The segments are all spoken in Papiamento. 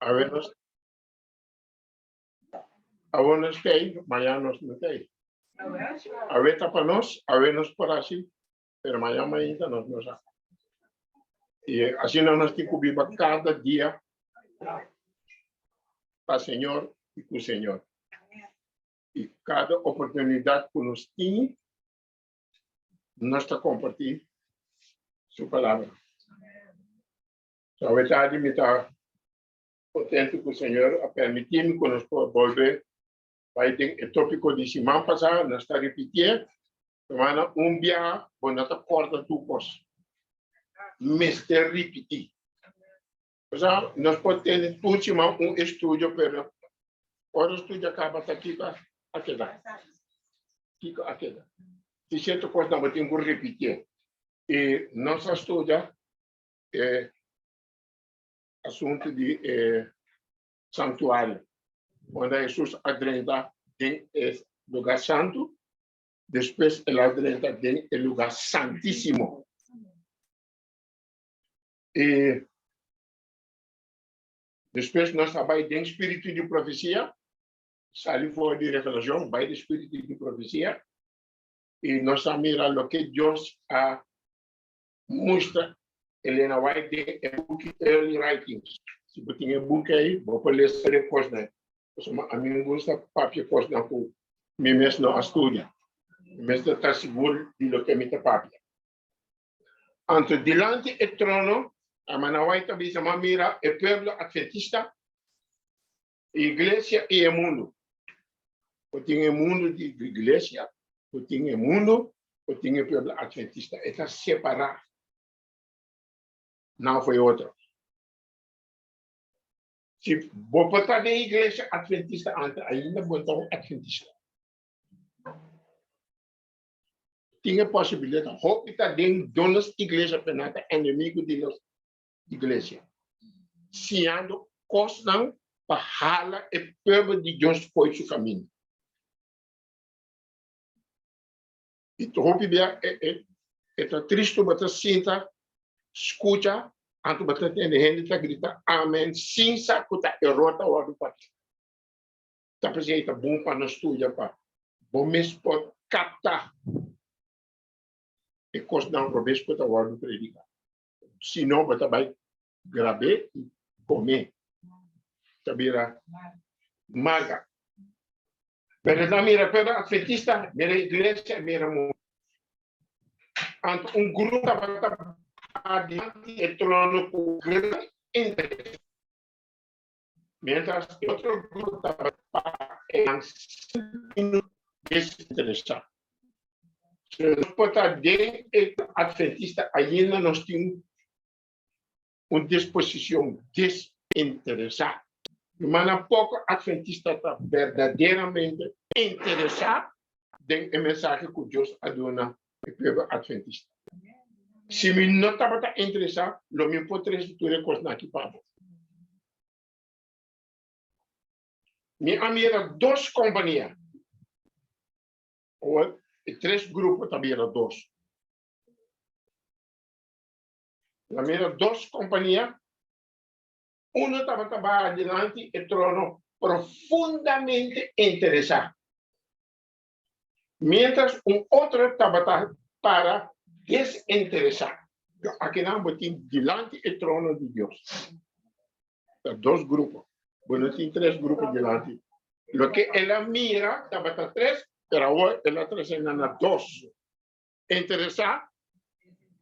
Awe nos Awe nos tei, mañan nos no tei. Awe ta pa nos, awe nos por hasi, pero mañan mainta nos no sa. I asina nos tin ku biba kada dia pa Señor i ku Señor. I kada oportunidat ku nos tin, nos ta kompartí su palabra. So awe tardi mi ta kontentu ku Señor a permití mi ku nos por bolbe bai den e tópiko di siman pasá. Nos ta ripitié, hermana, un biaha bo no ta kòrda tur kos. Mester ripití. Osea, nos por tene tur siman un estudio, pero ora estudio a kaba ta kiko a keda? Kiko a keda? Tin sierto kosnan bo tin ku ripitié. I nos a studia e asuntu di e santuario, unda Hesus a drenta den e lugá santu, despues el a drenta den e lugá santísimo. I despues nos a bai den spiritu di profesia, sali for di Revelashon, bai den spiritu di profesia, i nos a mira loke Dios a Mustra Elena White den e buki Early Writings. Si bo tin e buki ei, bo por lesa e kosnan. Pasobra ami no gusta papia kosnan ku mi mes no a studia. Mi mester ta sigur di loke mi ta papia. Anto dilanti e trono, Hermana White ta bisa, M'a mira e pueblo Adventista, e iglesia i e mundu. Bo tin e mundu di iglesia, bo tin e mundu, bo tin e pueblo adventista. E ta separá nan for e otro. Si bo por ta den iglesia adventista antes, ainda bo ta un adventista. Tin e posibilidat, hopi ta den nos iglesia, pero nan ta enemigo di nos iglesia, siñando kosnan pa hala e pueblo di Dios fo'i su kaminda. I hopi bia e ta tristu bo ta sinta skucha anto bo ta tende hende ta grita amen sin sa ku ta eror ta wòrdu papia. Ta p'esei ta bon pa nos studia pa bo mes por kapta e kosnan robes ku ta wòrdu prediká. Si no, bo ta bai grab'é i kom'é. Ta bira maga. Pero ta mira pueblo adventista, mira iglesia, mira mundu. Anto un grupo tabata dilanti e trono ku gran interes, mientras e otro grupo tabata pa sin desinteresá. Si nos por ta den e adventista ainda nos tin un disposicion desinteresá. Rumannan, poko adventista ta berdaderamente interesá den e mensahe ku Dios a duna e pueblo adventista. Si mi no tabata interesá, lo mi por trese tur e kosnan aki pa bo. Mi a mira dos kompania. Awor e tres grupo ta bira dos. El a mira dos kompania, uno tabata baha dilanti e trono profundamente interesá, miéntras un otro tabata para desinteresá. Akinan bo tin dilanti e trono di Dios. Ta dos grupo. Bo no tin tres grupo dilanti. Loke el a mira tabata tres, pero awor el a trese nan na dos. Interesá,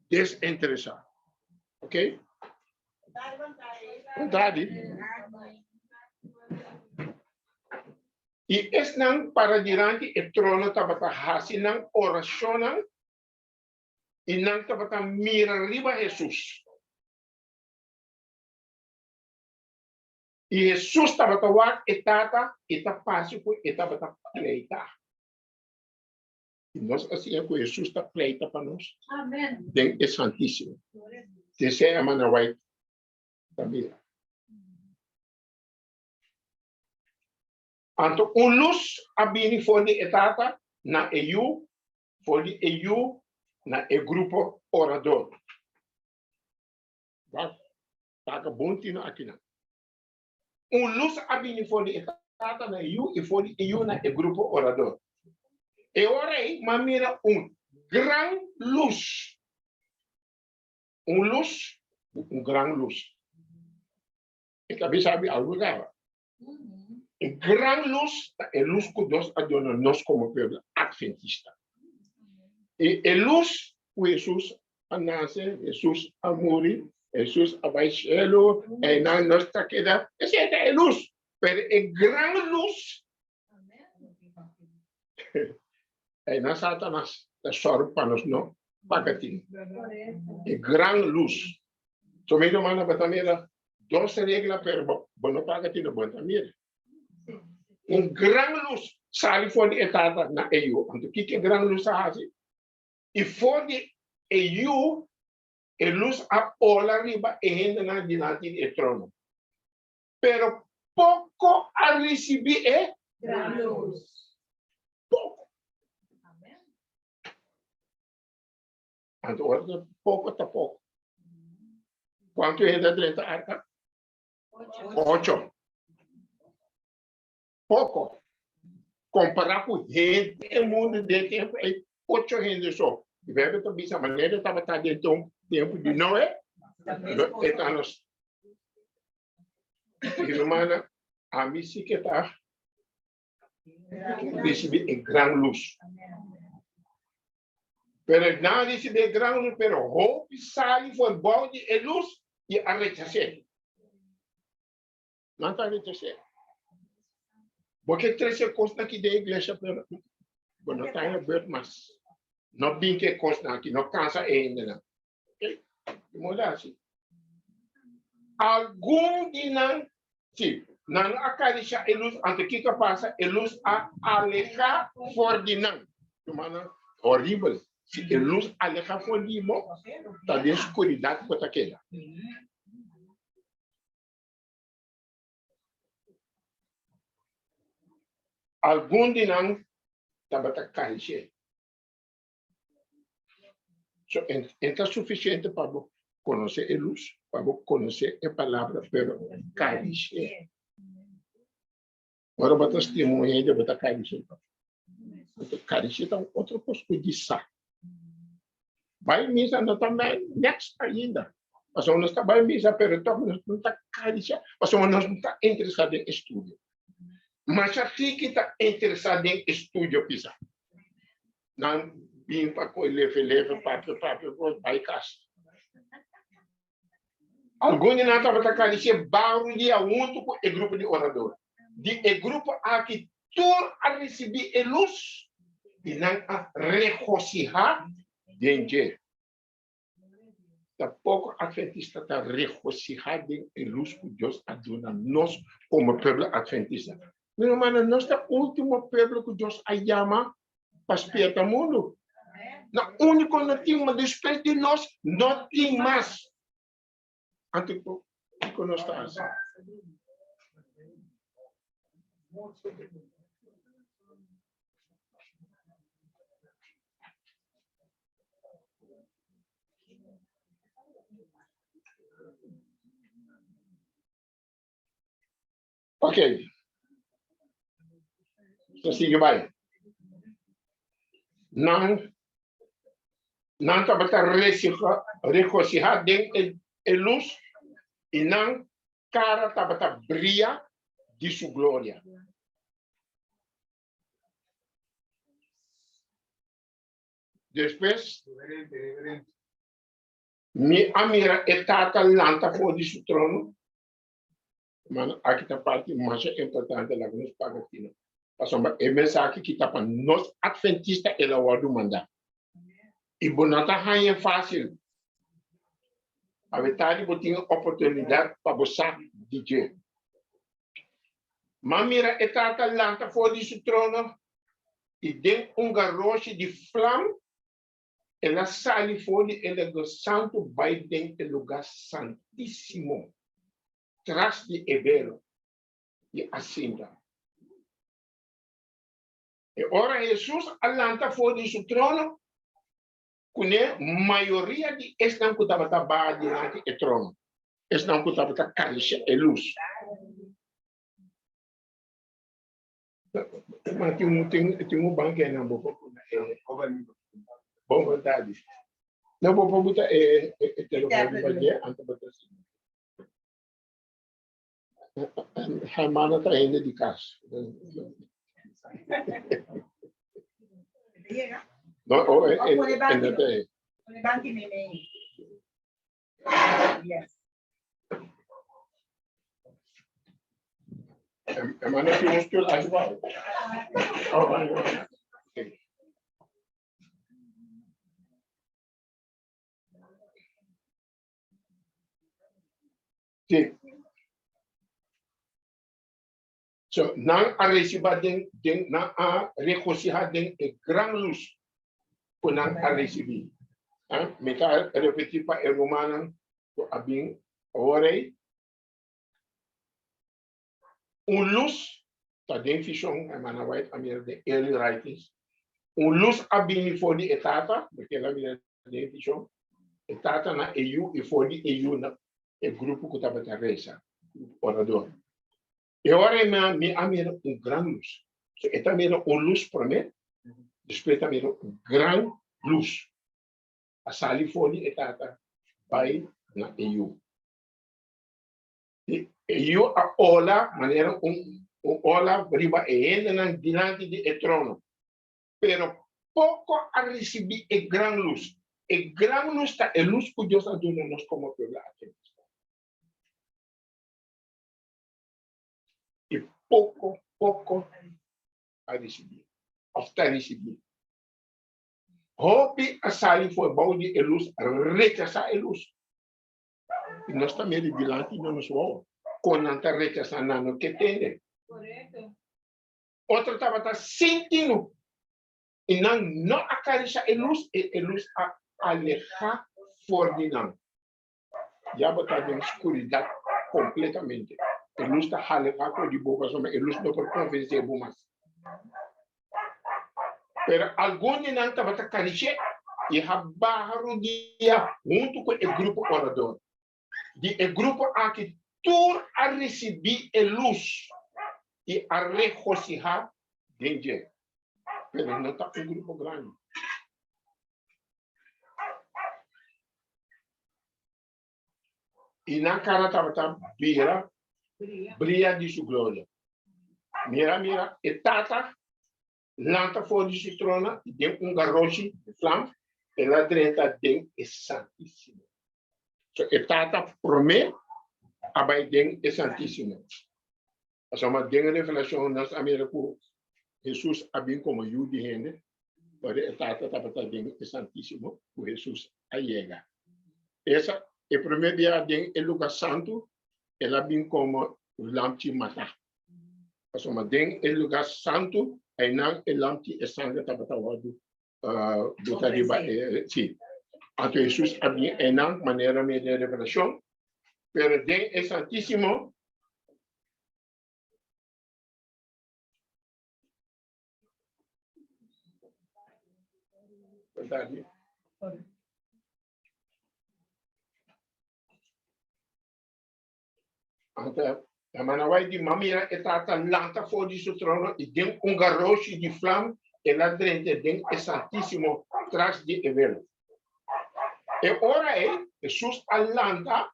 desinteresá. Ok? Kontadi. I esnan para dilanti e trono tabata hasi nan orashonnan i nan tabata mira riba Hesus. I Hesus tabata wak e Tata i ta parse ku e tabata pleita. I nos a siña ku Hesus ta pleita pa nos den e Santísimo. T'esei Hermana White ta mira. Anto un lus a bini for di e Tata na e Yu, for di e Yu na e grupo orador. Wak, paga bon tino akinan. Un lus a bini for di e Tata na e Yu i for di e Yu na e grupo orador. E ora ei m'a mira un gran lus. Un lus, un gran lus. E ta bisa mi algu kaba. E gran lus ta e lus ku Dios a duna nos komo pueblo atventista. I e lus ku Hesus a nase, Hesus a muri, Hesus a bai shelu, einan nos ta keda, esei ta e lus. Pero e gran lus, einan Satanas ta sòru pa nos no paga tin. E gran lus. So mi rumannan bo ta mira dos regla pero bo no paga tino bo ta mira. Un gran lus sali for di e Tata na e Yu. Anto kiko e gran lus a hasi? I for di e Yu e lus a ola riba e hendenan dilanti di e trono. Pero poko a risibí e gran lus. Poko. Anto ora ta poko ta poko. Kuantu hende a drenta arka? Ocho. Poko. Kompará ku hende e mundu den tempu ei, ocho hende so. E Bijbel ta bisa manera tabata den tempu di Noe, e ta nos. Mi rumannan, ami si ke ta ricibi e gran luz. Pero nan a ricibi e gran luz, pero hopi sali for bou di e luz y a rechas'é. Nan ta rechas'é. Bo ke trece cosnan aki den iglesia, pero bo no ta en beurt mas. No bin ke cosnan aki, no cansa e hendenan. Ok, di modo asi. Algun di nan, si, nan no a karisha e lus, anto kiko a pasa? E lus a aleha for di nan. Rumannan, horibel. Si e lus aleha for di bo, ta den skuridat bo ta keda. Algun di nan tabata karish'é. So, en ta suficiente pa bo conoce e luz, pa bo conoce e palabra, pero caricié. Ora bo ta stima un hende, bo ta caricié. Anto caricié ta un otro cos cu di sa. Bai misa no ta next ainda. Pasobra nos ta bai misa, pero toch nos no ta cariciá, pasobra nos no ta interesa den estudio. Masha tiki ta interesa den estudio pisa. Nan bin pa koe leve leve, papia papia, kos bai kas. Algun di nan tabata karisié baru dia huntu ku e grupo di orador. Di e grupo aki tur a risibí e lus i nan a regosihá den dje. Ta poko atventista ta regosihá den e lus ku Dios a duna nos komo pueblo atventista. Mi rumannan, nos ta último pueblo ku Dios a yama pa spierta mundu. Na úniko no tin mas, despues di nos no tin mas. Anto kiko nos ta hasi? Ok. So sigue bai. Nan nan tabata regosihá den e, e lus i nan kara tabata bria di su gloria. Despues, mi a mira e Tata lanta for di su trono. Hermano, aki ta parti masha importante laga nos paga tino. Pasobra e mensahe ki ta pa nos adventista el a wòrdu mandá. I bo no ta haña fásil. Awe tardi bo tin oportunidat pa bo sa di dje. M'a mira e Tata lanta for di su trono i den un garoshi di flam el a sali for di e Lugar Santu bai den e Lugar Santísimo, tras di e velo, i a sinta. E ora Hesus a lanta for di su trono, kuné mayoria di esnan ku tabata baha dilanti e trono, esnan ku tabata karisia e lus. Ma tin un tin tin un banki einan bo por pone e bon vontade. No bo por buta e e telefon riba dje anto bo ta sigui. Hermana ta hende di kas. No, oh, e, e, e, no ta e. Hermana tin un stoel aki bou. Oh, bueno. Okay. Sí. So, nan a reciba den, den, nan a regociha den e gran luz cu nan a recibi. Ah, mi ta repeti pa e rumannan cu a bin awor ei. Un luz ta den vision, hermana White a mira den early writings. Un luz a bini for di e Tata, porque el a mira den vision, e Tata na e Yu y for di e Yu na e grupo cu tabata reza, grupo orador. E ora ei mi a mira un gran luz. So e ta mira un luz prome, despues e ta mira un gran luz. A sali for di e Tata bai na e Yu. I e Yu a ola manera un ola riba e hendenan dilanti di e trono. Pero poko a risibí e gran lus. E gran lus ta e lus ku Dios a duna nos komo pueblo adventista. I poko poko a risibí òf ta risibí. Hopi a sali for bou di e lus, rechasá e lus. I nos ta mira dilanti di nos wowo kon nan ta rechasá nan no ke tende. Otro tabata sin tinu, i nan no a karisha e lus, i e lus a alehá for di nan. Ya bo ta den skuridat kompletamente. E lus ta alehá for di bo pasobra e lus no por konvensé bo mas. Pero algun di nan tabata karish'é i a baha rudia huntu ku e grupo orador. Di e grupo aki tur a risibí e lus i a regosihá den dje. Pero no ta un grupo grandi. I nan kara tabata bira bria di su gloria. Mira, mira, e Tata lanta for di su trona i den un garoshi di flam el a drenta den e Santísimo. So e Tata promé a bai den e Santísimo. Pasobra den Revelashon nos a mira ku Hesus a bin komo Yu di hende, ora e Tata tabata den e Santísimo ku Hesus a yega. Esa e promé bia den e lugá santu el a bin komo un lamchi matá. Pasobra den e lugá santu einan e lamchi e sangre tabata wòrdu buta riba e sí. Anto Hesus a bin einan manera mi den Revelashon, pero den e Santísimo Anto hermana White di, Ma mira e tata lanta for di su trono i den un garoshi di flam el a drenta den e Santísimo tras di e velo. E ora ei Hesus a lanta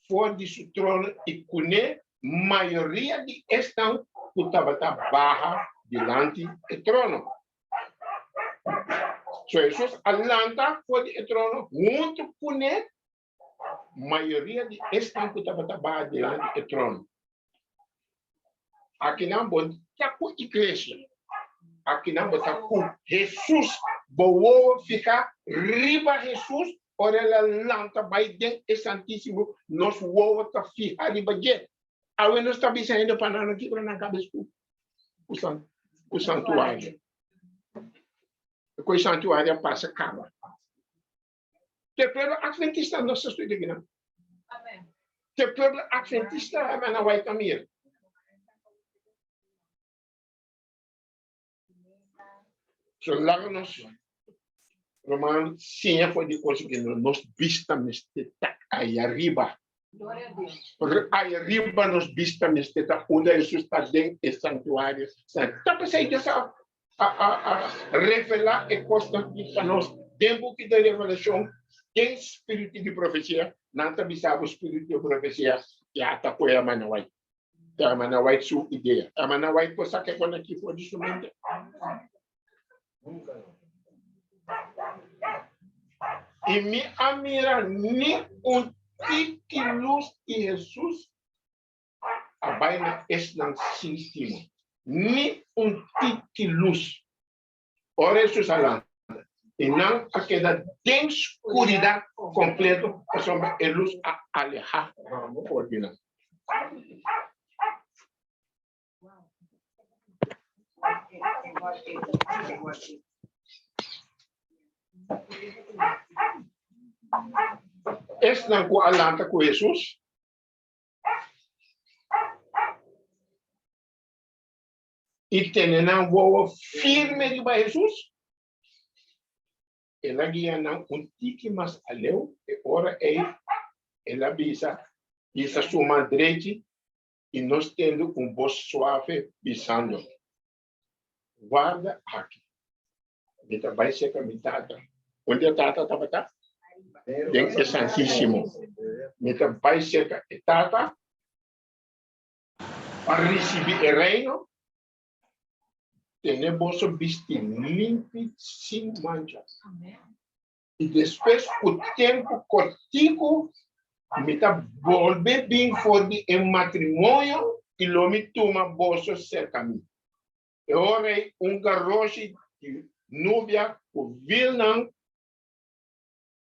for di su trono i kuné mayoria di esnan ku tabata baha dilanti e trono. So Hesus a lanta for di e trono huntu kuné mayoria di esnan ku tabata baha dilanti e trono. Akinan bo ta ku iglesia. Akinan bo ta ku Hesus. Bo wowo fiha riba Hesus ora el a lanta bai den e Santísimo. Nos wowo ta fiha riba dje. Awe nos ta bisa hende pa nan no kibra nan kabes ku ku santuario. Ku e santuario a pasa kaba. Te pueblo adventista nos ta studia kinan. Te pueblo adventista hermana White a mira. So laga nos ruman siña for di cos ki nos bista mester ta ahí arriba. Ai riba nos bista mester ta unda Hesus ta den e santuario. Ta p'esei Dios a a revelá e kosnan aki pa nos den buki di Revelashon, den spiritu di profesia. Nan ta bisa bo spiritu di profesia ya ta ku Hermana White. Ta Hermana White su idea. Hermana White por saka e kos aki for di su mente? I mi a mira ni un tiki lus di Hesus a bai na esnan sin stima, ni un tiki lus. Ora Hesus a lanta, i nan a keda den skuridat kompleto pasobra e lus a alehá for di nan. Esnan ku a lanta ku Hesus i tene nan wowo firme riba Hesus, el a guia nan un tiki mas aleu, e ora ei el a bisa, Hisa su man drechi i nos tende un bos suave bisando, Warda aki, mi ta bai serka mi Tata. Unda e Tata tabata? Den e Santísimo. Mi ta bai serka e Tata pa risibí e reino. Tene boso bisti limpi sin mancha. I despues ku tempu kortiku mi ta bolbe bin for di e matrimonio i lo mi tuma boso serka mi. E ora ei un garoshi di nubia ku wilnan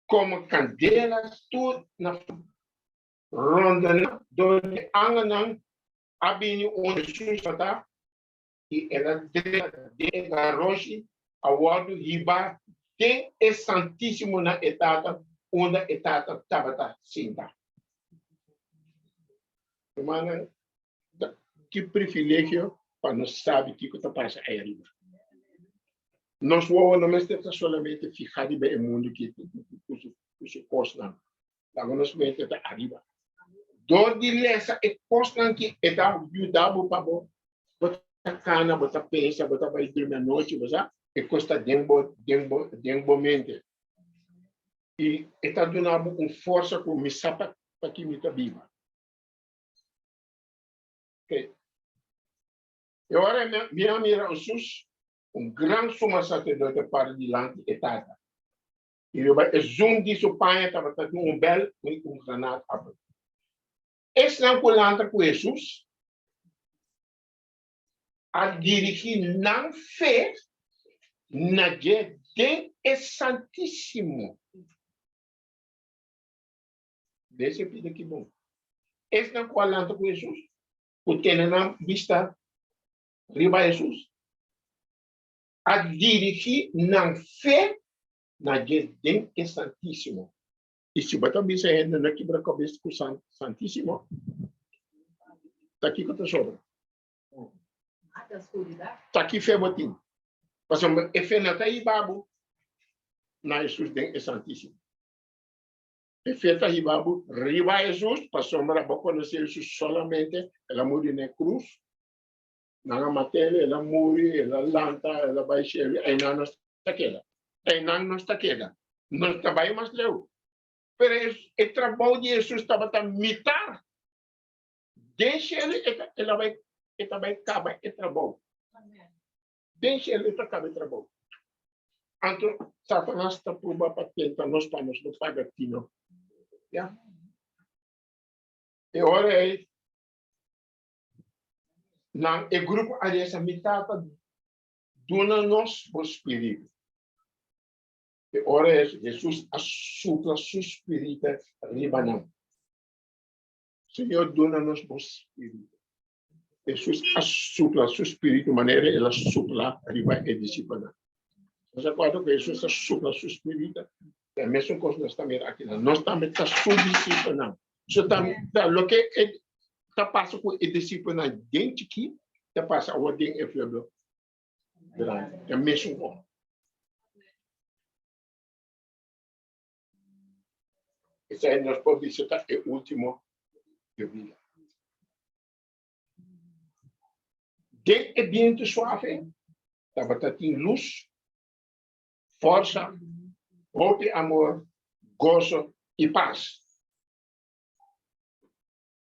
komo kandela tur na ronda dor di angelnan a bini unda Hesus tabata i el a drenta den e garoshi a wòrdu hibá den e Santísimo na e Tata unda e Tata tabata sinta. Rumannan, ki privilegio pa nos sabi kiko ta pasa ei ariba. Nos wowo no mester ta solamente fihá riba e mundu ki ku su kosnan. Laga nos mente ta ariba. Dor di lesa e kosnan ki e ta yuda bo pa bo bo ta kana, bo ta pensa, bo ta bai drumi anochi, bo sa, e kos ta den bo den bo den bo mente. I e ta duna bo un forsa ku mi sa pa pa ki mi ta biba. Okay. E ora mi a mira Hesus, un gran suma saserdote para dilanti e Tata. I riba e zon di su paña tabata tin un bèl i un granaatapel. Esnan ku lanta ku Hesus a dirigí nan fe na dje den e Santísimo. Dese pida ki bon. Esnan ku a lanta ku Hesus, ku tene nan bista riba Hesus, a dirigí nan fe na dje den e Santísimo. I si bo ta bisa hende no kibra kabes ku Santísimo, ta kiko ta sobra? Ta ki fe bo tin? Pasobra e fe no ta hiba bo na Hesus den e Santísimo. E fe ta hiba bo riba Hesus, pasobra bo konosé Hesus solamente el a muri na e krus. Nan a mat'el, el a muri, el a lanta, el a bai shelu, einan nos ta keda. Einan nos ta keda. Nos ta bai mas leu. Pero e trabou di Hesus tabata mitar. Den shelu el a bai, e ta bai kaba e trabou. Den shelu e ta kaba e trabou. Anto Satanas ta pruba pa tenta nos pa nos no paga tino. Ya. E ora ei Nan e grupo a resa, Mi Tata, duna nos bo spiritu. E ora es Hesus a supla su spiritu riba nan. Señor, duna nos bo spiritu. Hesus a supla su spiritu manera el a supla riba e disipelnan. Nos a kòrda ku Hesus a supla su spiritu? E mesun kos nos ta mira akinan. Nos tambe ta su disipelnan. So ta loke e ta pasa ku e disipelnan den chikí ta pasa awor den e pueblo grandi. E mesun kos. Esei nos por bisa ta e último. Yobida. Den e bientu suave tabata tin lus, forsa, hopi amor, goso i pas.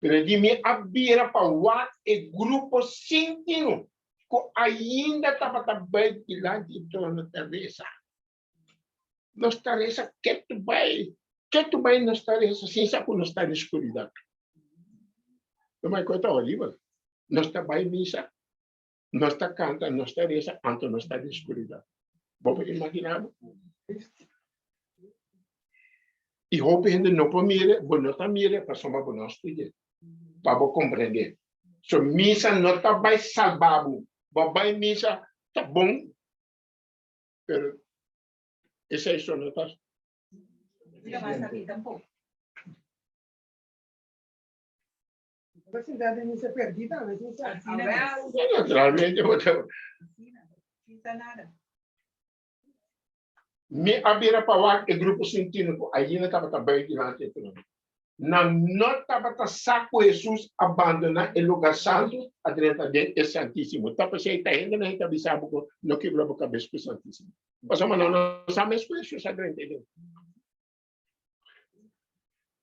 Pero di mi a bira pa wak e grupo sin tinu ku ainda tabata bai dilanti e trono ta resa. Nos ta resa ketu bai, ketu bai nos ta resa sin sa ku nos ta den skuridat. Tuma e kos ta horibel. Nos ta bai misa, nos ta kanta, nos ta resa, anto nos ta den skuridat. Bo por imaginá bo? I hopi hende no por mira, bo no ta mira pasobra bo no a studia pa bo komprendé. So misa no ta bai salba bo. Bo bai misa ta bon, pero esei so no ta. Naturalmente bo ta. Mi a bira pa wak e grupo sintino ku ainda tabata bai dilanti e trono. Nan no tabata sa ku Hesus a bandoná e lugar santu a drenta den e Santísimo. Ta p'esei ta hendenan ta bisa bo ku no kibra bo kabes ku Santísimo. Pasobra nan no sa mes ku Hesus a drenta den.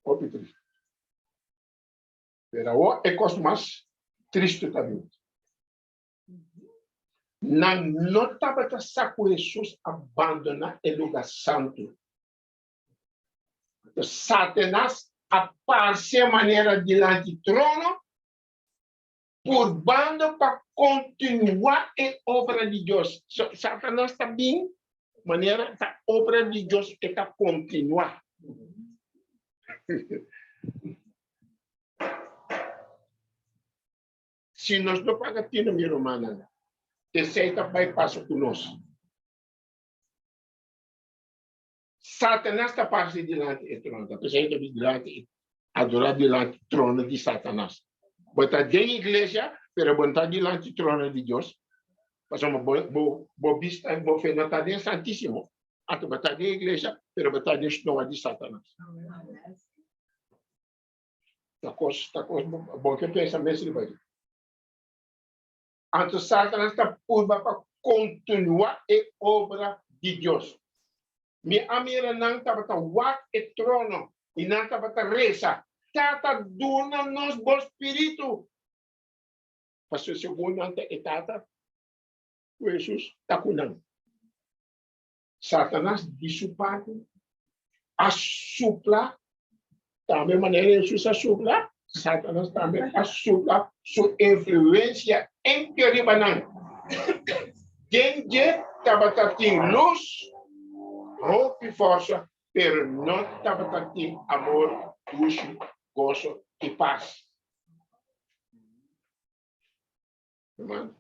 Hopi tristu. Pero awor e kos mas tristu ta bin. Nan no tabata sa ku Hesus a bandoná e lugá santu. Anto Satanas a parse manera dilanti trono, purbando pa kontinuá e obra di Dios. So, Satanas ta bin manera ta obra di Dios e ta kontinuá. Si nos no paga tino, mi rumannan, esei ta bai pasa ku nos. Satanas ta parse dilanti e trono, ta p'esei ta bisa dilanti, adorá dilanti trono di Satanas. Bo ta den iglesia, pero bo no ta dilanti trono di Dios, pasobra bo, bo, bo bista, bo fe no ta den Santísimo. Anto bo ta den iglesia, pero bo ta den snoa di Satanas. Ta kos, ta kos bo ke pensa mes riba dje. Anto Satanas ta purba pa kontinuá e obra di Dios. Mi a mira nan tabata wak e trono i nan tabata resa, Tata, duna nos bo spiritu. Pasobra segun nan ta e Tata ku Hesus ta ku nan. Satanas di su parti a supla tambe manera Hesus a supla, Satanas tambe a supla su influencia empio riba nan. Den dje tabata tin lus, hopi forsa, pero no tabata tin amor, dushi, goso i pas. Hermano,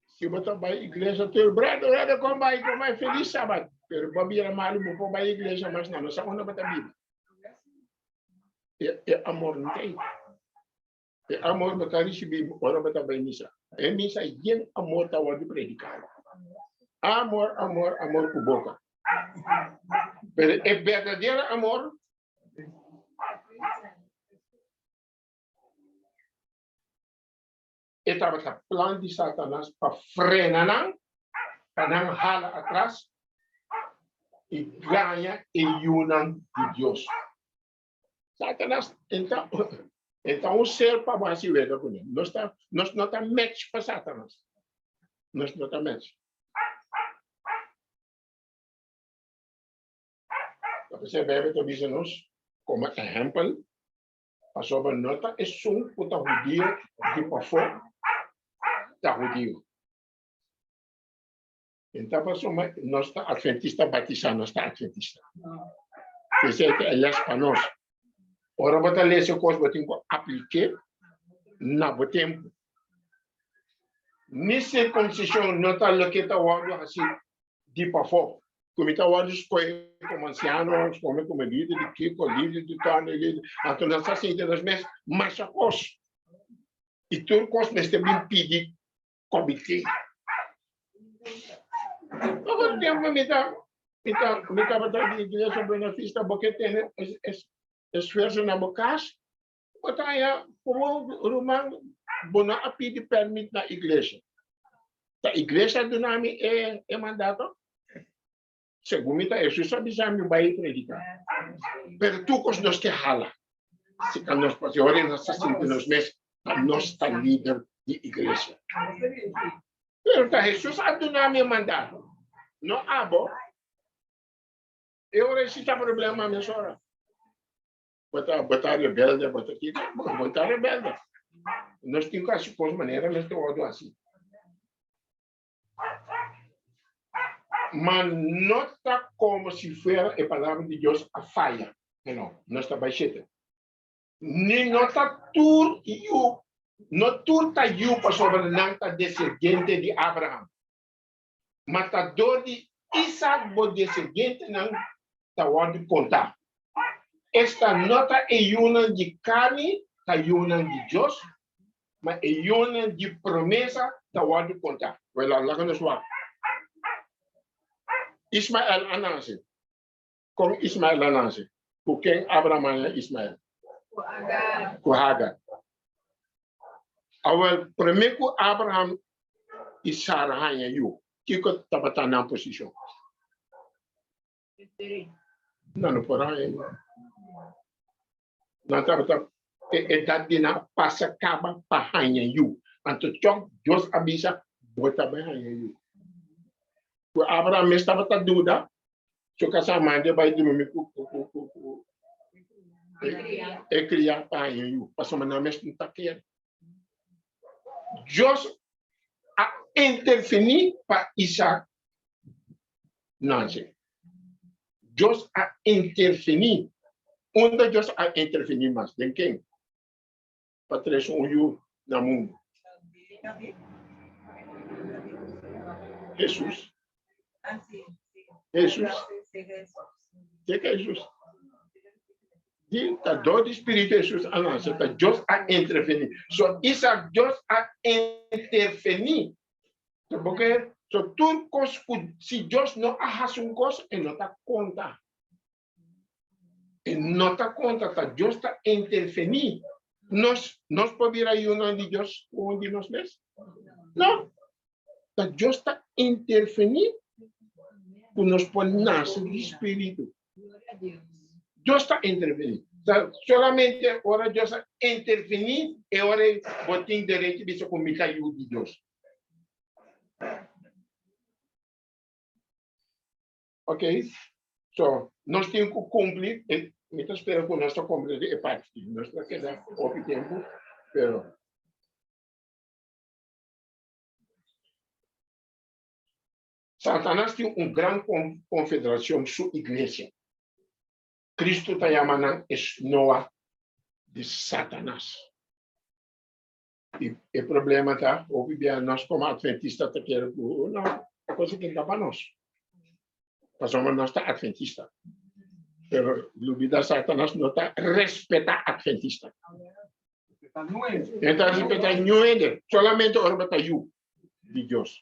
si bo ta bai iglesia tur brother, brother, kon bai, kon bai, feliz sabat. Pero bo bira malu, bo por bai iglesia mas na, no sa unda bo ta biba. E, e amor no ta ei. E amor bo ta ricibi ora bo ta bai misa. E misa yen amor ta wordo predicado. Amor, amor, amor ku boca. Pero e verdadero amor E tabata plan di Satanas pa frena nan, pa nan hala atras i gaña e yunan di Dios. Satanas e ta un ser pa bo hasi wega kuné. Nos ta, nos no ta match pa Satanas. Nos no ta match. Ta p'esei Bijbel ta bisa nos komo ehèmpel Pasobra no ta esun ku ta hudio di pafó ta hudio. E ta pasobra nos ta adventista batisá, nos ta adventista. Esei ta e lès pa nos. Ora bo ta lesa kos, bo tin ku aplik'é na bo tempu. Ni sirkunsishon no ta loke ta wòrdu hasí di pafó. Ku mi ta wòrdu skohe komo ansiano, skohe komo lider di kiko, lider di tòne, lider. Anto nos ta sinti nos mes masha kos. I tur kos mester bin pidi komité. Poko tempu mi ta mi ta mi tabata di iglesia Buena Vista, bo ke tene esfuerso na bo kas. Bo ta haña komo ruman bo no a pidi pèrmit na iglesia. Ta iglesia a duna mi e mandato? Segun mi ta Hesus a bisa mi bai prediká. Pero tur kos nos ke hala. Si ka nos pasi ora nos ta sinti nos mes ta nos ta lider di iglesia. Pero ta Hesus a duna mi e mandato, no abo. E ora si ta problema mesora. Bo ta, bo ta rebelde, bo ta kiko, bo, bo ta rebelde. Nos tin ku hasi kos manera nos ta wòrdu hasi. Ma no ta komo si fuera e palabra di Dios a faya. No, nos ta bai shete. Ni no ta tur yu, no tur ta yu pasobra nan ta descendiente di Abraham. Ma ta dor di Isaac bo descendientenan ta wòrdu kontá. Esta no ta e yunan di karni ta yunan di Dios, ma e yunan di promesa ta wòrdu kontá. Wela, laga nos wak. Ismael a nase. Kon Ismael a nase? Ku ken Abraham a haña Ismael? Ku Hagar. Awel, promé ku Abraham i Sara haña yu, kiko tabata nan posishon? Nan no por haña yu. Nan tabata e edat di nan pasa kaba pa haña yu. Anto tòg Dios a bisa, Bo ta bai haña yu. Ku Abraham mes tabata duda, su kasá manda bai drumi ku ku e kriá pa haña yu, pasobra nan mes no ta kere. Dios a intervení pa Isaac nase. Dios a intervení. Unda Dios a intervení mas? Den ken? Pa trese un yu na mundu. Hesus. Hesus. Ke Hesus? Di ta dor di Spiritu Hesus a nase, ta Dios a intervení. So Isaac Dios a intervení. So porque so tur kos ku si Dios no a hasi un kos e no ta konta. E no ta konta, ta Dios ta intervení. Nos nos por bira yunan di Dios ku un di nos mes? No. Ta Dios ta intervení ku nos por nase di Spiritu. Dios ta intervení. Ta solamente ora Dios a intervení e ora ei bo tin derecho bisa ku mi ta yu di Dios. Ok, so nos tin ku kumpli, e mi ta spera ku nos ta komprende e parti. Nos ta keda hopi tempu, pero Satanas tin un gran konfederashon su iglesia. Kristu ta yama nan e snoa di Satanas. I e problema ta, hopi bia nos komo atventista ta kere ku no, e kos aki ta pa nos. Pasobra nos ta atventista. Pero lubida Satanas no ta respeta atventista. E ta respeta nuende, solamente ora bo ta yu di Dios.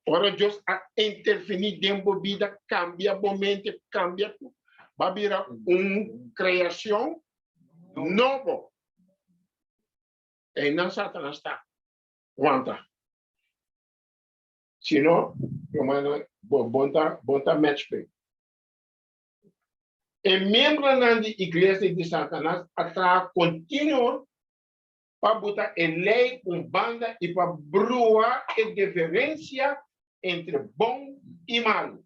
Ora Dios a intervení den bo bida, kambia bo mente, kambia tur. Bo a bira un kreashon nobo. Einan Satanas ta wanta. Si no, rumannan, bo bon ta, bon ta match p'e. E miembronan di iglesia di Satanas a traha kontinuo pa buta e lei un banda i pa brua e diferensia entre bon i malu.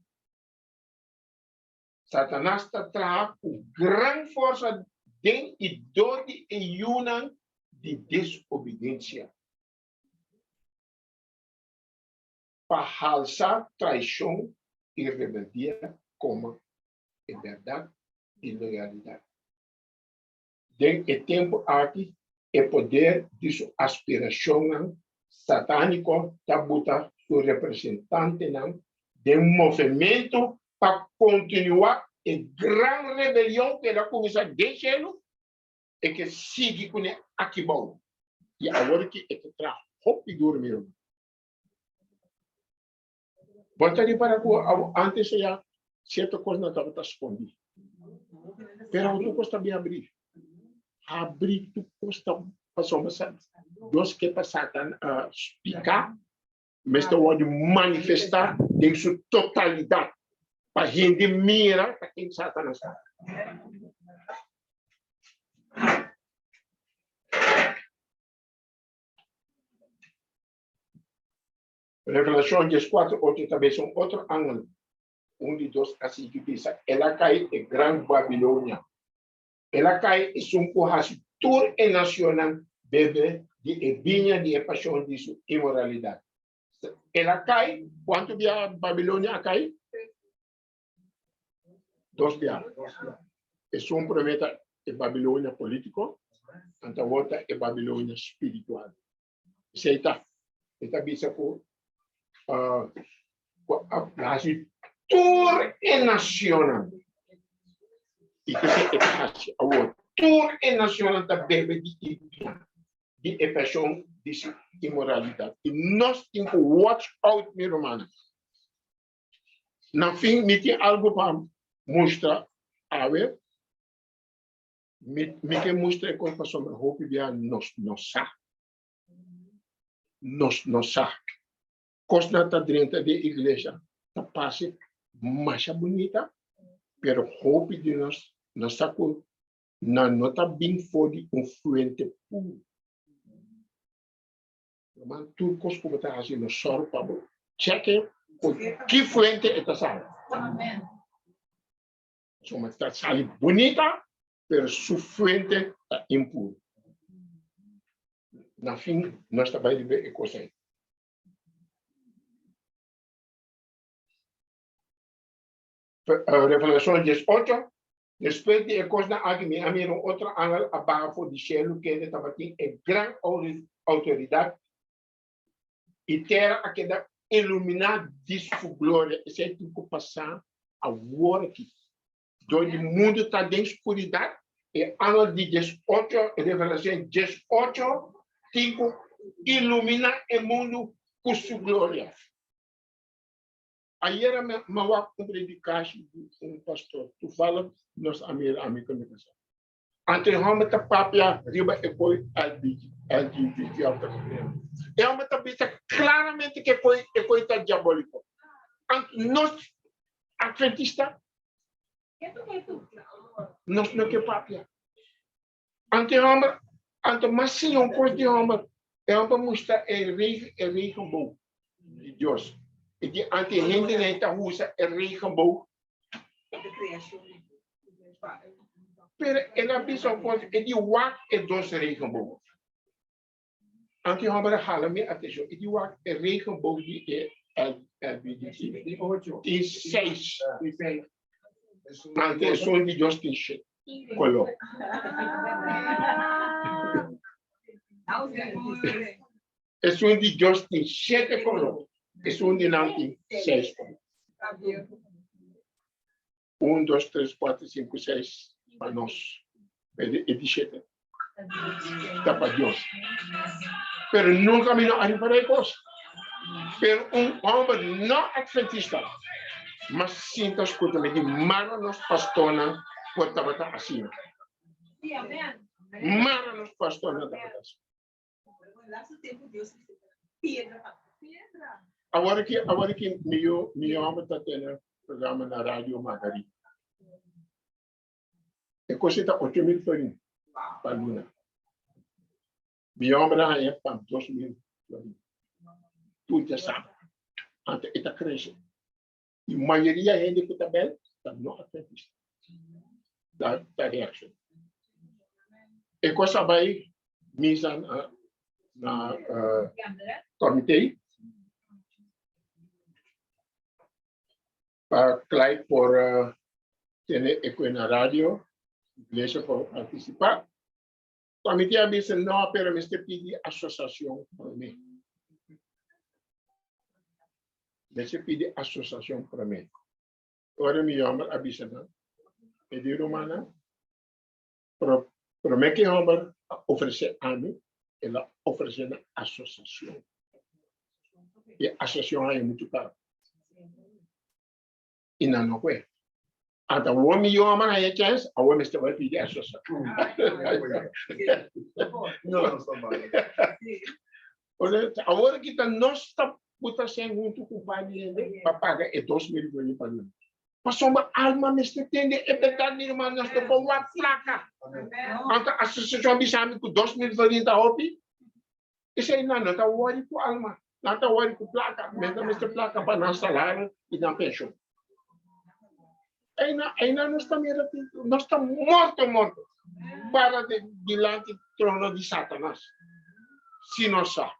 Satanas ta traha ku gran forsa den i dor di e yunan di desobidensia pa halsa traishon i rebeldia komo e bèrdat i loyalidat. Den e tempu aki e poder di su aspirashonnan satániko ta buta su representantenan den movementu pa kontinuá e gran rebelion ku el a kuminsá den shelu, e ke sigui kuné aki bou. I awor ki e ta traha hopi duru, mi ruman. Bo ta ripara ku antes ya sierto kosnan tabata skondí, pero awor tur kos ta bin abrí. Habri tur kos ta pasobra sa Dios ke pa Satan piká mester wòrdu manifestá den su totalidat pa hende mira ta ken Satanas ta. Revelashon dieskuater ocho ta bisa un otro angel, un di dos a sigui bisa, El a kai e gran Babilonia. El a kai esun ku hasi tur e nacionnan bebe di e biña di e pasion di su inmoralidad. El a kai, kuantu bia Babilonia a kai? Dos bia. Esun promé ta e Babilonia polítiko, anto awor ta e Babilonia spiritual. Esei ta, e ta bisa ku ku a hasi tur e nacionnan. I kese e ta hasi awor? Tur e nacionnan ta bebe di e biña di e pasion di su inmoralidad. I nos tin ku watch out, mi rumannan. Na fin, mi tin algu pa mustra awe. Mi, mi ke mustra e kos pasobra hopi bia nos no sa. Nos no sa. Kosnan ta drenta den iglesia ta parse masha bunita, pero hopi di nos no sa ku nan no ta bin for di un fuente puru. Ruman, tur kos ku bo ta hasi no sòru pa bo cheke ku ki fuente e ta sali. Pasobra ta sali bunita, pero su fuente ta impuro. Na fin, nos ta bai riba e kos ei. Revelashon 18, Despues di e kosnan aki mi a mira un otro angel a baha for di shelu kende tabatin e gran outoridat i tera a keda iluminá di su gloria. Esei tin ku pasá awor aki. Dor di mundu ta den skuridat, e angel di 18, Revelashon 18, tin ku iluminá e mundu ku su gloria. Ayera mi a wak un predikashi di un pastor. Toevallig nos a mira ami ku mi kasá. Anto e hòmber ta papia riba e koi LGBT òf ta kiko. E hòmber ta bisa klaramente ku e koi ta diabóliko. Anto nos atventista nos no ke papia. Anto e hòmber, anto mas siña un kos di hòmber, e hòmber mustra e regenboog di Dios. E di anto e hendenan ta usa e regenboog. Pero el a bisa un kos, e di wak e dos regenboog. Anto e hòmber a hala mi atenshon, e di wak e regenboog di e LBDT. Tin seis. Anto esun di Dios tin shete koló. Esun di Dios tin shete koló, esun di nan tin seis koló. Un, dos, tres, kuater, sinku, seis pa nos. E di shete ta pa Dios. Pero nunka mi no a ripará e kos. Pero un hòmber no atventista mas sinta skuta mi di mara nos pastornan por tabata asina. Mara nos pastornan tabata asina. Awor ki awor ki mi yu mi hòmber ta tene programa na Radio Magarí. E kos ta 8000 florin pa luna. Mi hòmber a haña pa 2000 florin. Tur dja sa. Anto e ta krese. I mayoria hende ku ta bel ta no atventista. Ta ta reakshoná. E kos a bai misa na na komité pa Clyde por tene e kue na radio, iglesia por partisipá. Komité a bisa no, pero mester pidi asosiashon promé. Mester pidi asosiashon promé. Ora mi hòmber a bisa nan, e di rumannan, pero promé ku e hòmber a ofresé ami, el a ofresé nan asosiashon. E asosiashon haña muchu karu. I nan no kue. Ata awor mi yu homber haña chèns, awor mester bai pidi extra sèn. Awor aki ta nos ta buta sèn huntu ku un par di hende pa paga e 2000 florin pa nan. Pasobra alma mester tende e bèrdat, mi ruman, nos no por wak plaka. Anto asosiashon bisa mi ku 2000 florin ta hopi? Esei nan no ta wòri ku alma, nan ta wòri ku plaka. Men ta mester plaka pa nan salario i nan penshon. Einan, einan nos ta mira nos ta morto morto para de dilanti trono di Satanas, si nos sa.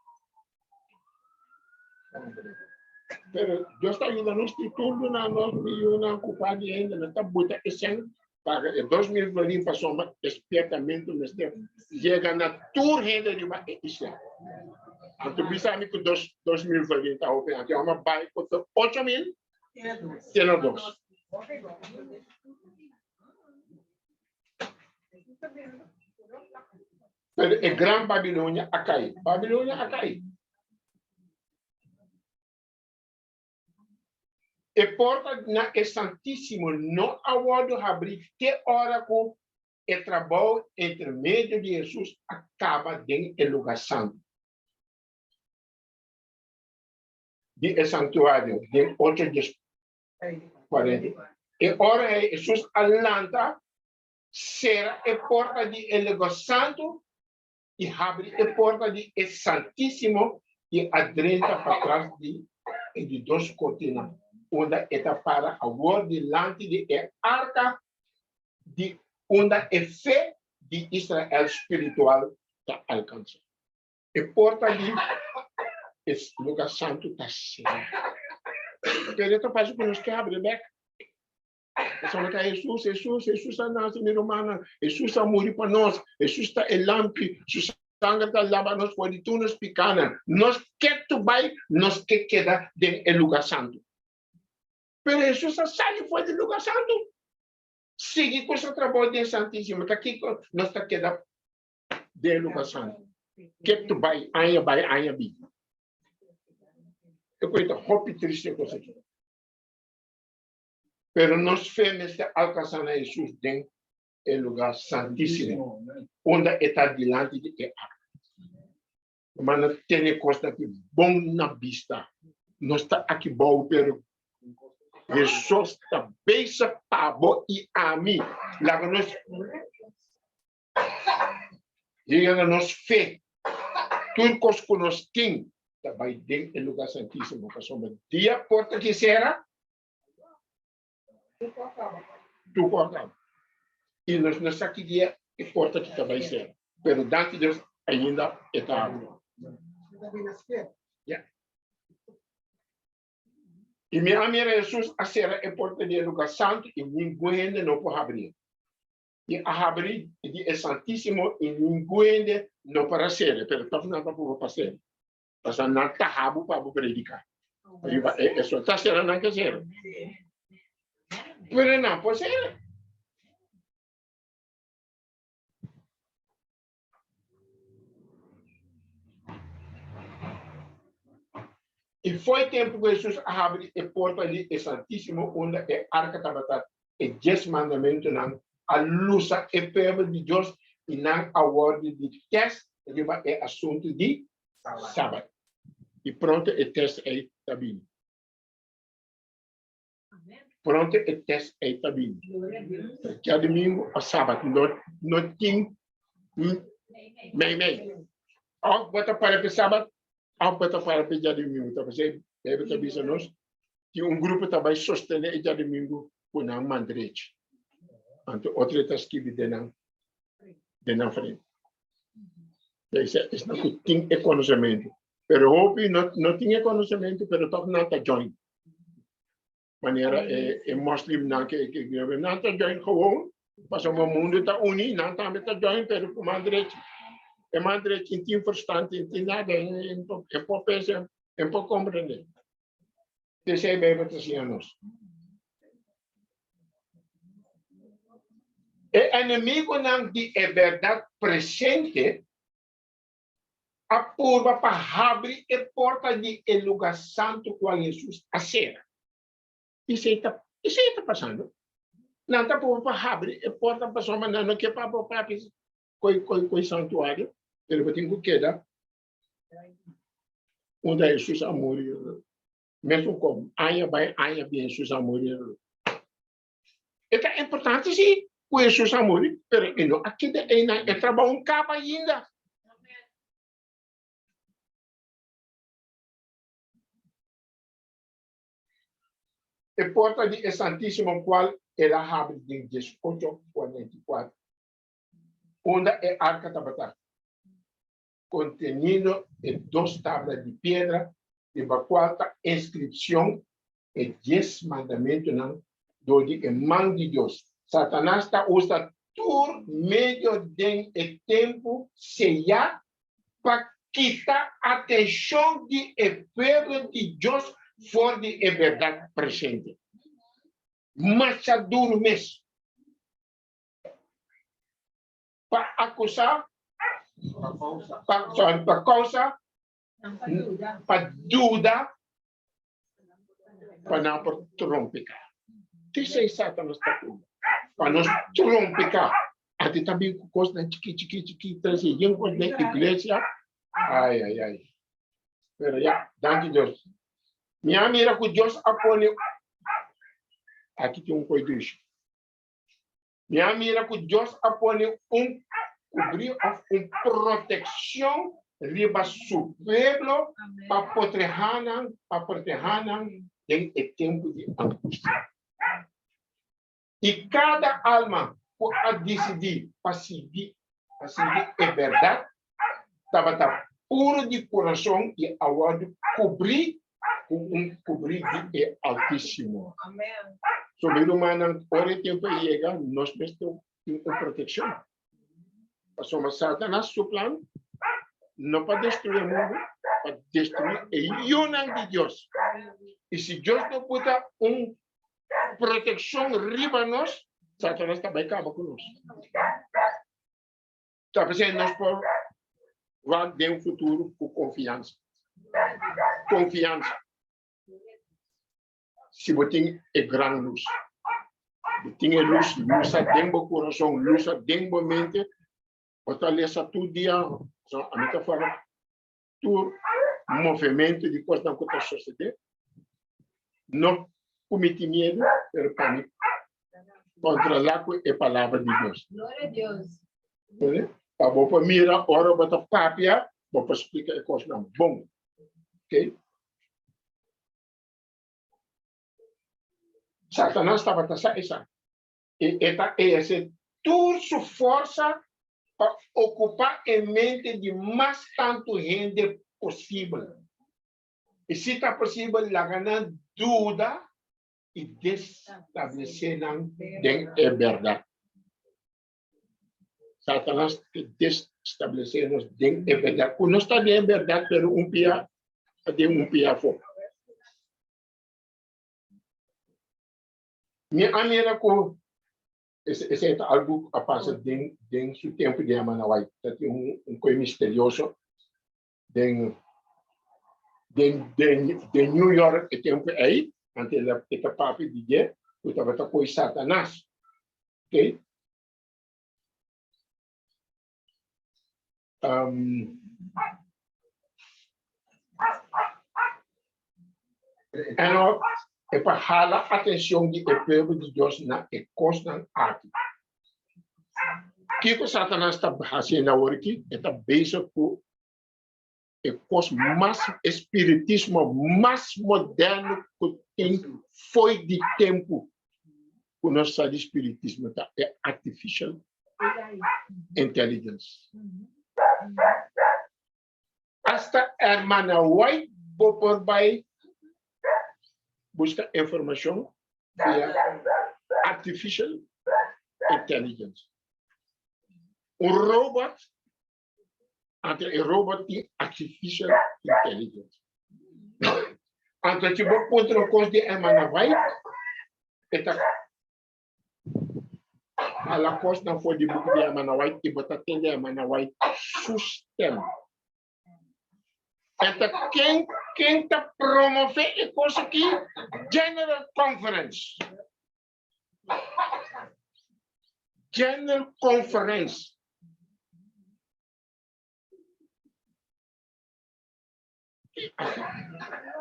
Pero Dios ta yuda nos di tur duna nos miyonan ku par di hende, nos ta buta e sèn paga e 2000 florin pasobra e spiertamentu mester yega na tur hende riba e isla. Anto bisa mi ku 2000 florin ta hopi, anto mi a bai ku 8000 te na dos. Pero e gran Babilonia a kai. Babilonia a kai. E porta na e Santísimo no a wòrdu habrí te ora ku e trabou intermedio di Hesus a kaba den e lugá santu di e santuario den ocho dies kuarenta. E ora ei Hesus a lanta, sera e porta di e lugá santu i habri e porta di e Santísimo i a drenta patras di e di dos kortina, unda e ta para awor dilanti di e arka di unda e fe di Israel spiritual ta alkansá. E porta di e lugar santu ta será. Pero e ta parse ku nos ke habri bek. Pasobra ta Hesus, Hesus, Hesus a nase, mi rumannan. Hesus a muri pa nos. Hesus ta e lampi. Su sanger ta laba nos for di tur nos pikánan. Nos ke tu bai, nos ke keda den e lugá santu. Pero Hesus a sali for di lugá santu. Sigui ku su trabou den Santísimo. Ta kiko nos ta keda den e lugá santu? Ke tu bai, aña bai, aña bin. E koe ta hopi triste e kos aki. Pero nos fe mester alkansá na Hesus den e lugá santísimo, unda e ta dilanti di e arka. Rumannan, tene kosnan aki bon na bista. Nos ta aki bou, pero Hesus ta bezig pa bo i ami. Laga nos yega na nos fe. Tur kos ku nos tin ta bai den e lugá santísimo, pasobra dia porta ki sera, Tur ku a kaba. I nos no sa ki dia e porta ki ta bai sera. Pero danki Dios ainda e ta habri. Ya. I mi a mira Hesus a sera e porta di e lugar santu i ningun hende no por habri. I a habri di e santísimo i ningun hende no por a sera, pero tòg nan ta purba pa sera. Pasobra nan ta habu pa bo prediká. Riba e eso ta sera nan ke sera. Pero nan por sera. I foi tempu ku Hesus a habri e porta di e Santísimo unda e arka tabata, e Dies Mandamentunan a lusa e pueblo di Dios i nan a wòrdu di tèst riba e asuntu di Sabat. I pronto e tèst ei ta bini. Pronto e tèst ei ta bini. Djadumingu òf sabat no no tin mei mei. Òf bo ta para p'e sabat òf bo ta para p'e djadumingu. Ta p'esei Beibel ta bisa nos tin un grupo ta bai sostené e djadumingu ku nan man drechi. Anto otro ta skibi den nan den nan frente. Esei esnan ku tin e konosementu. Pero hopi no no tin e konosementu pero tòg nan ta join. Manera e e moslimnan ke ke nan ta join gewoon pasobra mundu ta uni nan tambe ta join pero ku man drechi. E man drechi no tin verstand no tin nada e por pensa e por komprende. Esei Beibel ta siña nos. E enemigunan di e bèrdat presente a purba pa habri e porta di e lugá santu kual Hesus a sera. Esei ta, esei ta pasando. Nan ta purba pa habri e porta pasobra nan no ke pa bo papia koi koi koi santuario, pero bo tin ku keda unda Hesus a muri. Mesun kom aña bai aña bin Hesus a muri. E ta importante si ku Hesus a muri, pero e no a keda einan, e trabou un kaba ainda. E porta di e Santísimo kual el a habri den 1844, unda e arka tabata, konteniendo e dos tabla di piedra riba kual ta inskripshon e dies mandamentunan dor di e man di Dios. Satanas ta usa tur medio den e tempu seyá pa kita atenshon di e pueblo di Dios for di e bèrdat presente. Masha duru mes pa akusá, pa, sorry, pa kousa, pa duda, pa nan por trompiká. Tisei Satanas ta purba, pa nos trompiká. Ati ta bin ku kosnan chikí, chikí, chikí, trese yen kos den iglesia. Ai, ai, ai. Pero ya, danki Dios. Mi a mira ku Dios a pone, aki tin un koi dushi. Mi a mira ku Dios a pone un kubrí òf un protekshon riba su pueblo pa protehá nan, pa protehá nan den e tempu di angustia. I kada alma ku a disidí pa sigui, pa sigui e bèrdat, tabata puru di kurason i a wòrdu kubrí ku un kubrí di e Altísimo. So, mi rumannan, ora e tempu a yega, nos mester tin un protekshon. Pasobra Satanas su plan no pa destruí e mundu, pa destruí e yunan di Dios. I si Dios no puta un protekshon riba nos, Satanas ta bai kaba ku nos. Ta p'esei nos por wak den futuro ku konfiansa. Konfiansa. Si bo tin e gran lus. Bo tin e lus, lusa den bo kurason, lusa den bo mente. Bo ta lesa tur dia, so ami ta fala tur movementu di kosnan ku ta sosodé. No ku mi tin miedu, pero pa mi kontrolá ku e palabra di Dios. Gloria a Dios. Pa bo por mira ora bo ta papia, bo por splika e kosnan bon. Okay? Satanas tabata sa esaki. I e ta ehersé tur su forsa pa okupá e mente di mas tantu hende posibel. I si ta posibel, laga nan duda i desestablesé nan den e bèrdat. Satanas ke desestablesé nos den e bèrdat, ku nos ta den e bèrdat, pero un pia aden, un pia afó. Mi a mira ku esei ta algu ku a pasa den den su tempu di Hermana White. Ta tin un un koi misterioso den den den den New York e tempu ei, anto el a e ta papia di dje ku tabata koi Satanas. Okay? Um, en ook e pa hala atencion di e pueblo di Dios na e kosnan aki. Kiko Satanas ta hasiendo awor aki? E ta bezig ku e kos mas espiritismo mas moderno ku tin foi di tempu ku nos sa di spiritismo ta e artificial intelligence. Hasta hermana White bo por bai buska informashon via artificial intelligence. Un robot Anto e robot tin artificial intelligence. Anto si bo puntra un kos di Hermana White, e ta hala kosnan for di buki di Hermana White i bo ta tende Hermana White su stem. E ta ken ken ta promove e kos aki? General Conference. General Conference.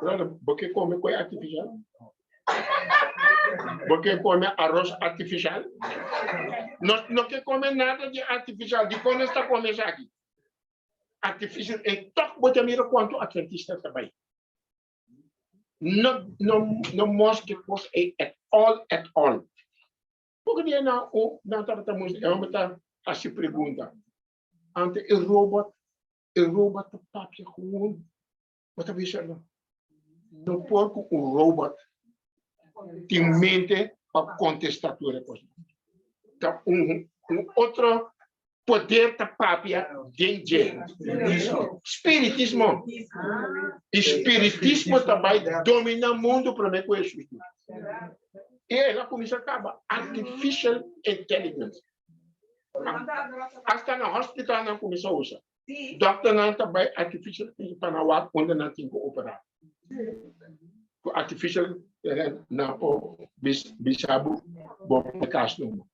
Brother, bo ke kome koi artificial? Bo ke kome arroz artificial? No, no ke kome nada di artificial. Di kon nos ta kome esaki? Artificial. En toch bo ta mira kuantu adventista ta bai. No, no, no mos ke kos ei at all, at all. Poko dia na o nan tabata mus, e homber ta hasi pregunta. Ante e robot E robot ta papia gewoon. Bo ta bisa no. No por ku un robot tin mente pa kontestá tur e kosnan. Ta un un otro poder ta papia den dje. Spiritismo. I spiritismo ta bai dominá mundu promé ku Hesus bini. I el a kuminsá kaba artificial intelligence. Hasta na hospital nan kuminsá usa. Dokternan ta bai artificial pa nan wak unda nan tin ku operá. Ku artificial nan por bisa bo bo kas nobo.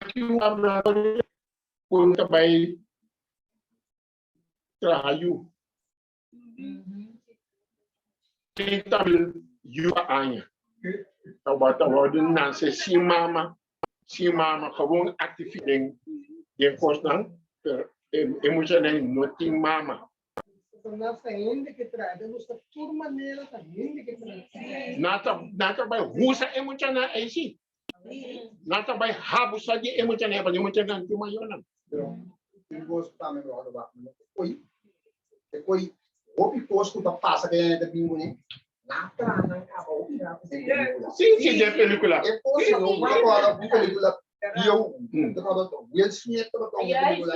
Aki un laboratorio ku ta bai traha yu. 30 mil yu pa aña. Tabata wòrdu nase sin mama, sin mama, gewoon artificial den den kosnan, pero e e muchanan no tin mama. Satanás ta hende ke traha, ta buska tur manera ta hende ke traha. Nan ta nan ta bai husa e muchanan ei si. Nan ta bai habusa di e muchanan ei, pasobra e muchanan tin mayornan. Pero tin kos ku tambe mi wòrdu wak, mi koi e koi hopi kos ku ta pasa ku e ta bin kuné, nan traha nan kaba hopi rato den pelikula. Sí, sí, den pelikula. E kos ku mi kòrda un pelikula bieu, ta kòrda Will Smith tabata un pelikula,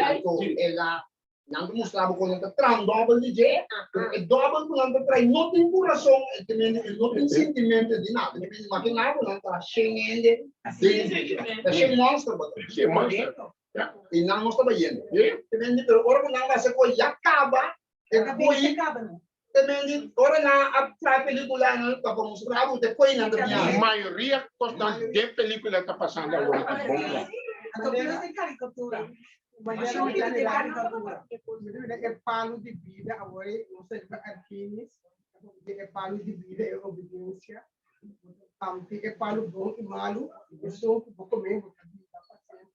anto el a Nan ta mustra bo kon nan ta traha un dòbel di dje, pero e dòbel ku nan ta traha no tin kurason, te mende e no tin sintimentu di nada. Te mende makina ku nan ta shen hende den, ta shen monster bo ta. Shen monster, ya. I nan no staba yendo. Te mende, pero ora ku nan basa ku ya kaba, e koi, te mende, ora nan a traha pelikula nan ta pa mustra bo te koi nan ta biaha. Mayoria kosnan den pelikula ta pasando awor aki bon kla. E palu di bida awor e nos ta riba Argenis e palu di bida e obediencia tin e palu bon i malu esun ku bo kome bo ta biba pa semper.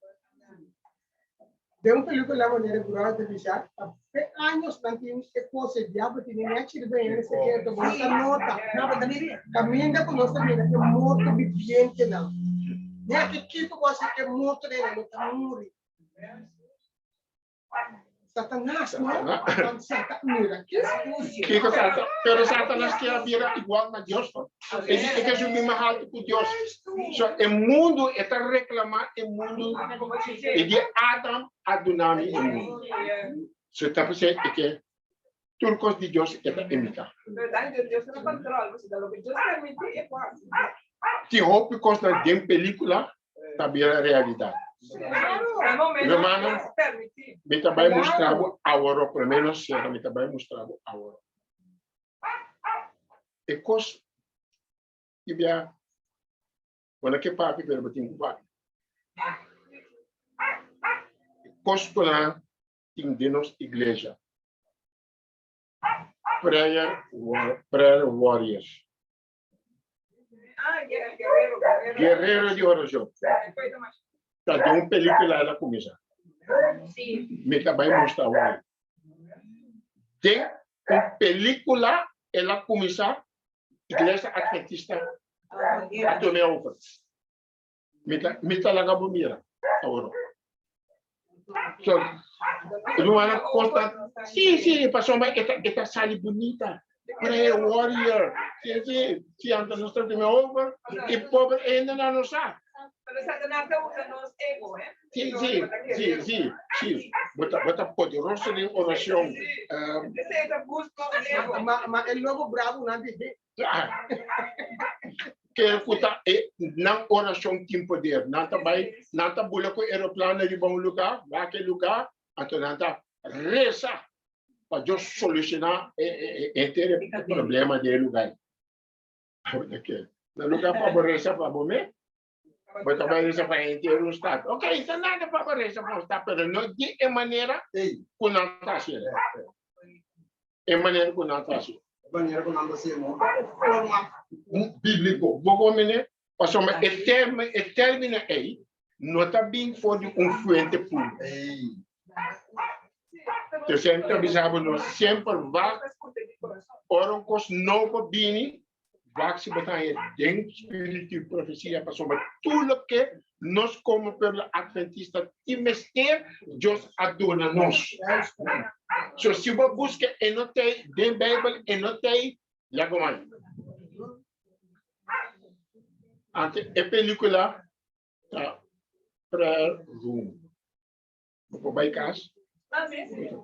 Den un pelikula manera Brother ta bisa pa fe años nan tin e kos e diablo tene nechi riba hende sekreto bo no ta nota kaminda ku nos ta mira e morto bibientenan nèt e kiko ku a hasi e morto den no ta muri. Satanás, no? Satan, mira, ki sucio. Kiko Satan? Pero Satanas kier a bira igual na Dios, no? E di, e ke subi mas alto ku Dios. So, e mundu, e ta reklamá e mundu, e di Adam a duna mi e mundu. So, ta p'esei e ke tur kos di Dios e ta imitá. Tin hopi kosnan den pelíkula ta bira realidat. Hermano, mi ta bai mustra bo aworo, por lo menos sera mi ta bai mustra bo aworo. E kos ki bia, bo no ke papia, pero bo tin ku papia. E kos ku nan tin den nos iglesia, prayer, prayer warriors. Guerrero di oracion. Ta di un pelicula el a cuminsa. Mi ta bay mustra awor. Den un pelicula el a cuminsa, Iglesia Adventista a tome over. Mi ta, mi ta laga bo mira awor. So, rumannan kosta, sí, sí, pasobra e ta, e ta sali bunita. Prayer warrior. Sí, sí, sí, anto nos ta tuma over i pober hendenan no sa. Pero Satanás ta usa nos ego, eh? Sí, sí, sí, sí, sí. Bo ta, bo ta poderoso den oracion. Esei ta busca un ego. Ma, ma e lobo bravo nan di he. Ker ku ta e nan orashon tin poder. Nan ta bai, nan ta bula ku aeroplano riba un lugá, wak e lugá, anto nan ta resa pa Dios solushoná e henter e problema di e lugá ei. Na lugar pa bo reza pa bo mes, bo ta bai reza pa henter un stad. Ok, ta nada pa bo reza pa un stad, pero no di e manera ku nan ta hasié. E manera ku nan ta hasié. E manera ku nan ta hasié no ta e forma bíbliko. Bo komprendé? Pasobra e term, e término ei no ta bin for di un fuente puro. Entonces, mi ta bisa bo no semper wak ora un kos nobo bini, wak si bo ta haña den spiritu di profesia, pasobra tur loke nos komo pueblo adventista tin mester, Dios a duna nos. So, si bo buska e no ta ei den Bijbel, e no ta ei, laga mai. Anto e pelikula ta Prayer Room. Bo por bai kas,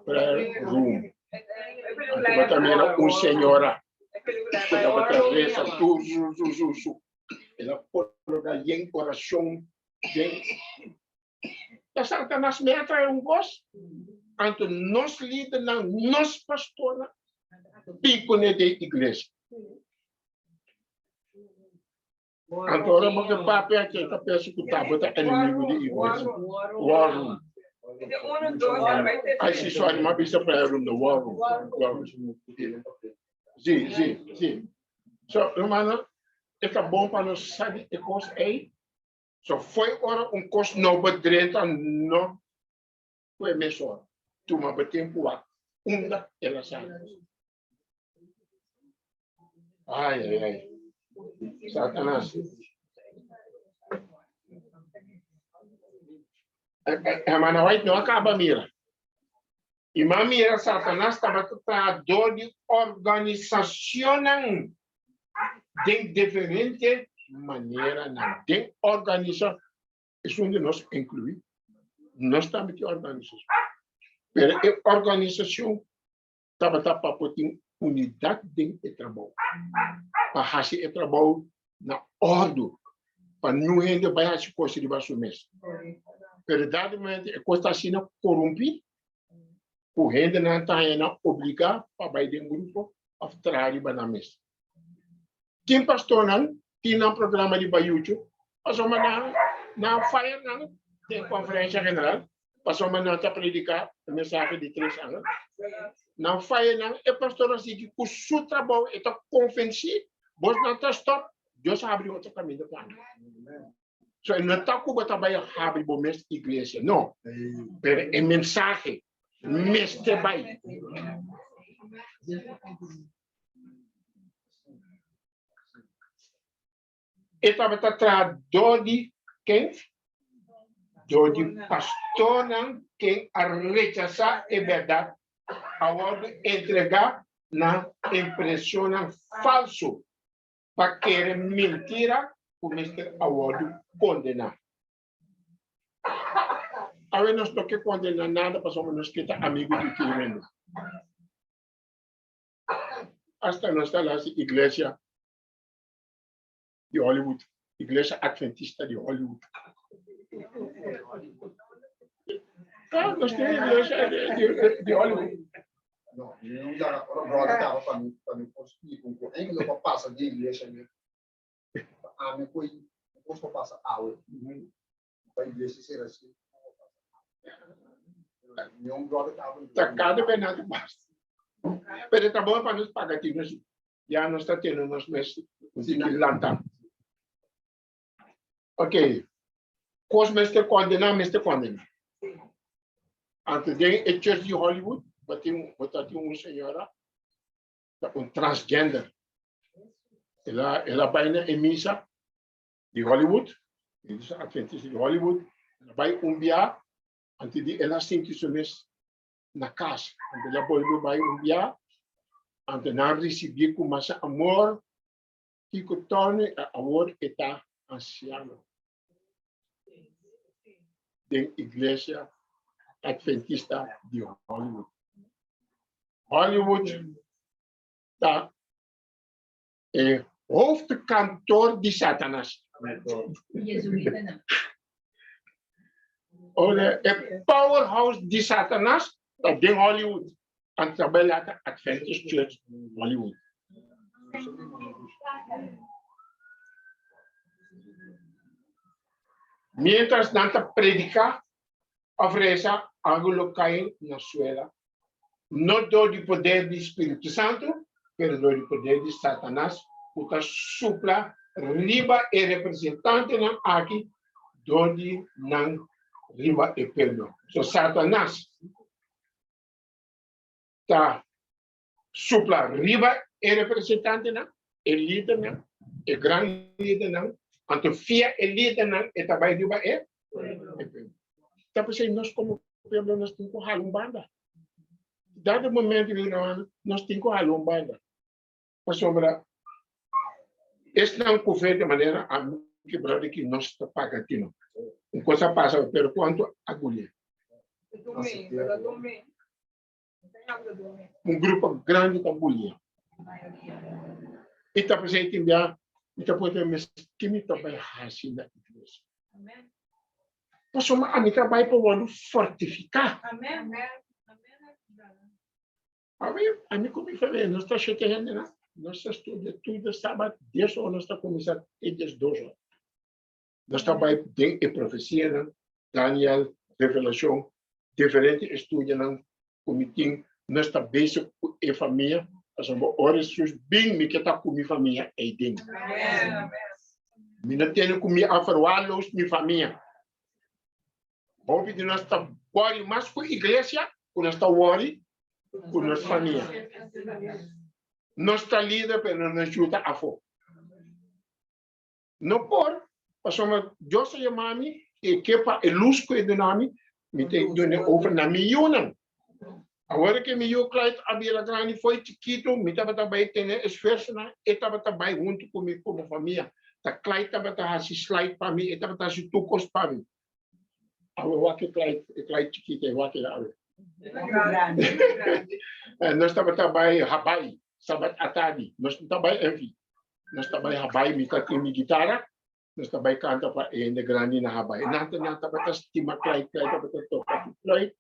prayer room. Anto bo ta mira un señora ku tabata resa su su su su su. El a koloká yen orashon den. Ta Satanas me a trae un kos. Anto nos lidernan, nos pastornan, bin kuné den iglesia. Anto ora bo ke papia ke ta pensa ku ta bo ta enemigo di iglesia. War room. Ai si sorry, ma bisa prayer room no war room. War room. Si, si, si. So, hermano, e ta bon pa nos sabi e kos ei. So foi ora un kos nobo drenta no kue mesora. Tuma bo tempu wak unda el a sali. Ai, ai, ai. Satanás. Hermana White no acaba mira. I m'a mira Satanas tabata traha dor di organisacionnan den diferente maneranan. Den organisa esun di nos inclui. Nos tambe tin organisacion. Pero e organisacion tabata pa por tin unidat den e trabou, pa hasi e trabou na òrdu, pa niun hende bai hasi kos riba su mes. Pero dado momento e kos ta asina korumpí ku hendenan ta haña nan obligá pa bai den grupo òf traha riba nan mes. Tin pastornan tin nan programa riba YouTube pasobra nan nan fire nan den konferensia general pasobra nan ta prediká e mensahe di tres aña. Nan fire nan, e pastor a sigui ku su trabou, e ta konvensí, bosnan ta stòp, Dios a habri otro kaminda pa nan. So e no ta ku bo ta bai habri bo mes iglesia, no. Pero e mensahe mester bai. E tabata traha dor di ken? Dor di pastornan ken a rechasá e bèrdat, a wòrdu entregá na impreshonnan falsu pa kere mintira ku mester a wòrdu kondená. Awe nos no ke kondená nada pasobra nos ke ta amigu di tur hende. Asta nos ta hasi iglesia di Hollywood, Iglesia Adventista di Hollywood. Ah, nos tin iglesia di Hollywood. No, mi no yaga ora brother taba pa mi pa mi por splika un ko enkele pa pasa di iglesia mi pa ami ku kos pa pasa awe pa iglesia ser asi mi un brother taba Ta kada bes nan ta pasa. Pero ta bon pa nos paga tino si. Ya nos ta tene nos mes un tiki lanta. Ok. Kos mester kondena, mester kondena. Anto den e church di Hollywood, bo tin, bo ta tin un señora, ta un transgender. El a, el a bai na e misa di Hollywood, e misa adventista di Hollywood, el a bai un bia, anto di el a sinti su mes na kas. Anto el a bolbe bai un bia, anto nan risibié ku masha amor. Kiko Tony awor e ta ansiano den Iglesia Adventista di Hollywood. Hollywood ta e hoofdkantoor di Satanas. Ora e powerhouse di Satanas ta den Hollywood. Anto ta bai lata Adventist Church Hollywood. Mientras nan ta prediká òf resa, algu lo kai na suela, no dor di poder di Spiritu Santu, pero dor di poder di Satanas ku ta supla riba e representantenan aki dor di nan riba e pueblo. So Satanas ta supla riba e representantenan, e lidernan, e gran lidernan, anto via e lidernan e ta bai riba e pueblo. Ta p'esei nos komo pueblo nos tin ku hala un banda. Dado momento nos tin ku hala un banda. Pasobra esnan ku fe di manera ami ki brother ki nos ta paga tino. Un kos a pasa pero kuantu a gulia. Un grupo grandi ta gulia. I ta p'esei tin bia mi ta puntra mi mes ke mi ta bai hasi na iglesia. Pasobra ami ta bai pa wòrdu fortifiká. Ami, ami ku mi famia, nos ta shete hendenan, nos ta studia tur sabat, dies or nos ta kuminsá te 12 or. Nos ta bai den e profesianan, Daniel, Revelashon, diferente estudionan ku mi tin, nos ta bezig ku e famia, pasobra ora Hesus bin mi ke ta ku mi famia eiden. Mi no tene ku mi a verwaarloos mi famia. Hopi di nos ta wòri mas ku iglesia ku nos ta wòri ku nos famia. Nos ta lider pero nos yu ta afó. No por, pasobra Dios a yama mi i e ke pa e lus ku e duna mi, mi ta dun'e over na mi yunan. Awor ke mi yu Clyde a bira grandi fo'i chikitu, mi tabata bai tene esfuersonan, e tabata bai huntu ku mi komo famia. Ta Clyde tabata hasi slide pa mi, e tabata hasi tur kos pa mi. Awe wak e Clyde, e Clyde chikitu e wak e awe. Nos tabata bai Habai, sabat atardi, nos no ta bai Envy. Nos ta bai Habai, mi ta tin mi gitara, nos ta bai kanta pa e hende grandi na Habai. Nan ta nan tabata stima Clyde, Clyde tabata toka su fluit.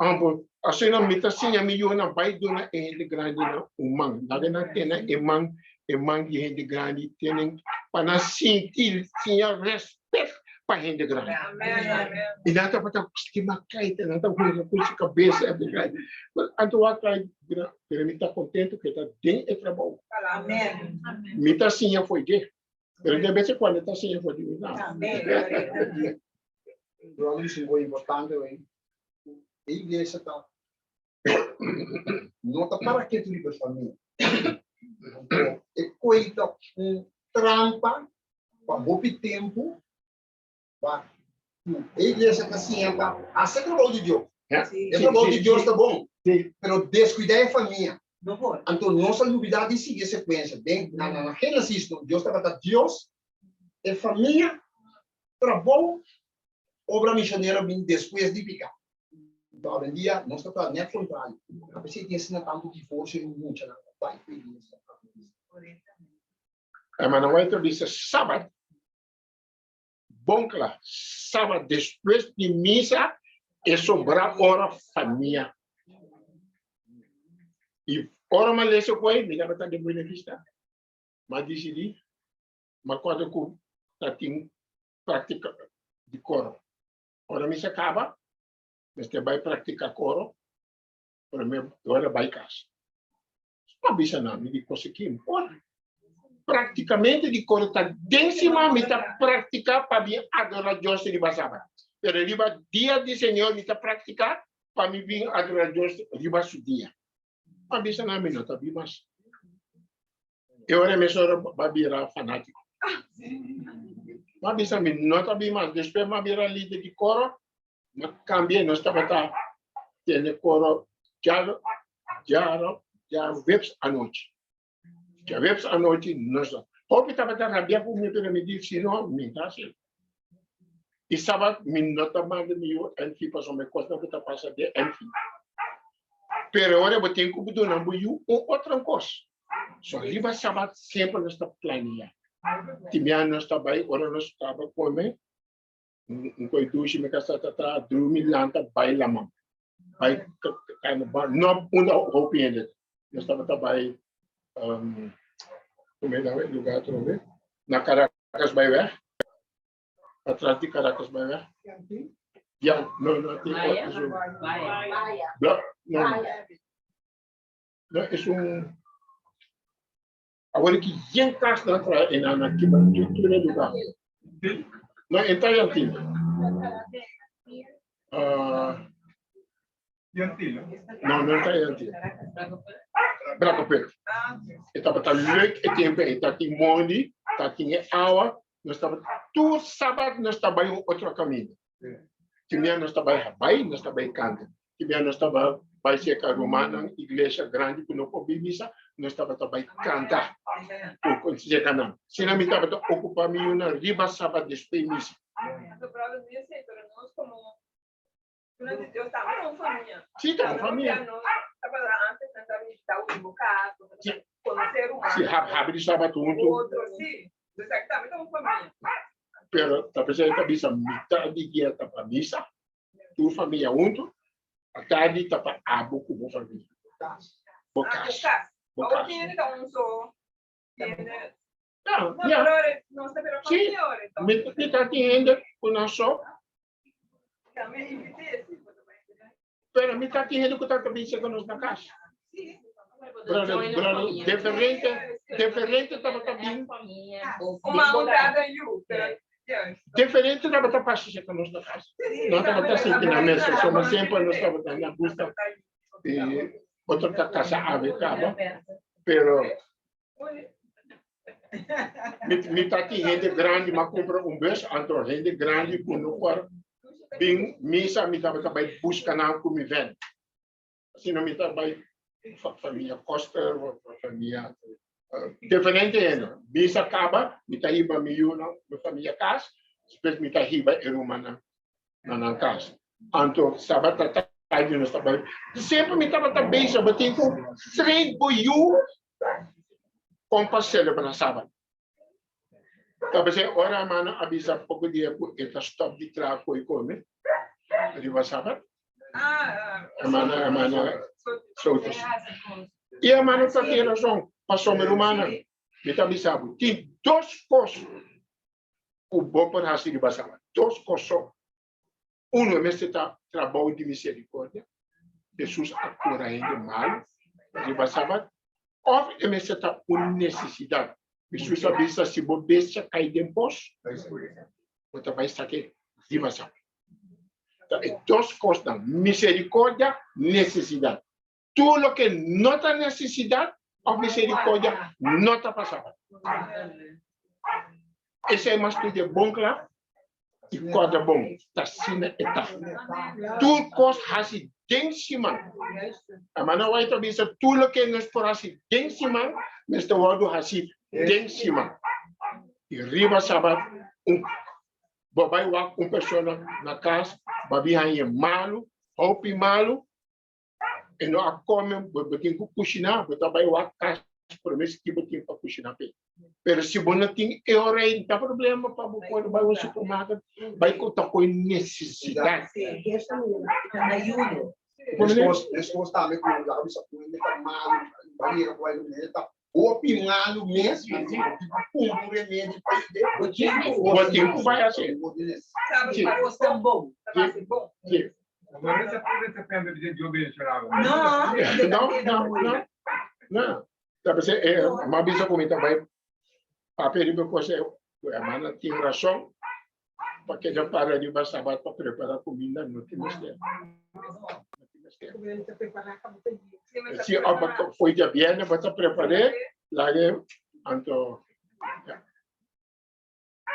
Ambo, asina mi ta siña mi yunan bai duna e hende grandi nan un man. Laga nan tene e man, e man di hende grandi tenen pa nan sinti, siña respet pa hende grandi. I nan tabata stima Clyde, nan ta hunga ku su kabesa. Anto wak Clyde bira, pero mi ta kontento ku e ta den e trabou. Mi ta siña fo'i dje. Pero de bes en cuando ta siña for di mi mama. Brother dice un cosa importante hoy. E iglesia ta no ta para ketu riba e famia. Anto e koe ta un trampa pa hopi tempu pa ku e iglesia ta siña pa hasi e trabou di Dios. E trabou di Dios ta bon, pero descuida e famia. Anto nos a lubida di sigui e secuencia. Den na na Genesis no, Dios tabata Dios, e famia, trabou, obra misionero bin despues di pica. Anto awendia nos ta traha net contrario. A pesey tin asina tanto divorcio y muchanan ta bai cu iglesia. Hermana White ta bisa Sabat Bon kla, sabat despues di misa e sobra ora famia. I ora m'a lesa ku ei, mi tabata den Buena Vista. M'a disidí, m'a kòrda ku ta tin práktika di koro. Ora misa kaba, mester bai praktiká koro, promé ora bai kas. M'a bisa nan, mi di kos aki ora praktikamente di koro ta den siman mi ta praktika pa bin adora Dios riba sabat. Pero riba dia di Señor mi ta praktika pa mi bin adora Dios riba su dia. M'a bisa nan mi no ta bin mas. E ora mesora b'a bira fanatiko. M'a bisa mi no ta bin mas. Despues m'a bira lider di koro. M'a kambia nos tabata tene koro djaweps anochi. Djaweps anochi nos ta. Hopi tabata rabia ku mi pero mi di si no mi ta hasi. I sabat mi no ta manda mi yu NV pasobra e kosnan ku ta pasa den NV. Pero ora bo tin ku duna bo yu un otro kos. So riba sabat semper nos ta planea. Tin bia nos ta bai ora nos kaba kome Un koi dushi mi kasa ta traha drumi lanta bai laman. Bai kana ba no unda hopi hende. Nos tabata bai um, come na lugar atrobe na Caracas bai weg. Atras di Caracas bai weg. Ja, no, no, tin otro. No, no. No, es un... Awor ki yen kas nan traha e nan a kima tur tur e lugar. No, e ta Yantin. Ah, no, no ta Yantin. Brakopek. E tabata leuk e tempo ei. Ta tin mondi, ta tin e awa. Nos tabata tur sabat nos ta bai un otro kaminda. Timia nos ta bai Habai, nos ta bai kanta. Timia nos taba bai serka rumannan, iglesia grandi ku no por bin misa, nos tabata bai kanta ku serka nan. Asina mi tabata okupá mi yunan riba sabat despues misa. Sí, ta un famia. Sí, habri sabat huntu. Pero ta pesey ta bisa mitad di dia ta pa misa, tur famia huntu, atardi ta pa abo ku bo famia. Bo kas. Bo kas. Ja, ja. Sí, mitad di hende ku nan so. Pero mitad di hende ku ta bisa ku nos na kas. Brother, brother, diferente, diferente tabata bin. Diferente tabata pasa ku nos na kas. No tabata sinti na mesa, soma semper nos tabata na gusta. E otro ta kasa ave kaba, pero Mi ta tin hende grandi, m'a kumpra un bus, anto hende grandi ku no por bin misa, mi tabata bai buska nan ku mi vèn. Asina mi ta bai famia Koster, famia diferente hende. Misa kaba, mi ta hiba mi yunan, mi famia kas, despues mi ta hiba e rumannan na nan kas. Anto sabat ta tardi nos ta bai. Semper mi tabata bezig, bo tin ku train bo yu kon pa celebra sabat. Ta p'esei ora hermano a bisa poko dia ku e ta stop di traha ku e kome riba sabat. Hermana, hermana Sotos. I hermano ta tin rason, pasobra mi rumannan, mi ta bisa bo, tin dos kos ku bo por hasi riba sabat, dos kos so. Uno, e mester ta trabou di misericordia, Jesus a cura hende malu riba sabat, of e mester ta un necesidad. Jesus a bisa, si bo bestia cai den pos, bo ta bai saké riba sabat. Ta e dos cosnan, misericordia, necesidad. Tur loke no ta necesidad of misericordia no ta pa sabat. Esei mas studia bon kla i korda bon, ta asina e ta. Tur kos hasi den siman. Hermana White ta bisa tur loke nos por hasi den siman mester wòrdu hasi den siman. I riba sabat un bo bai wak un persona na kas, bo a bin haña malu, hopi malu, E no a come, bo, bo tin cu cushina, bo ta bay wak cas prome si bo tin pa cushina pe. Pero si bo no tin e ora ei, ta problema pa bo por bay un supermarket, bay cu ta cu e necesidad. Ayudo. Despues, despues tambe cu laga bisa cu hende ta malu, ba yega cu algo hende ta hopi malu mes, bo tin cu cumpra un remedi pa yude. Bo tin cu, bo tin cu bay haci. Sabi pa bo ta bon, ta basi bon. Si. No, No, no, no. No. Ta pensé, eh, m'a bisa ku mi ta bai papia riba kos e hermana tin rason pa keda para riba sabat pa prepara kuminda no tin mester. No tin mester. Si of foi dia biernes bo ta prepar'é, lag'é anto ya.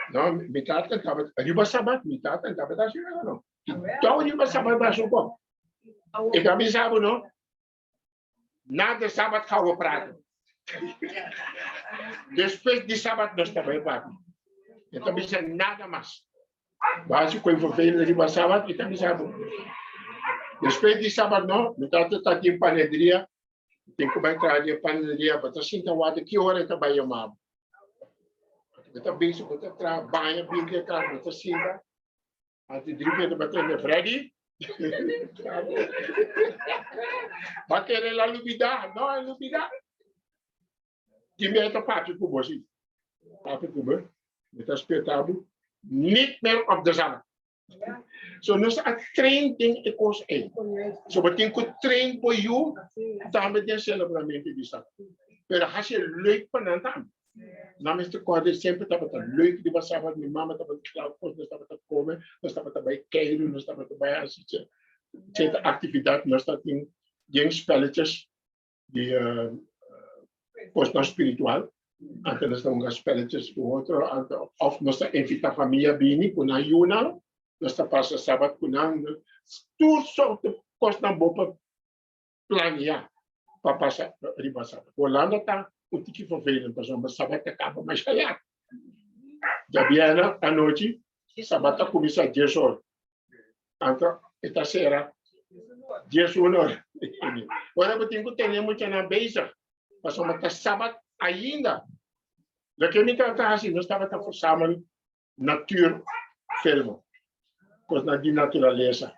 No, mi tata tabata, riba sabat, mi tata tabata hasi nada no. Tou riba sabat ba su kom. E ta bisa bo no, na de sabat gaan we praten. Despues di sabat nos ta bai papia. E ta bisa nada mas. Ba hasi koi vervelend riba sabat, e ta bisa bo. Despues di sabat no, mi tata ta tin panaderia, tin ku bai traha den panaderia, bo ta sinta wak ki ora e ta bai yama bo. Bo ta bezig, bo ta traha, baña, bin ke kas, bo ta sinta. Antes drie keer ta tende Freddy. Ba kere la lubida, no a lubida. Tin bia ta papia ku bo si. Papia ku bo, mi ta speta bo. Niet meer op de Sabbat. So nos a train den e kos ei. So bo tin ku train bo yu tambe den selebramentu di Sabat. Pero hasi leuk pa nan tambe. Nan mester kòrda semper tabata leuk riba Sabat. Mi mama tabata kla kos, nos tabata kome, nos tabata bai keiru, nos tabata bai hasi sierto aktividat, nos tabatin yen spelletjes di kosnan spiritual. Anto nos ta hunga spelletjes ku otro, anto òf nos ta invitá famia bini ku nan yunan, nos ta pasa sabat ku nan. Tur sorto kosnan bo por plania pa pasa riba sabat. Holanda ta un tiki vervelend pasobra sabat ta kaba masha lat. Djabièrnè anochi sabat ta kuminsá dies or. Anto e ta sera 11 or. Ora bo tin ku tene muchanan bezig, pasobra ta sabat ainda. Loke mi tabata hasi, nos tabata versamel natuurfilmen, kosnan di naturalesa.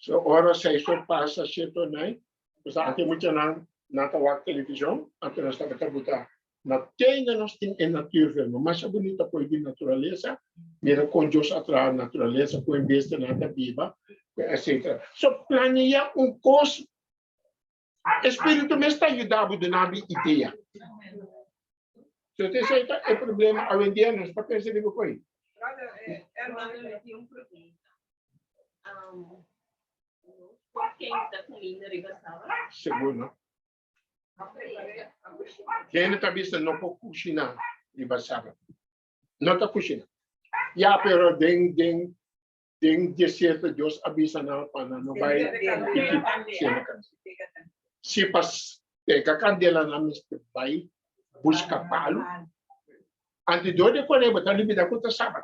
So ora seis or pasa, siete or nai, nos ta ante muchanan nan ta wak televishon, anto nos tabata buta Na tende nos tin e natuurfilm masha bunita koe di naturalesa, mira kon Dios a traha naturalesa, kon e bestianan ta biba, etcetera. So planea un kos, e spiritu mes ta yuda bo duna bo idea. So esei ta e problema awendia, nos ta pensa riba koe. Brother, Herman, mi tin un pregunta. Nos por kenta kuminda riba Sabat? Sigur no. Hende ta bisa no por kushiná riba sabat. No ta kushiná. Ya, pero den den den desierto Dios a bisa nan pa nan no bai sema kandela. Si pa pega kandela nan mester bai buska palu. Anto dor di kore bo ta lubida ku ta sabat.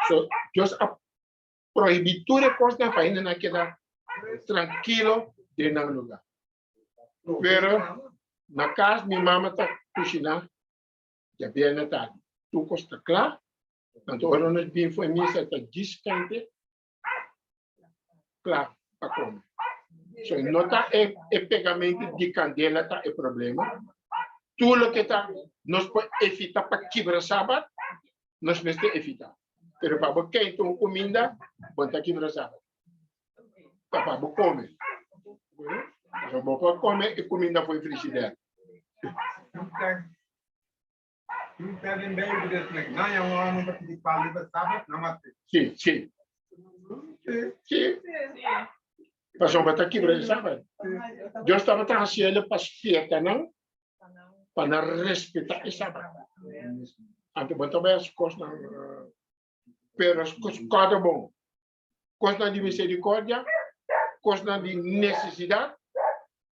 So Dios a prohibí tur e kosnan pa hende nan keda trankilo den nan lugá. Pero na kas mi mama ta kushiná djabièrnè tardi. Tur kos ta kla. Anto ora nos bin for e misa ta djis kente kla pa kome. So no ta e e pegamento di kandela ta e problema. Tur loke ta nos por evita pa kibra sabat, nos mester evita. Pero pa bo kenta un kuminda, bo no ta kibra sabat. Ta pa bo come. Pasobra bo por come e cuminda for e frigider. Si, si. Si. Pasobra bo ta kibra e sabat. Dios tabata haciendo pa spierta nan, pa nan respeta e sabat. Anto bo ta bay haci cosnan, pero cos bon. Kosnan di misericordia, kosnan di necesidad.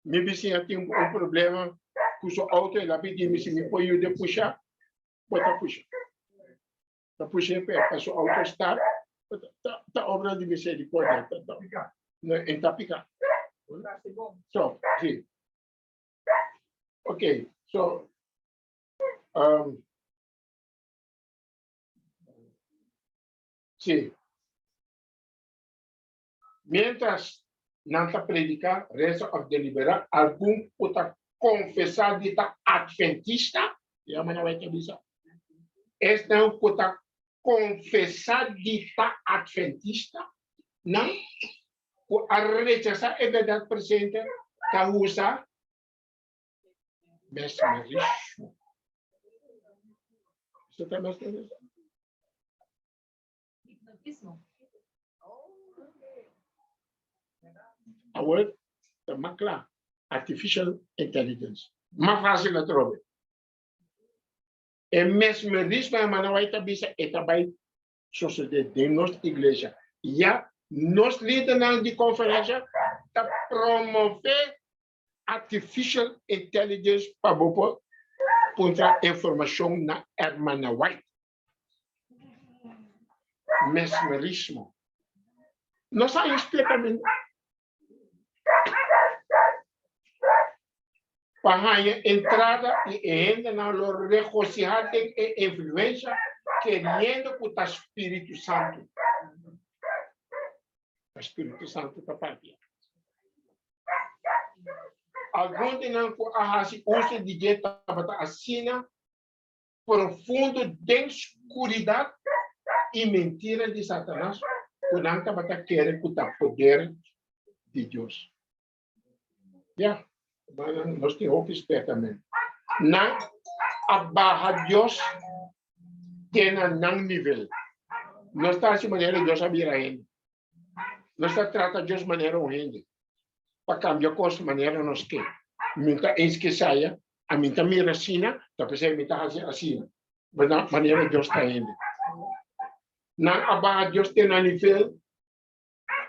Mi bisiña tin un problema cu su auto, el a pidi mi si mi por yuda pusha, bo ta pusha. Ta pusha pa su auto start, ta obra di misericordia, no e ta pica. So, si. Ok, so, um, Sí. Miéntras nan ta prediká, resa òf deliberá, algun ku ta konfesá di ta atventista, ya manera bai ta bisa, esnan ku ta konfesá di ta atventista, nan ku a rechasá e bèrdat presente ta usa mesmerismo. Esei ta mesmerismo? Hipnotismo. Awor ta mas kla, artificial intelligence. Mas fácil atrobe. E mesmerismo hermana White ta bisa e ta bai sosode den nos iglesia. Ya nos lidernan di konferensha ta promove artificial intelligence pa bo por puntra informashon na hermana White. Mesmerismo. No sa explica pa haña entrada y e hendenan lo regociha den e influencia keriendo cu ta Spiritu Santo. Ta Spiritu Santo ta papia. Algun di nan cu a haci uso di dje tabata asina profundo den skuridat. i mentira di Satanas ku nan tabata kere ku ta poder di Dios. Ya, hermano, nos tin hopi spiertament. Nan a baha Dios te na nan nivel. No ta hasi manera Dios a bira hende. Nos ta trata Dios manera un hende, pa kambia kos manera nos ke. Mi ta eens ke saya, ami ta mira asina, ta p'esei mi ta hasi asina. Manera Dios ta hende. Nan a baha Dios te na nivel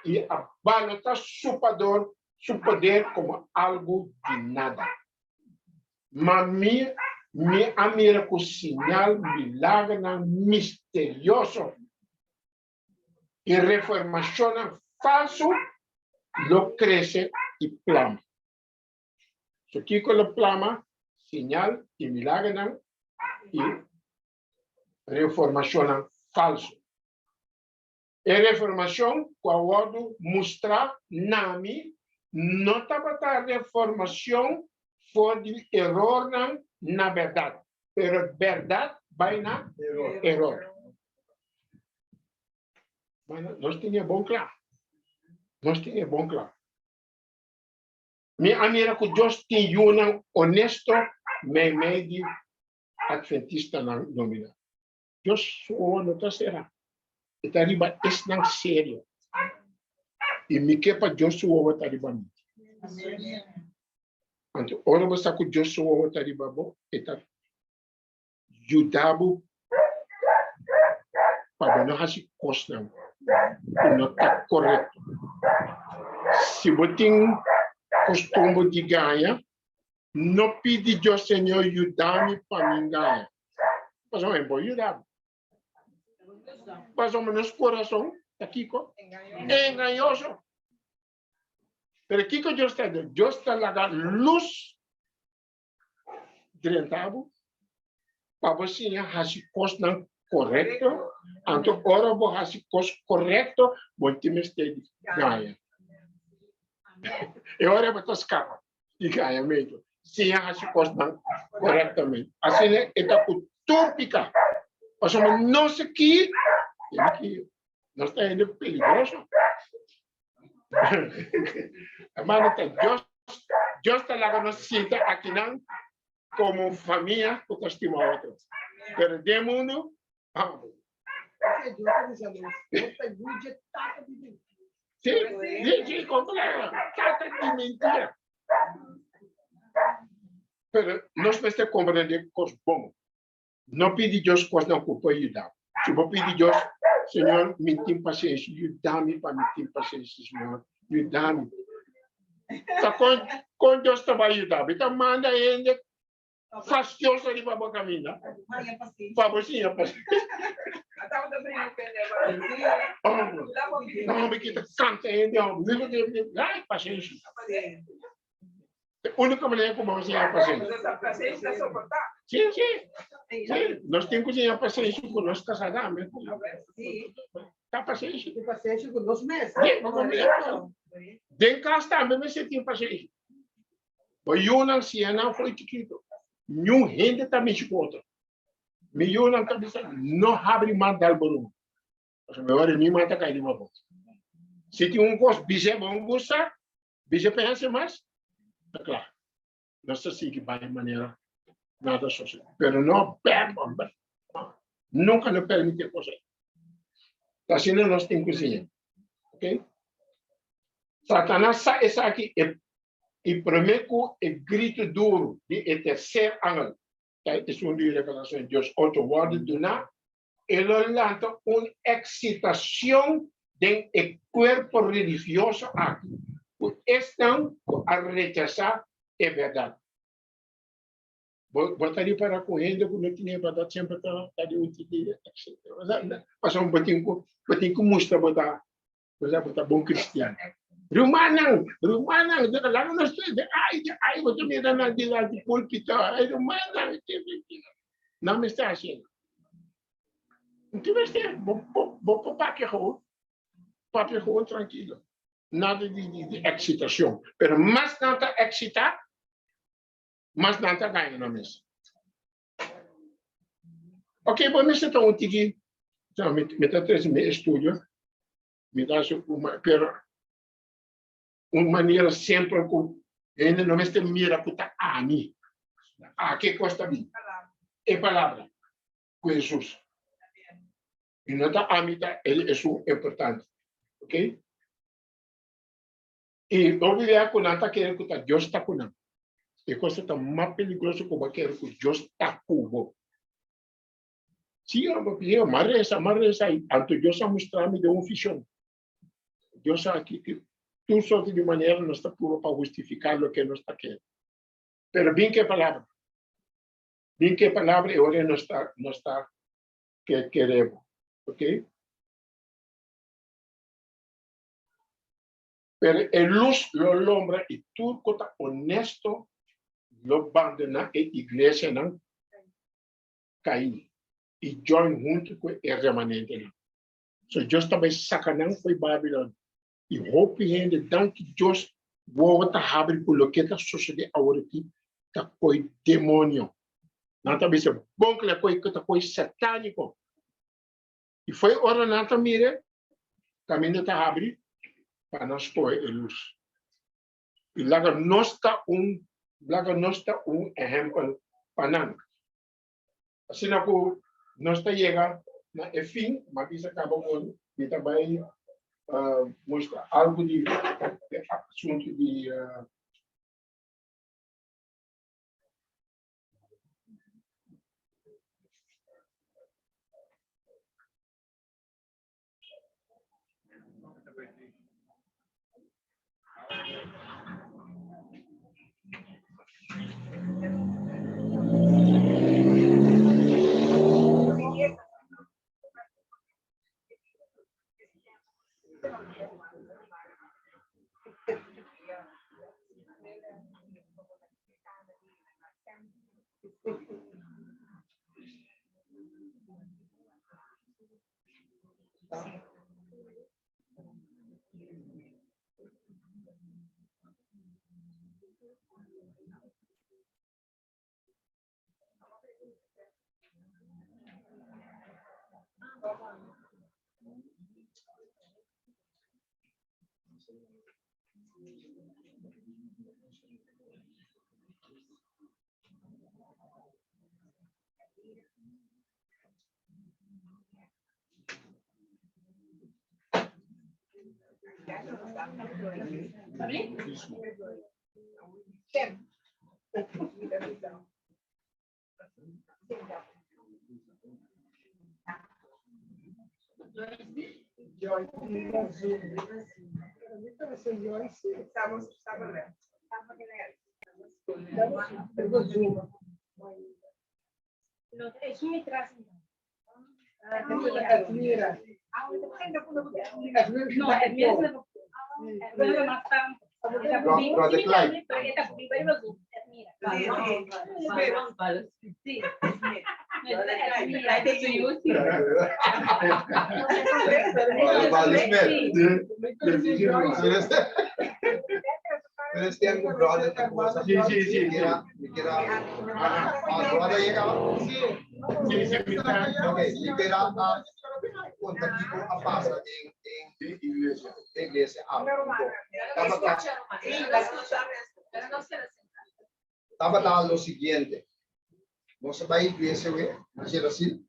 i a balota su pador, su poder komo algu di nada. Ma mi, mi a mira ku siñal milagernan misterioso i reformashonnan falsu lo krese i plama. So kiko lo plama? Siñal i milagernan i reformashonnan falsu. E reformashon ku a wòrdu mustrá na mi no tabata reformashon for di erornan na bèrdat, pero bèrdat bai na eror. Bueno, nos tin e bon kla. Nos tin e bon kla. Mi a mira ku Dios tin yunan onesto meimei di atventistanan nominá. Dios su oa no ta será. E ta riba esnan serio. I mi ke pa Dios su wowo ta riba mi. Anto ora bo sa ku Dios su wowo ta riba bo, e ta yuda bo pa bo no hasi kosnan ku no ta korekto. Si bo tin kostumber di gaña, no pidi Dios, Señor, yuda mi pa mi gaña. Pasobra e por yuda bo. Pasobra nos kurason ta kiko? Engañoso. Pero kiko Dios ta haci? Dios ta laga lus drenta bo pa bo siña haci cosnan corecto. Anto ora bo haci cos corecto, bo no tin mester di gaña. E ora bo ta scapa di gañamento. Siña haci cosnan corectamente. Asina e ta cu tur pica. Pasobra nos aki, nos ta hende peligroso. Hermano, ta Dios, Dios ta laga nos sinta akinan como famia ku ta stima otro. Pero den mundo, ah. Sí, sí, sí, compra. Tata di mentira. Pero nos mester comprende cos bon. No pidi Dios kosnan ku por yuda. Si bo pidi Dios, Señor, mi tin pasenshi, yuda mi pa mi tin pasenshi, Señor, yuda mi. Ta kon, kon Dios ta bai yuda bo? E ta manda hende fastioso riba bo kaminda pa bo siña pasenshi. Hombre, hombre ki ta kanta hende, hombre, ai, pasenshi. E único manera ku bo siña pasenshi. Sí, sí. Sí, nos tin ku siña pasenshi ku nos kasá tambe. Ta pasenshi. Tin pasenshi ku nos mes. Sí, ku nos mes. Den kas tambe mester tin pasenshi. Bo yunan siña nan for chikitu. Niun hende ta mishi ku otro. Mi yunan ta bisa, no habri mas dal bo ruman. Pasobra mi ora mi mata kai riba bo. Si tin un kos bis'é bo no gusta, Bis'é pa hasi mas, ta kla. Nos ta sigui bai manera nada sosodé. Pero no bèk, homber. No. Nunka no permití e kos ei. Ta asina nos tin ku siña. Ok? Satanas sa esaki e i promé ku e gritu duru di e terser angel, ta esun di Revelacion dios ocho, wòrdu duná, E lo lanta un eksitashon den e kuerpo religioso aki ku esnan ku a rechasá e bèrdat. Bo bo ta ripará ku hende ku no tin e bèrdat semper ta ta di un tiki eksitá. Pasobra bo tin ku bo tin ku mustra bo ta bo ta bo ta bon kristian. Rumannan, rumannan, laga nos ai ai bo ta mira nan dilanti pulpito, ai rumannan, nan mester hasi. Tin mester, bo bo por papia gewoon, papia gewoon trankilo. Nada di di di eksitashon. Pero mas nan ta eksitá, mas nan ta gaña nan mes. Oke, bo mester ta un tiki. So, mi, mi ta trese mi estudio, mi ta hasi un, pero un manera semper ku hende no mester mira ku ta ami. Aki kos ta bin. E palabra ku Hesus. I no ta ami ta esun importante. Ok? I hopi bia ku nan ta kere ku ta Dios ta ku nan. E kos ta mas peligroso ku bo kere ku Dios ta ku bo. Sí, yo, m'a resa, m'a resa, i anto Dios a mustra mi den un vision. Dios sa ki ki tur sorti di manera nos ta purba pa hustifiká loke nos ta kere. Pero bin ku e palabra. Bin ku e palabra e ora nos ta nos ta ke kere bo. Ok? Pero e lus lo lombra i tur ku ta honesto lo bandoná e iglesianan kaí i join huntu ku e remanentenan. So Dios ta bai saka nan fo'i Babilon. I hopi hende, danki Dios, wowo ta habri ku loke ta sosodé aworakí ta koi demonio. Nan ta bisa bon kla koi ku ta koi satániko. I fo'i ora nan ta mira, kaminda ta habri pa nan skohe e lus. I laga nos ta un, laga nos ta un ehèmpel pa nan. Asina ku nos ta yega na e fin, m'a bisa kaba un, mi ta bai mustra algu di e asuntu di. Brother Clyde. Tabata lo siguiente. Nos a bai iglesia we, na Gerasil.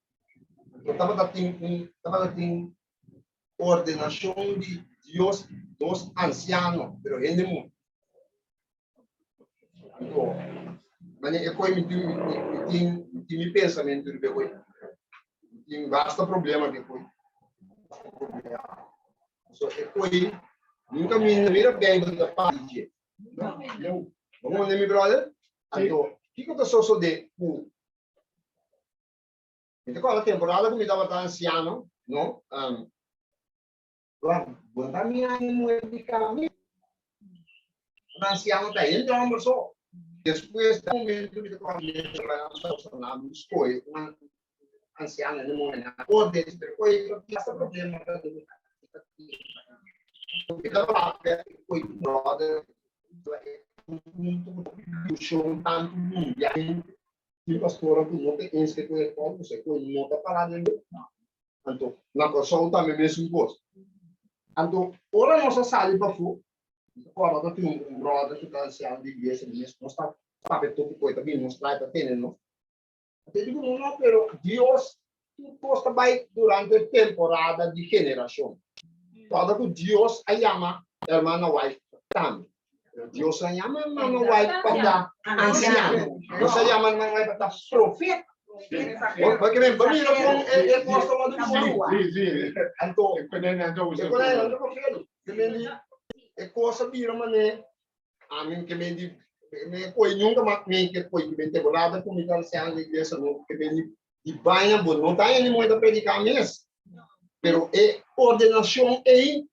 No tabata tin un, tabata tin ordenashon di Dios, dos ansiano, pero hende muhé. Anto, mane e koi mi tin, mi tin, mi tin mi pensamentu riba e koi. Mi tin basta problema ku e koi. Basta problema. So e koi, nunka mi no mira Bijbel ta papia di dje. No. Bo comprende mi brother? Anto, kiko ta sosode ku mi ta kòrda temporada ku mi tabata ansiano, no? Um, bo ta mi ánimo di kami. Un ansiano ta hende hòmber so. Despues di momento mi ta kòrda mi mi skohe un ansiano hende muhé nan orde, pero koe ta problema ta den Mi ta papia ku e brother discusion tantu mundialmente tin pastora ku no ta eens ku e kos, ku no ta para den. Anto, na Kòrsou tambe mesun kos. Anto, ora nos a sali pafó, mi ta kòrda ta tin un bròder ku ta ansiano di iglesia di mes, nos ta papia toki ku e ta bini nos trae pa tene nos. Anto e di ku nos, no, pero Dios tur kos ta bai durante temporada di generashon. Kòrda ku Dios a yama hermana White tambe. Pero Dios a yama hermana White pa ta ansiano. Dios a yama hermana White pa ta profeta. Bo ke men, bo mira kon e kos ta wòrdu Sí, sí, sí. Anto, E konai nan ta usa. E konai nan ta kofelo. Ke men di, e kos a bira manera Ami ke men di, me koi nunka mas men ke koi ke men temporada ku mi ta ansiano di iglesia no ke men di di baña bo no ta hende moe ta prediká mes. Pero e ordenashon ei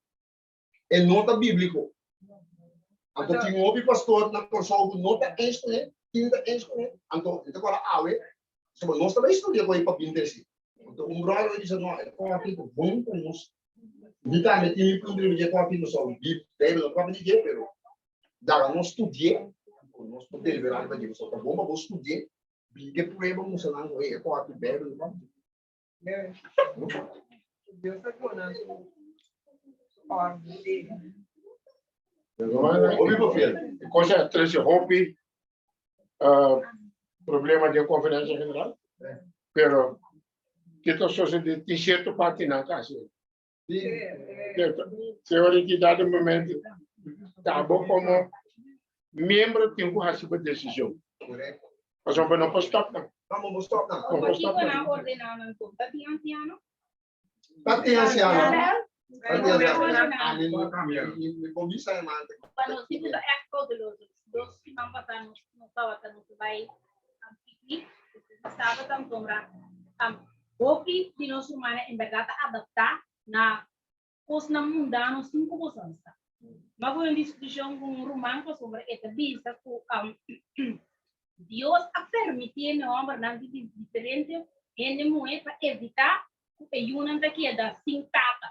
e no ta bíbliko. Anto tin hopi pastor na Kòrsou ku no ta eens kuné, tin ta eens kuné. Anto mi ta kòrda awe, pasobra nos ta bai studia ku ei pa bin trese. Anto un bròder a bisa no, e kòrti ku bon pa nos. Mi tambe tin mi punto di dje kòrti pasobra Beibel no papia di dje, pero laga nos studi'é, nos por deliberá riba dje. Pasobra ta bon pa bo studi'é, bin ke prueba mustra nan ku e kòrti Beibel no papia di dje. Dios a duna su órden. Hopi pa fiel. E cosa a trece hopi problema den conferencia general, pero ke ta sosode tin cierto partinan ta haci. Cierto. Te ora ki dado momento ta bo como miembro tin cu haci bo decision. Correcto. Pasobra bo no por stop nan. No, bo no stop nan. No por stop Pakiko nan. nan ordena nan tur? Ta tin ansiano? Ta tin ansiano. Ta tin ansiano. Ami no mi por bisa hermano. Pa nos si ta echt poderoso. Dos siman pasá nos nos tabata nos bai picnic. Nos tabata sombra hopi di nos rumannan en berdad ta adaptá na kosnan mundano sin ku boso a sa. Mi a pone un diskushon ku un ruman pasobra e ta bisa ku Dios a permití e mi hòmbernan di diferente hende muhé pa evitá ku e yunan ta keda sin tata.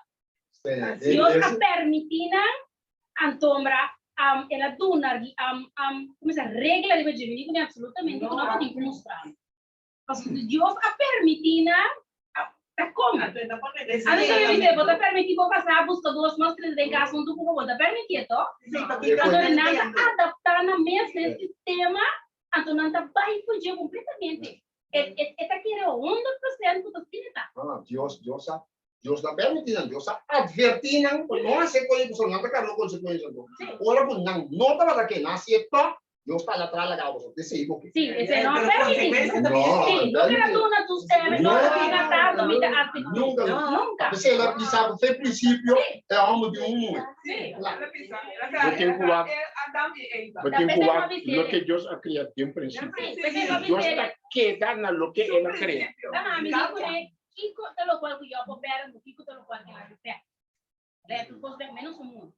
Dios a permití nan, antombra el a duna regla riba dje, mi di kuné apsolutamente ku no bo tin ku mustra. Pasobra Dios a permití nan ta kome. Anto ta permití, bo ta permití bo kasá buska dos mas tres den kas huntu ku bo, bo ta permitié to? Anto nan ta adaptá nan mes na e sistema, anto nan ta bai for dje kompletamente. E e ta kere 100% ku ta asina ta. No, Dios, Dios a, Dios no a permití nan, Dios a atvertí nan pa no hasi e kos ei, pasobra nan ta karga konsekuensia. Anto, ora ku nan no tabata ke nan hasié tòg, Dios ta la tra laga boso te sei boke. Sí, ese no Pero permití. consecuencia también No, Sí, no quiero duna tu stem, no No. diga tanto, mi ta hace. Nunca. Nunca. P'esei el a bisa ku fe principio e homber di un muhe. Sí. Bo tin ku wak, bo tin ku wak loke Dios a kria den principio. Sí, p'esei no Dios bis'é. ta keda na loke el a krea. Ta mami di kuné, kiko ta lokual ku yo por pèrdè, kiko ta lokual ku nan pèrdè. Reto kos den menos un mundo.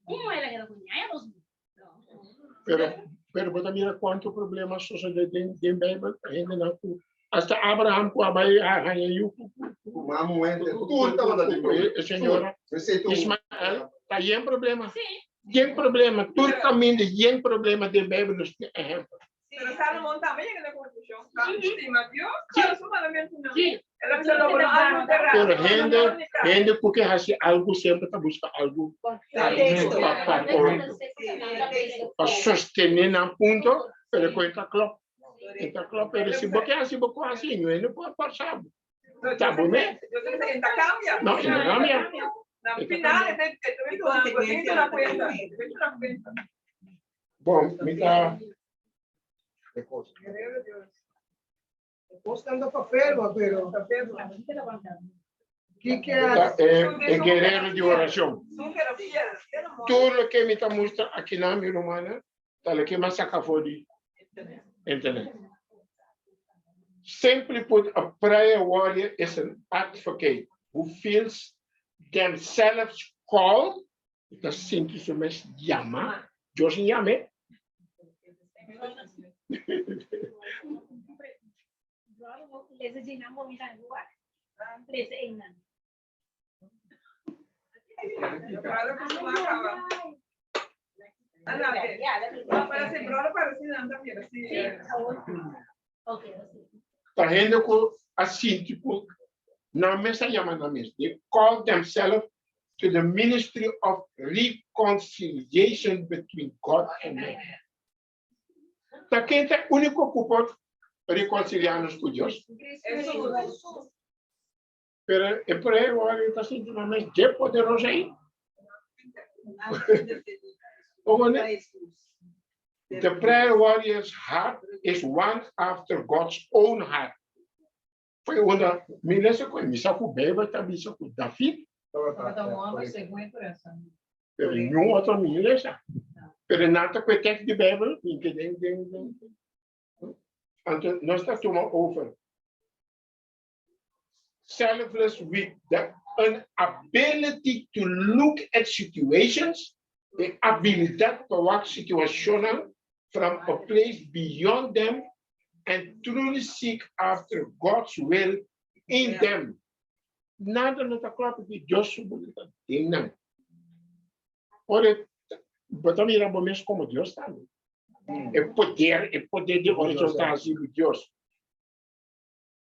Un mujer la keda ku ñaña dos mundo. Pero, pero bo ta mira cuanto problema sosode den, den Bijbel, hendenan ku hasta Abraham ku a bai a haña yu ku, ku, ku, Ku mamu hende, tur tabata tin ku problema. e señora Esei tur. Ismael, ta yen problema. Sí. Yen problema, tur caminda yen problema den Bijbel nos tin ehempel. Pero Salomon tambe yega na conclusion. Stima Dios, pero su mandamentunan. Sí. El a bisa lo bo no adulterá. Pero hende, hende ku ke hasi algu semper ta buska algu Pretexto. pa, pa, pa sostené nan punto, pero ku e ta klop. E ta klop, pero si bo ke hasi bo ku hasi, no hende por forsa bo. Ta bo me. Dios a bisa, e ta cambia. No, e ta cambia. Na final, e ta e ta e ta cuenta. E ta cuenta. Bon, mi ta. Kosnan ta pa ferma, pero Kiko Ta e, e guerrero di oracion. Tur loke mi ta mustra akinan, mi rumannan, ta loke mi a saca for di internet. Simply put, a prayer warrior is an advocate who feels themselves called E ta sinti su mes yama. Dios a yam'é. Ta hende ku a sinti ku. Nan mes a yama nan mes. They called themselves to the ministry of reconciliation between God and man. Ta ken ta e úniko ku por rekonsiliá nos ku Dios? Pero e prayer warrior ta sinti nan mes dje poderoso ei. The prayer warrior's heart is one after God's own heart. Foi unda mi lesa ku e mi sa ku Bijbel ta bisa ku David Tabata un hòmber segun e kurason. Pero niun otro mi lesa. Pero nan ta ku e tekst di Bijbel, mi ke den den den. Anto nos ta tuma over. Selfless with the inability to look at situations, e abilidat pa wak situashonnan from a place beyond them and truly seek after God's will in them. Nada no ta kla porque Dios su voluntad den nan. Ora bo ta mira bo mes como Dios tambe. E poder, e poder di oracion ta haci cu Dios.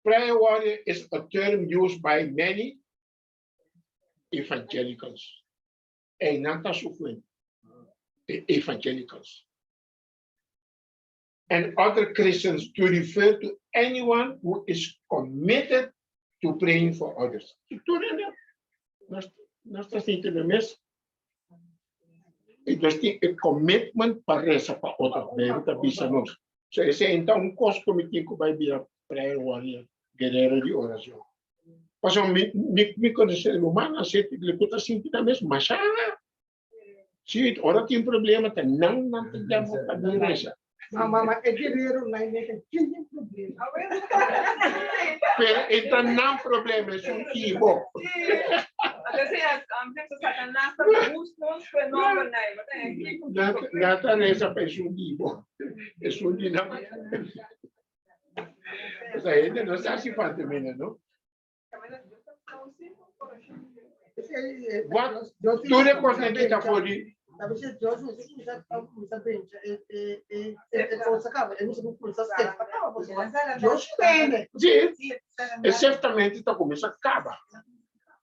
Prayer warrior is a term used by many evangelicals. Einan ta su fuente, e evangelicals. And other Christians to refer to anyone who is committed to praying for others. Tur hende nos, nos ta sinti nos mes i nos tin e commitment pa resa pa otro. Bijbel ta bisa nos. So esei ta un kos ku mi tin ku bai bira prayer warrior, guerrero di oracion. Pasobra mi, mi, mi konosé rumannan seti ku ta sinti nan mes masha. Sí, ora tin problema ta nan nan ta yama pa bin resa. Ma ma ma e guerrero na e kin tin problema. Pero e ta nan problema, es un ibo. Nan ta resa pa esun ibo. Esun di nan. Esa hende no sa si falta mena, no? Wat tur e kosnan ki ta for di. Sí, e seftamente ta kuminsá kaba.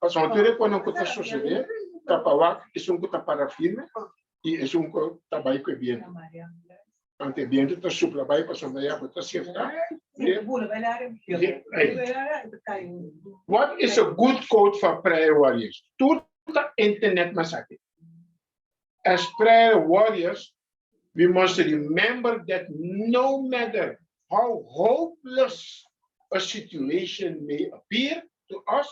Pasobra tur e kosnan ku ta sosodé ta pa wak esun ku ta para firme i esun ku ta bai ku e bientu. Anto e bientu ta supla bai pasobra ya bo ta sefta. What is a good code for prayer warriors? Tur ta internet masaki. As prayer warriors, we must remember that no matter how hopeless a situation may appear to us,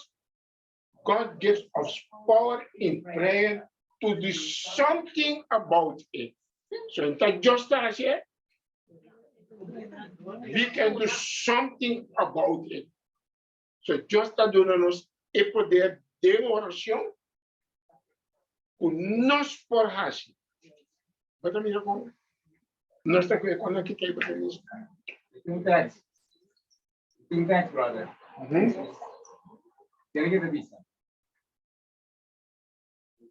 God gives us power in prayer to do something about it. So in ta just hasi e, we can do something about it. So Dios ta duna nos e poder den oracion cu nos por haci. Bo ta mira con nos ta cu e con aki kei bo ta mira. Un tekst. Un tekst, brother. Tiene que te bisa.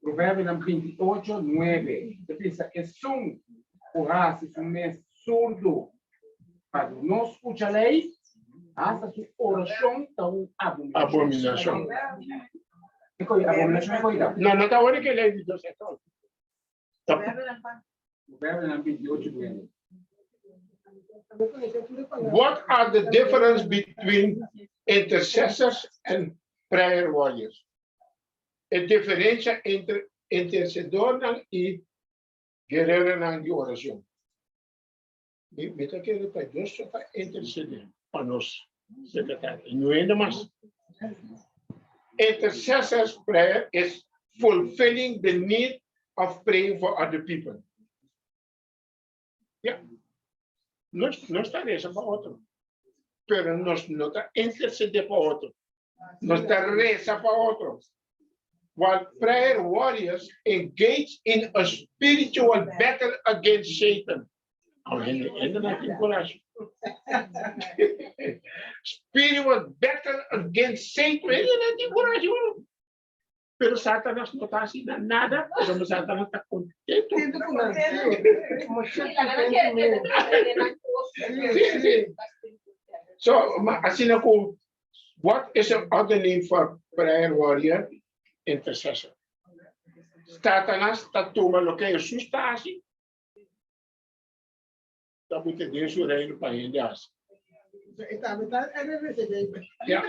Proverbionan 28, 9. Ta bisa, Esun ku hasi su mes surdu pa no skucha lei, hasta su orashon ta un abominashon. Abominashon. Abominashon e koida. No, no ta ora ke lei di Dios e tòg. Proverbionan 28, 9. What are the difference between intercessors and prayer warriors? E diferencia entre intercedornan y guerreronan di oracion. Mi, mi ta kere pa Dios so ta intercede pa nos secretario. Y no hende mas. Intercessor's prayer is fulfilling the need of praying for other people. Ja. Nos, nos ta reza pa otro. Pero nos no ta intercede pa otro. Nos ta reza pa otro. While prayer warriors engage in a spiritual battle against Satan. Oh, hende, hende no tin coraje. Spiritual battle against Satan. Hende no tin coraje. Pero Satanas no ta hasi nan nada, pasobra Satanas ta kontentu. Sí, sí. So, ma asina ku. What is an other name for prayer warrior? Intercessor. Satanas ta tuma loke Hesus ta hasi, ta buta den su reino pa hende hasi. Ja.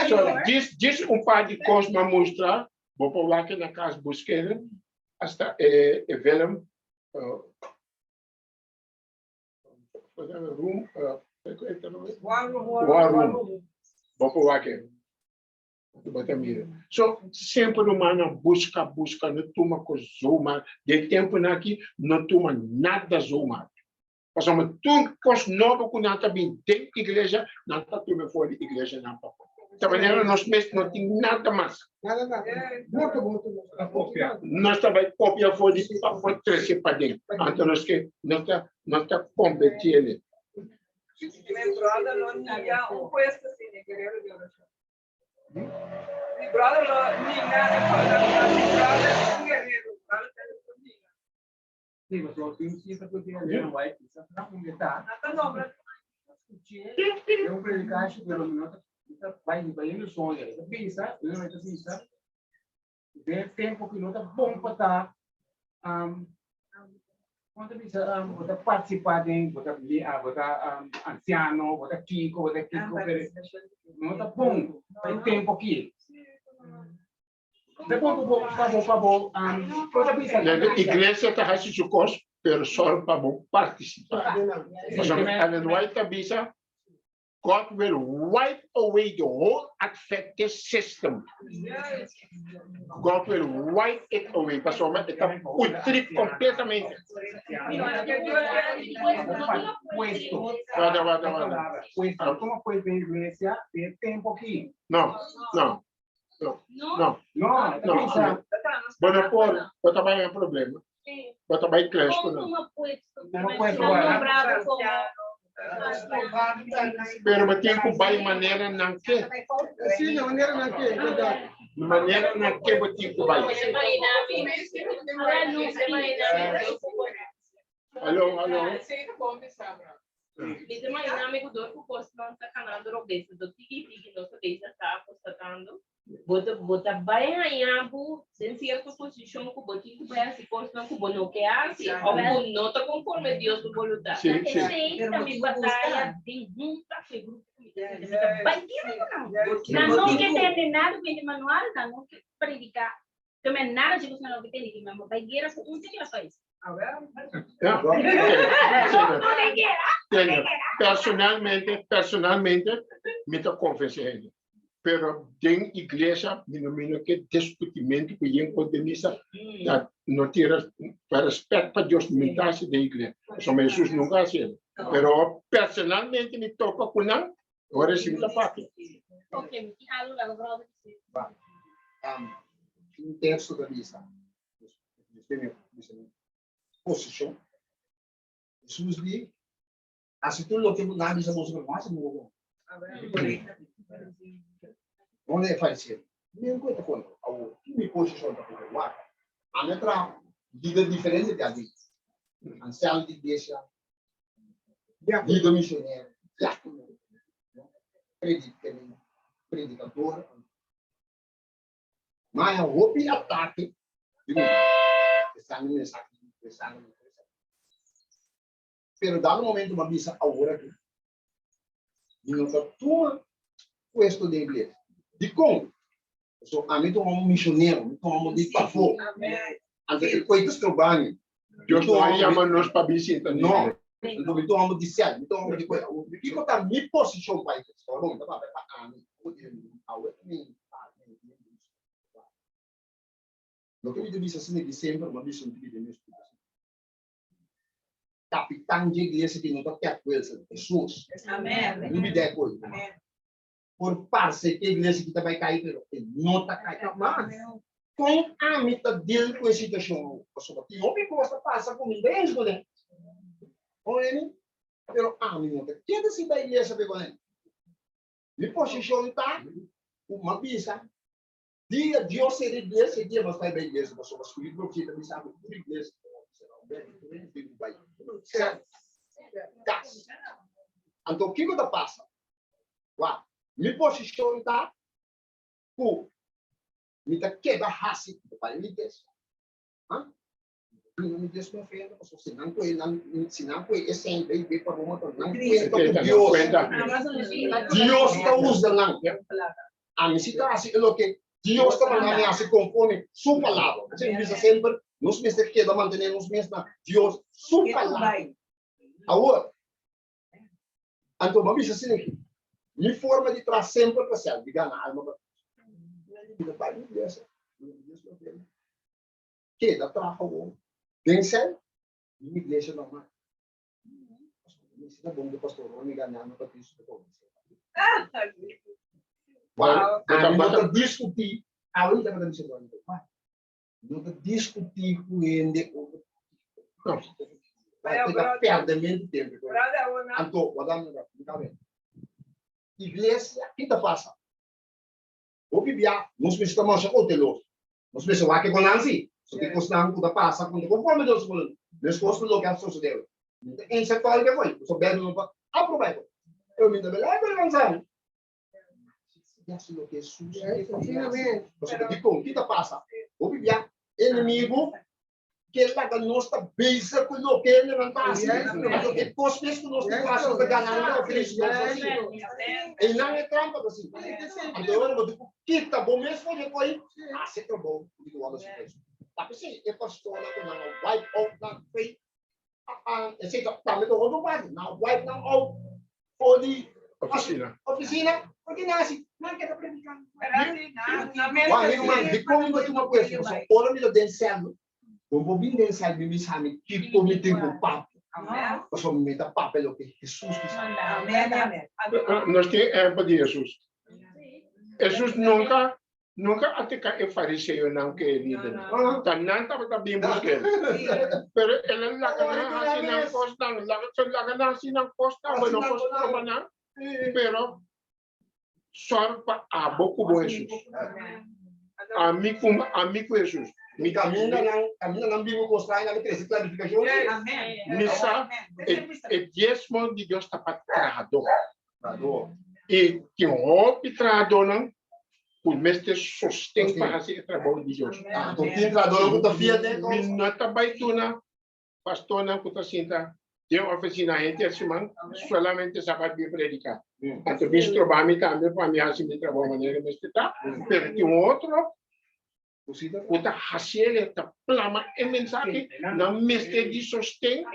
So, dis, dis un par di kos m'a mustra, bo por wak na kas busk'e, hasta e, e film, uh, room, uh, War room. War room. Bo por wak e. Bo ta mira. So, semper rumannan buska, buska, no tuma kos zomaar. Den tempunan aki, no tuma nada zomaar. Pasobra tur kos nobo ku nan ta bin den iglesia, nan ta tuma for di iglesianan pafó. Ta manera nos mes no tin nada mas. Nada, nada. Morto, morto, morto. Nos ta bai kopia for di pafó trese paden. Anto nos ke, nos ta, nos ta kombertí el'e. Mi brother lo niga un puesto sin e guerrero di oracion. Mi brother lo ninga e mi brother es un guerrero. Brother te lo ninga. Sí, pasobra tin un cierto ku tin Elena White, quizás na un eta. Na ta nombra. Escuché den un predicashi, pero mi no ta, mi ta bai, mi bai en mi soño. E ta bisa, Elena White ta bisa, den e tempo ku no ta bon pa ta, um, kon ta bisa, um, bo ta participá den, bo ta, bo ta um, anciano, bo ta kiko, bo ta kiko, pero no ta bon pa e tempo aki. Ta bon pa bo, pa bo, pa bo, um, kon ta bisa? La iglesia ta hasi su kos, pero sòru pa bo partisipá. Pasobra Ellen White ta bisa, God will wipe away the whole Adventist system. God will wipe it away. Pasobra e ta putri completamente. Puesto. Wada, wada, wada. Puesto. Tuma puesto den iglesia den e tempo aki. No, no, no, no. No, No, bisa. Bo no por, bo ta bai en problema. Bo ta bai clash ku nan. Tuma puesto, wala. Pero bo tin ku bai manera nan ke. Sí, na manera nan ke, verdad. Manera nan ke bo tin ku bai. Hallo, hallo. Mi ta imaginá mi ku dor ku kosnan ta kanando robes, anto tiki tiki nos ta bezig ta apostatando. Bo ta bo ta bai haña bo den sierto posishon ku bo tin ku bai hasi kosnan ku bo no ke hasi òf ku no ta konforme Dios su boluntat. Sí, sí. Esei ta mi bataya den hunta ku e grupo ku mi ta sinta. Mi ta bai tira ku nan. Nan no ke tende nada ku hende manual, nan no ke prediká. Te men nada dje kosnan no ke tende ki mi bai guera ku un tecla pais. Ja, oké. Tende, personalmente, personalmente, mi ta konvensé hende. Pero den iglesia, mi no mi no ke diskutimentu ku yen kos den misa, dat no tin pa respet pa Dios mi ta hasi den iglesia. Pasobra Hesus nunka hasi esei. Pero personalmente mi topa ku nan, ora si mi ta papia. Ok, mi tin algu laga bròder bisa. Ba, un teksto ta bisa, bisa mi posishon. Hesus di, hasi tur loke nan bisa boso, pero no hasi nunka bon. Donde e fariseo? Mi ku e ta konta awor, ki mi posishon ta konta? Wak, ami a traha lider diferente di algin, ansiano di iglesia, lider misionero, diákono, predikador. Ma e hopi atake di mi. Esaki mi, esaki mi, esaki mi. Pero dado momento m'a bisa awor aki, mi no ta tuma puesto den iglesia. Dikon? Pasobra ami ta un hòmber misionero, mi ta un hòmber di pafó. Anto e koi ta stroba mi. Dios no a yama nos pa bin sinta den No. iglesia. Anto mi ta un hòmber di sèl, mi ta un hòmber di koi. Awor, kiko ta mi posishon pa iglesia? Ora bo mi ta papia pa ami. Awor mi Loke mi ta bisa asina di semper, mi a bisa un tiki den mi splikashon. Kapitan dje iglesia ki no ta Ted Wilson, Hesus. No bida e koi. Por parse ke iglesia ki ta bai kai, pero e no ta kai. Kon ami ta deal ku e situashon awor? Pasobra tin hopi kos ta pasa ku mi bens kuné. Oye mi? Pero ami no ta keda si bai iglesia pe kuné. Mi posishon ta ku mi a bisa Dia Dios sera iglesia, dia mas bai bai iglesia, pasobra Spirit profesia ta bisa ku tur iglesia ta wòrdu será. Un bèn, tur hende tin ku bai sèl, kas. Anto kiko ta pasa? Wak, Mi posishon ta ku mi ta keda hasi bai mi iglesia. Ha? Duna mi Dios konfiansa pasobra si nan kohe nan si nan kohe e sèn bai bai pa Roma ta nan kuenta ku Dios. Dios ta usa nan. Ami si ta hasi e loke Dios ta manda mi hasi konforme su palabra. Esei mi bisa semper, nos mester keda mantené nos mes na Dios su palabra. Awor, anto bo a bisa asina aki, mi forma di traha semper ta sèl di gana alma pa Cristo. Mi ta bai mi iglesia, mi Dios lo bende. Keda traha awor den sèl di mi iglesia normal. Pasobra mi si ta bon ku pastor Ronnie gana alma pa Cristo ta koba sèl. Wow. Ami no ta diskutí, awe mi tabata bisa Ronnie, No ta discuti cu hende over Bai ta perdemento tempo. Anto, wada mi rato, mi ta wet. Iglesia, ki ta pasa? Hopi bia, nos mester ta masha cauteloso. Nos mester wak e con nan si. So tin cosnan cu ta pasa cu no ta conforme Dios su voluntad. Mescos cu loke a sosode awe. Mi ta ensa tolke fo'i, pasobra Bijbel no ta aproba e cos. Pero mi ta bela cu e manzana. Hasi loke Hesus ke pa mi hasi. Pasobra dikon? Ki ta pasa? Hopi bia enemigu ke laga nos ta bezig ku loke nan ta hasi. Anto e kos mes ku nos tin ku hasi nos ta gana nan pa Kristu nos hasi. Einan e trampa ta sinta. Anto e ora bo tin ku kita bo mes for di e koi, hasi e trabou ku tin ku wòrdu hasi pa Hesus. Ta p'esei e pastornan ku nan a wipe out nan faith, esei ta tambe ta otro parti, nan a wipe nan out for di Oficina. Oficina, porque nan hasi, nan keda prediká. Wak, mi ruman, dikon mi ta tuma puesto? Pasobra ora mi ta den sèl, bo por bin den sèl mi bisa mi kiko mi tin ku papia. Pasobra mi ta papia loke Hesus bisa mi. Nos tin ehèmpel di Hesus. Hesus nunka Nunka a teka e fariseonan ku e lidernan. Ta nan tabata bin busk'el. Pero el a laga nan hasi nan kosnan, laga so laga nan hasi nan kosnan, bo no por stroba nan, pero sòru pa abo ku bo Hesus. Ami ku ami ku Hesus. Mi kaminda nan, kaminda nan bin ku kos trae nan mi trese klarifikashon. Mi sa e e diesmo di Dios ta pa trahadó. I tin hopi trahadónan ku mester sosten pa hasi e trabou di Dios. Mi no ta bai duna pastornan ku ta sinta den ofisina henter siman solamente sa pa bin prediká. Anto bin stroba mi tambe pa mi hasi mi trabou manera mester ta, pero tin otro ku ta hasiel, ta plama e mensahe, nan mester di sosten,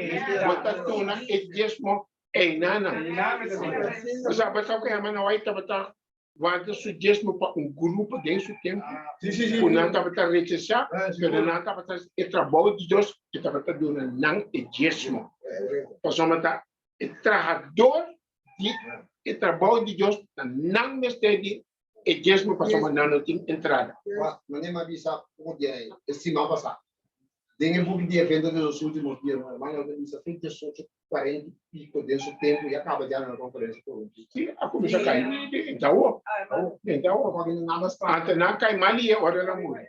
bo ta duna e diesmo einanan. Osea, bo sa ku hermana White tabata warda su diesmo pa un grupo den su tempu ku nan tabata rechasá, pero nan tabata e trabou di Dios, e tabata duna nan e diesmo. Pasobra ta e trahador di e trabou di Dios, ta nan mester di E diesmo pasobra nan no tin entrada. Wak, manera mi a bisa poko dia ei, e siman pasá, den e buki di Eventos de los Últimos Días, un hermano a bisa fin diesocho kuarenta i piko den su tempu i a kaba dja na una konferensia por un dia. Sí, a kuminsá kai den awo, den awo. No tin nada straño. Antes nan kai mal i e ora el a muri.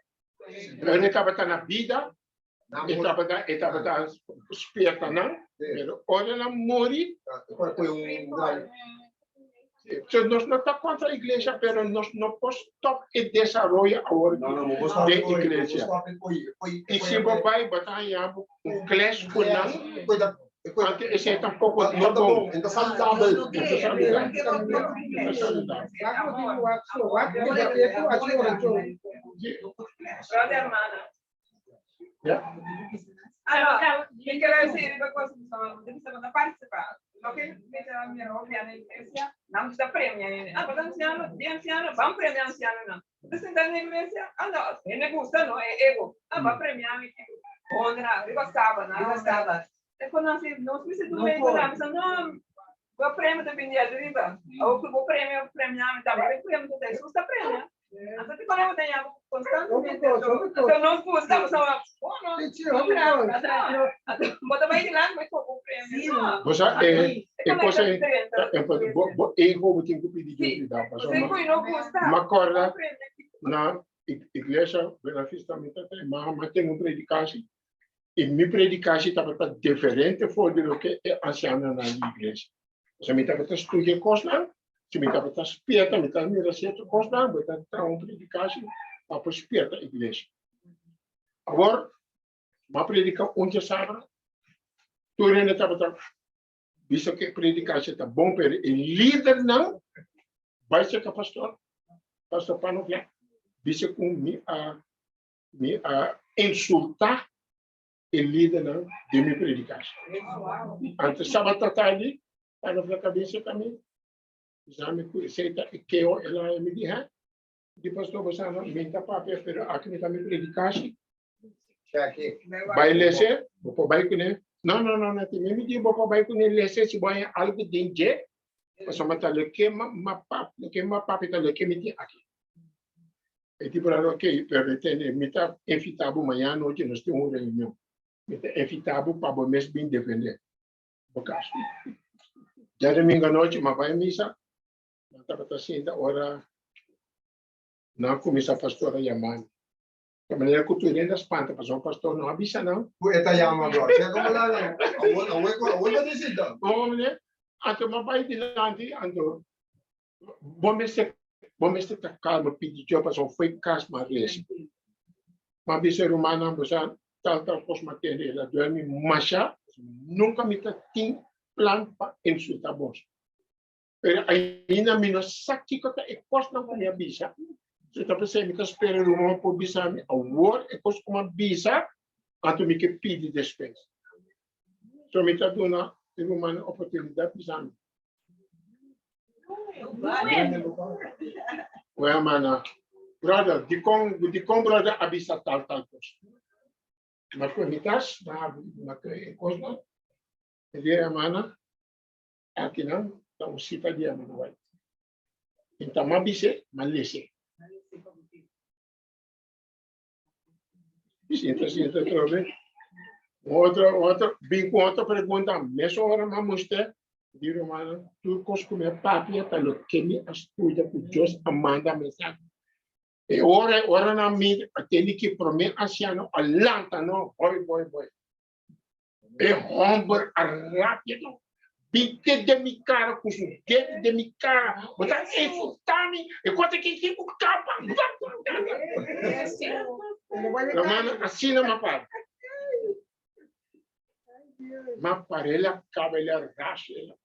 Pero e tabata na bida, e tabata, e tabata spierta nan, pero ora el a muri. Fue un gran. So nos no ta kontra iglesia, pero nos no por stop e desaroyo awor den iglesia. I si bo bai, bo ta haña bo un clash ku nan, anto esei tampoko no ta bon. No ta saludabel. No ta saludabel. No ta saludabel. Ya. Ah, no, mi quiero decir una cosa, no participar. Lo que me da mi novia na iglesia, não está premia. Ah, mas anciano, de anciano, vamos premiar anciano não. Você senta na iglesia, ah não, ele gusta, não, é ego. Ah, vai premiar mi honra, riba sábado, riba sábado. É quando assim, não se do meio da missa, não, o prêmio da vinha arriba. Ou que o prêmio premiar, tá, mas o prêmio do Jesus está premia. Anto ti ponemos den yago constantemente. Anto nos gusta, nos ama, oh no. Bo ta bai dilanti, bai kopo premio. Bo sa e e cosa e bo bo ego bo tin ku pidi Dios cuidado pasobra mi a corda na iglesia Buena Vista mi ta ta ma ten un predikashi i mi predikashi tabata diferente for di loke e ancianonan di iglesia. Pasobra mi tabata studia kosnan. Si mi tabata spierta, mi ta mira cierto cosnan, bo ta traha un predicatie pa por spierta iglesia. Awor, m'a predica un djasabra, tur hende tabata bisa ku e predicatie ta bon, pero e lidernan bai cerca pastor, pastor Panofia, bisa ku mi a mi a insulta e lidernan den mi predicatie. Anto sabat atardi, Panofia kabesa ka mi, bisa mi ku esei ta e keo el a mi di, ha? Di pastor bo sa no, mi ta papia, pero aki mi ta mi predicatie. Bai lese, bo por bai kuné. No, no, no, no, mi mi di bo por bai kuné lese si bo haña algu den dje, pasobra ta loke ma pap, loke ma papia ta loke mi tin aki. E tipo a ok, pero tende, mi ta invitá bo mañana anochi nos tin un reunion. Mi ta invitá bo pa bo mes bin defendé bo kaso. Djadumingu anochi mi a bai misa, mi tabata sinta ora nan kuminsá pastor a yama mi. Ta manera ku tur hende a spanta pasobra pastor no a bisa nan. Ku e ta yama bro. Sea komo la nan. Awor awor awor ta disita. Bon meneer, anto mi a bai dilanti anto bo mester bo mester ta kalma pidi Dios pasobra fo'i kas mi a resa. Mi a bisa e rumannan bo sa tal tal kos mi a tende el a duel mi masha nunka mi ta tin plan pa insulta bos. Pero ainda mi no sa kiko ta e kosnan ku mi a bisa. So ta p'esei mi ta spera ruman por bisa mi awor e kos ku mi a bisa, anto mi ke pidi despensa. So mi ta duna e rumannan oportunidat bisa mi. Wea mana, brother, dikon, dikon brother a bisa tal tal kos? Ma ku mi tas, ma ma ku e kosnan, e di hermana, Akinan ta un sita di Hermana White. In ta ma bis'é, ma les'é. Sinta, sinta atrobe. Un otro, otro, bin ku otro pregunta, mes ora ma mustr'é, di rumannan, tur kos ku mi a papia ta loke mi a studia ku Dios a manda mi sa. E ora, ora nan mi a tende ki promé ansiano a lanta no, boy, boy, boy. E homber a rabia no. Binte den mi cara cu su dedo den mi cara. Bo ta insulta mi. E cosa ki ki ku capa. Hermano, asina ma para. Ma para el a caba el a rasha el a.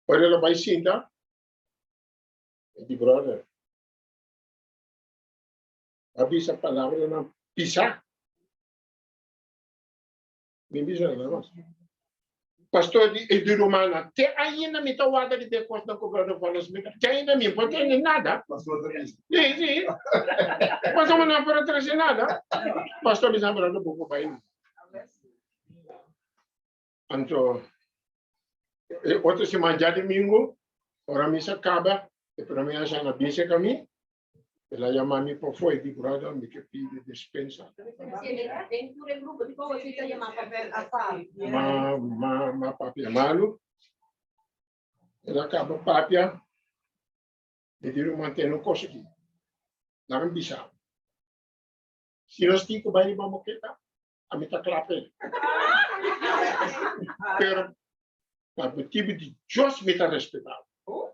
Ora el a bai sinta, e di brother, A bisa palabranan pisá. Mi bisa nada mas. Pastor di e di rumannan, te ainda mi ta warda riba e kosnan ku Brother Wallace mi te ainda mi por tende nada. Pastor ta bisa. Sí, sí. Pasobra no por a trese nada. Pastor bisa, brother, bo por bai. Anto, e otro siman djadumingu, ora misa kaba, e prome ansiano a bin serka mi, El a yama mi pa fo'i di brother, mi ke pidi despensa. Ma, ma, ma papia malu. El a kaba papia, mi di ruman tene un kos aki. Laga mi bisa bo. Si nos tin ku bai riba moketa, ami ta kla p'e. Pero pa motibu di Dios mi ta respetá bo.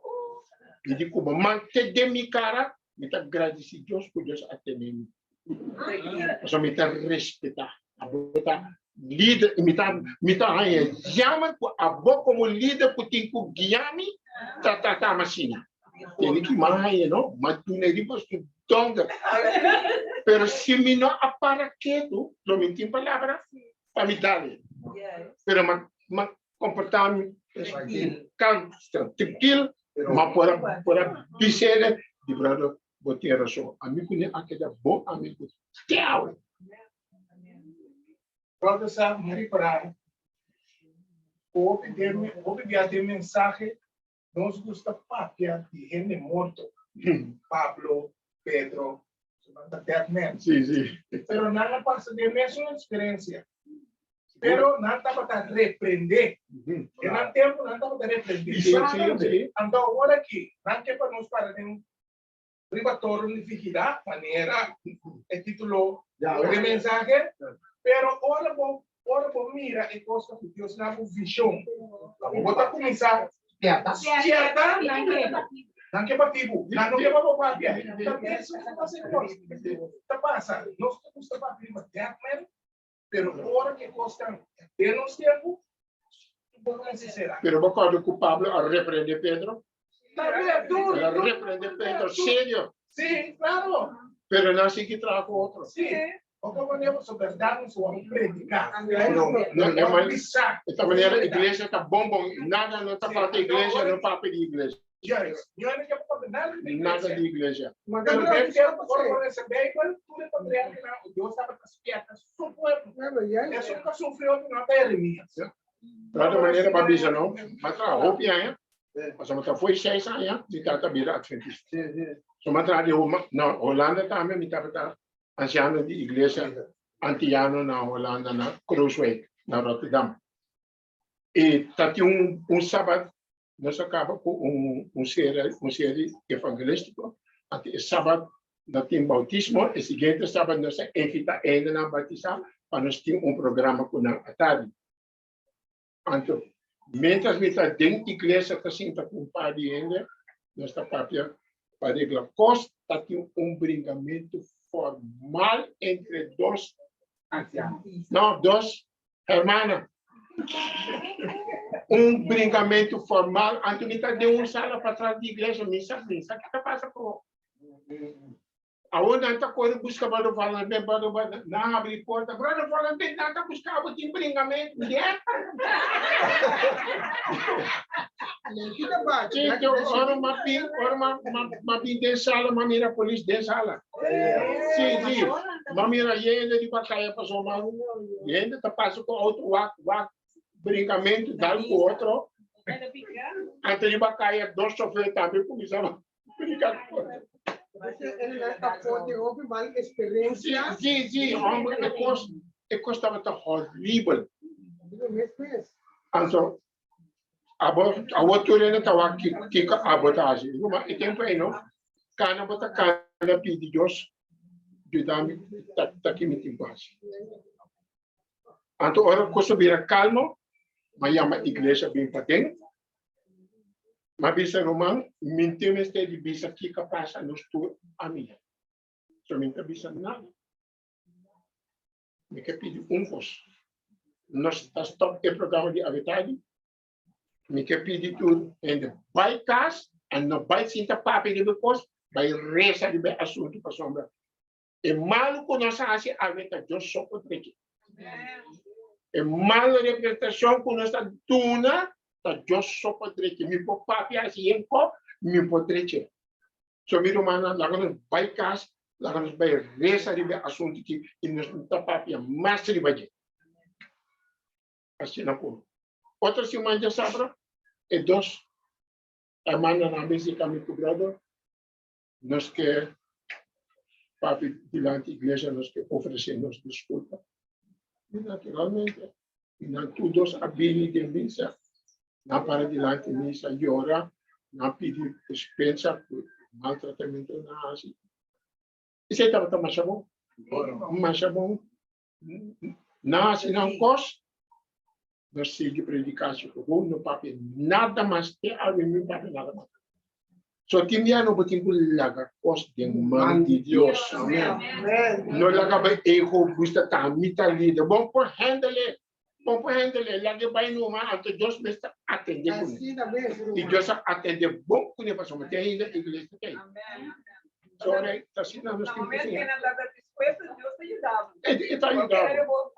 Mi di ku bo mant'é den mi kara, mi ta gradisí Dios ku Dios a tene mi. Pasobra mi ta respetá. Abo ta lider i mi ta mi ta haña jammer ku abo komo lider ku tin ku guia mi ta tratá mi asina. Tene ki mas haña no, mas duna riba su dònder. Pero si mi no a para ketu, lo mi tin palabra pa mi dale. Pero ma ma komportá mi kalm, trankil, ma por a por a bis'é di brother bo tin rason. Ami ku ne a keda bon amigu te awe. Brother sa mi a ripará ku hopi den hopi bia den mensahe Nos gusta papia di hende morto, Pablo, Pedro, su nan ta dead men. Sí, sí. Pero nan a pasa den mesun experiencia. Pero nan tabata reprende. Den nan tempo nan tabata reprende. Sí, sí, sí. Anto awor aki, nan ke pa nos para den riba toren di vigilá, manera e titulo di mensahe. Pero ora bo, ora bo mira e kosnan ku Dios na bo vishon, bo ta kuminsá. Spièrta. Spièrta. Nan ke bati bo. Nan no ke pa bo papia. Ta mesun ku pasa ku nos. Ta pasa. Nos ta gusta papia riba Deadman, pero ora ku e kosnan ta den nos tempu, tur bo mester sera. Pero bo kòrda ku Pablo a reprende Pedro? Tambe, tur. El a reprende Pedro serio. Sí, klaro. Pero nan sigui traha ku otro. Sí. Otro manera pasobra bèrdat nos wòrdu prediká. No, no, no, ma esta manera iglesia ta bon bon, nada no ta falta iglesia, no papia di iglesia. Juist, no ke papia nada di iglesia. Nada di iglesia. Pero den tempu ora bo lesa Bijbel, tur e patriarkanan, Dios tabata spièrta su pueblo. Esun ku a sufri hopi no ta Jeremias. Di otro manera pa bisa no, m'a traha hopi aña, pasobra mi ta foi seis aña, mi tata bira adventista. So m'a traha di na Holanda tambe mi tabata ansiano di iglesia antiyano na Holanda na Kruiswijk na Rotterdam. I ta tin un un sabat nos a kaba ku un un serie un serie evangelístiko anto e sabat no tin boutismo e siguiente sabat nos a invita hendenan batisá pa nos tin un programa ku nan atardi. Anto mientras mi ta den iglesia ta sinta ku un par di hende, nos ta papia pa regla kos, ta tin un bringamentu formal entre dos Ansiano. No, dos hermana. Un bringamentu formal, anto mi ta den un sala patras di iglesia, mi sa, mi sa ki ta pasa ku. Awor nan ta kore buska Brother Valentin, Brother Valentin, nan habri porta, Brother Valentin, nan ta buska bo, tin bringamentu. Sí, yo, ora ma bin, ora ma, ma, ma bin den sala, ma mira polis den sala. Sí, sí, ma mira hende riba kaya paso ma hende ta pasa ku auto wak, wak, bringamentu, dal ku otro. Anto riba kaya dos chofer tambe kuminsá Sí, sí, hombre, e kos, e kos tabata horrible. Anto, abo, abo tur hende ta wak kiko abo ta hasi. Ma e tempo ei no, kana bo ta kana pidi Dios, yuda mi, ta, ta ki mi tin ku hasi. Anto ora kos a bira kalmo, m'a yama iglesia bin paden. M'a bisa ruman, mi tin mester di bisa kiko a pasa nos tur a mira. So mi ta bisa nada. Mi ke pidi un kos. Nos ta stop e programa di awe tardi. Mi ke pidi tur hende bai kas en no bai sinta papia riba e kos, bai resa riba e asuntu pasobra E malu ku nos a hasi awe ta Dios so por trece. E mal representashon ku nos ta duna ta Dios so por trece. Mi por papia hasi yen ko, mi por trece. So mi rumannan, laga nos bai kas, laga nos bai resa riba e asuntu aki i nos no ta papia mas riba dje. Asina ku otro siman djasabra e dos hermanonan a bishita mi ku brother. Nos ke papia dilanti iglesia, nos ke ofresé nos diskulpa. I naturalmente, i nan tur dos a bini den misa, nan para dilanti misa yora, nan pidi dispensa ku maltratamentu nan a hasi. Esei tabata masha bon, masha bon. Nan hasi nan kos, nos sigui prediká si gewoon no papia nada mas te awe mi papia nada mas. So tin bia no bo tin ku laga kos den man di Dios. No laga bo ego gusta ta mi ta lider. Bon por handle e. Bon por handle e. Laga e bai numa anto Dios mes ta atende kuné. I Dios a atende bon kuné pasobra te ainda iglesia ta ei. So ora ta asina nos tin ku siña. E ta yuda bo.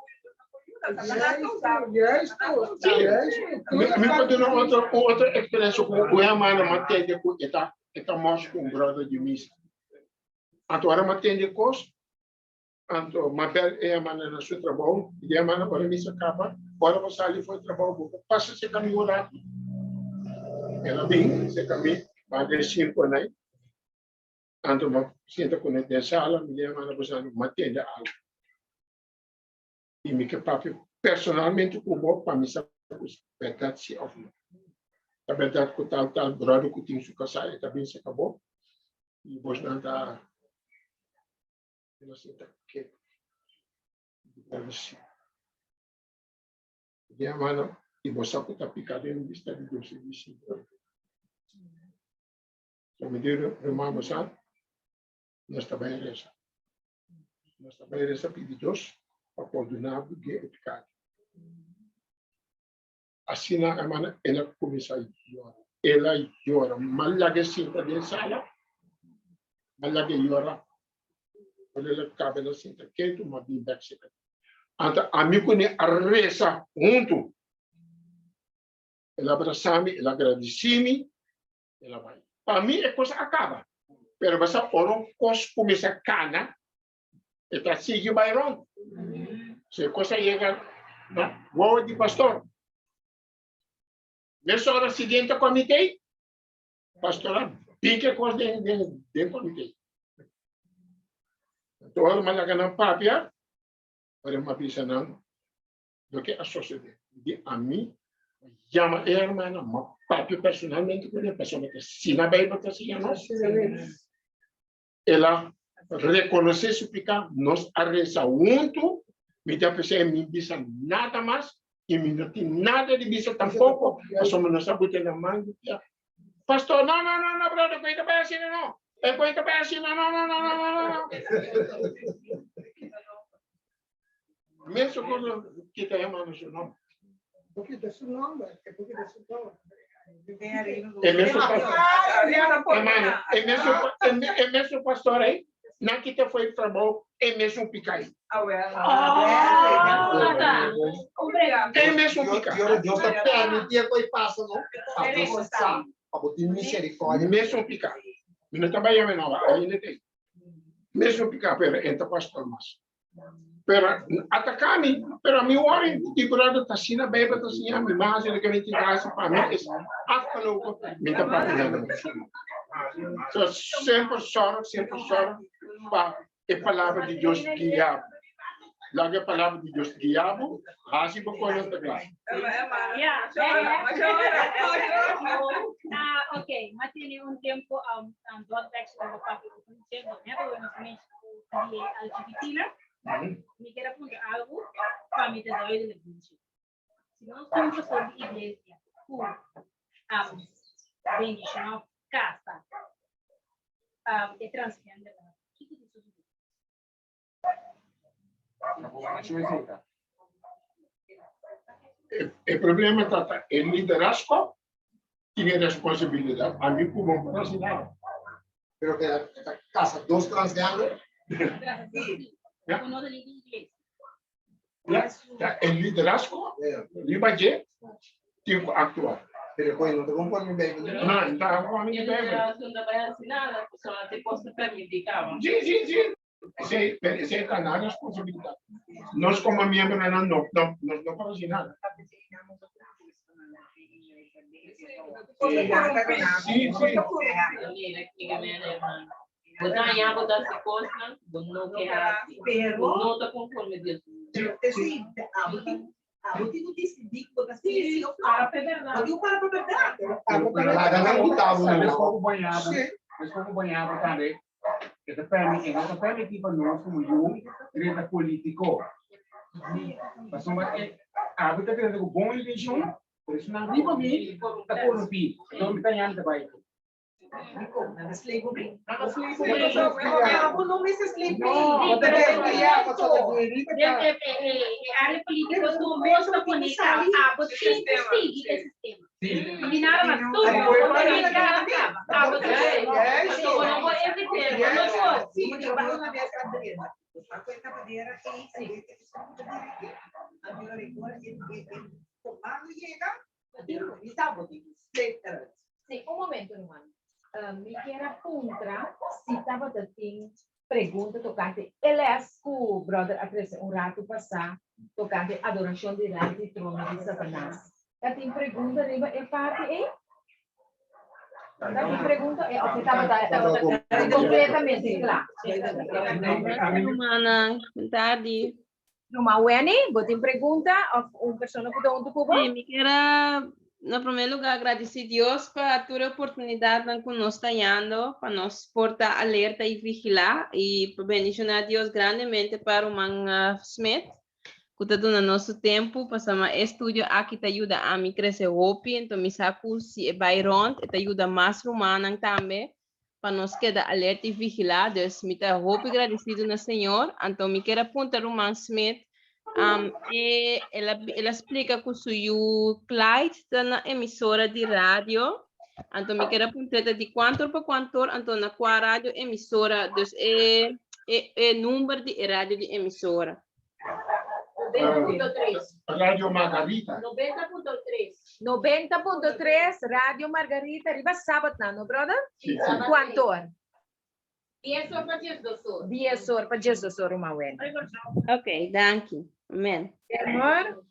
Mi por duna otro un otro experiencia ku un hermano m'a tende ku e ta e ta mos ku un brother di misa. Anto ora m'a tende kos, anto m'a bel e hermano na su trabou, i di hermano ora misa kaba, ora bo sali for trabou bo por pasa serka mi un ratu. El a bin serka mi, m'a den sinku anai. Anto m'a sinta kuné den sala, mi di hermano bo sa m'a tende algu. I mi ke papia personalmente ku bo pa mi sa ku si bèrdat si òf no. Ta bèrdat ku tal tal bròder ku tin su kasá e ta bin seka bo i bosnan ta nos ta ketu. Di bròder si. Di hermano. I bo sa ku ta piká den bista di Dios i di Señor. So mi di ruman bo sa, nos ta bai resa. Nos ta bai resa pidi Dios pa pordoná bo di e piká. Asina hermana el a kuminsá yora. El a yora. M'a laga e sinta den sala, m'a laga e yora. Ora el a kaba el a sinta ketu, m'a bin bèk serka. Anto ami ku ne a resa huntu. El a brasa mi, el a gradisí mi, el a bai. Pa mi e kos a kaba. Pero basa ora un kos kuminsá kana, e ta sigui bai rond. Si e kos a yega na wowo di pastor, mesora siguiente komité, pastor a bin ku e kos den den den komité. Anto ora mi a laga nan papia, ora mi a bisa nan loke a sosodé. Mi di ami a yama e hermana, mi a papia personalmente kuné pasobra ta asina Beibel ta siña nos. El a rekonosé su piká, nos a resa huntu, mi ta pensá mi bisa nada mas i mi no tin nada di bisa tampoko, pasobra nos a buta na man di Dios. Pastor, no, no, no, no, brother, ku ta bai asina no, e ku ta bai asina no, no, no, no, no, no, no. Mesun kos kita hermano su nomber. Bo kita su nomber, e bo kita su nomber. E mesun pastor, hermano, e mesun, e mesun pastor ei, nan kita foi trabou e mesun pica ei. E mesun pica. Dios, Dios ta permiti ku ei pasa, no? Pa bo sa, pa bo tin misericordia. Mesun pica. Mi no ta bai yama nova, ainda te. Mesun pica, pero e ta pastor mas. Pero atacá mi, pero mi worry, di brother ta asina Bijbel ta siña mi, mas lo que mi tin hasi pa mi is afgelopen, mi ta papia nada mas. So semper zorg, semper zorg pa e palabra di Dios guia bo. Laga e palabra di Dios guia bo, hasi bo konos ta kla. Ja, Ah, ok, maar tiene un tempo um, um, dotback over papia over un tempo, né? Porque nos mencionou di LGBT, né? Mi quiero apuntar algo pa mi ta duidelijk dicho. Si nos tin un pastor di iglesia ku um, bendiciona casa um, e transgender, kiko di sucede? E problema ta ta e liderazgo tin e responsabilidad. Ami ku bo por hasi nada. Pero que ta casa dos transgender. Ja. Ja, ja, e liderazgo riba dje tin ku aktua. Pero koe no ta konforme Bijbel. No, no ta konforme Bijbel. Liderazgo no ta bai hasi nada, solamente kos ta permití kaba. Sí, sí, sí. Esei, esei ta nan responsabilidat. Nos komo miembronan no, no, nos no por hasi nada. Sí, sí. Bo ta haña bo ta hasi kosnan ku bo no ke hasi, bo no ta konforme Dios. Laga nan kita bo Mes poco bañado, mes poco bañado tambe. E ta permi, e no ta permití pa nos como yu drenta polítiko. Pasobra e abo ta drenta ku bon intenshon, pero esnan riba mi ta korumpí. Enton mi ta haña mi ta bai. Área político tu vos ta pone abo tin ku sigui e sistema. Di nada mas tu abo no por evit'é, bo no por. Sí, un momento, ruman. Mi kier a puntra si tabata tin pregunta tokante e les ku brother a trese un ratu pasá tokante adorashon dilanti di trono di Satanas. Ta tin pregunta riba e parti ei? Ta tin pregunta e òf e tabata kompletamente kla? Rumannan, bon tardi. Ruman Wenny, bo tin pregunta of un persona ku ta huntu ku bo? Sí, mi kier a, na promé lugá, gradisí Dios pa tur e oportunidatnan ku nos ta hañando pa nos por ta alerta i vigilá i pa bendishoná Dios grandemente pa ruman Smith. ku ta duna nos su tempu, pasobra e estudio aki ta yuda ami krese hopi, enton mi sa ku si e bai rònt e ta yuda mas rumannan tambe pa nos keda alerta i vigilá, dus mi ta hopi gradesido na Señor. Anto mi kier a puntra ruman Smith, e el a el a splika ku su yu Clyde ta na emisora di radio, anto mi kier a puntr'é ta di kuantu or pa kuantu or, anto na kua radio emisora, dus e e e number di e radio di emisora. 90.3. Radio Margarita. 90.3. 90.3 Radio Margarita riba sabat na, no brother? Sí, sí. Cuanto or? 10 or pa 12 or. 10 or pa 12 or, Ruma Wen. Ok, danki. Amen. Amor.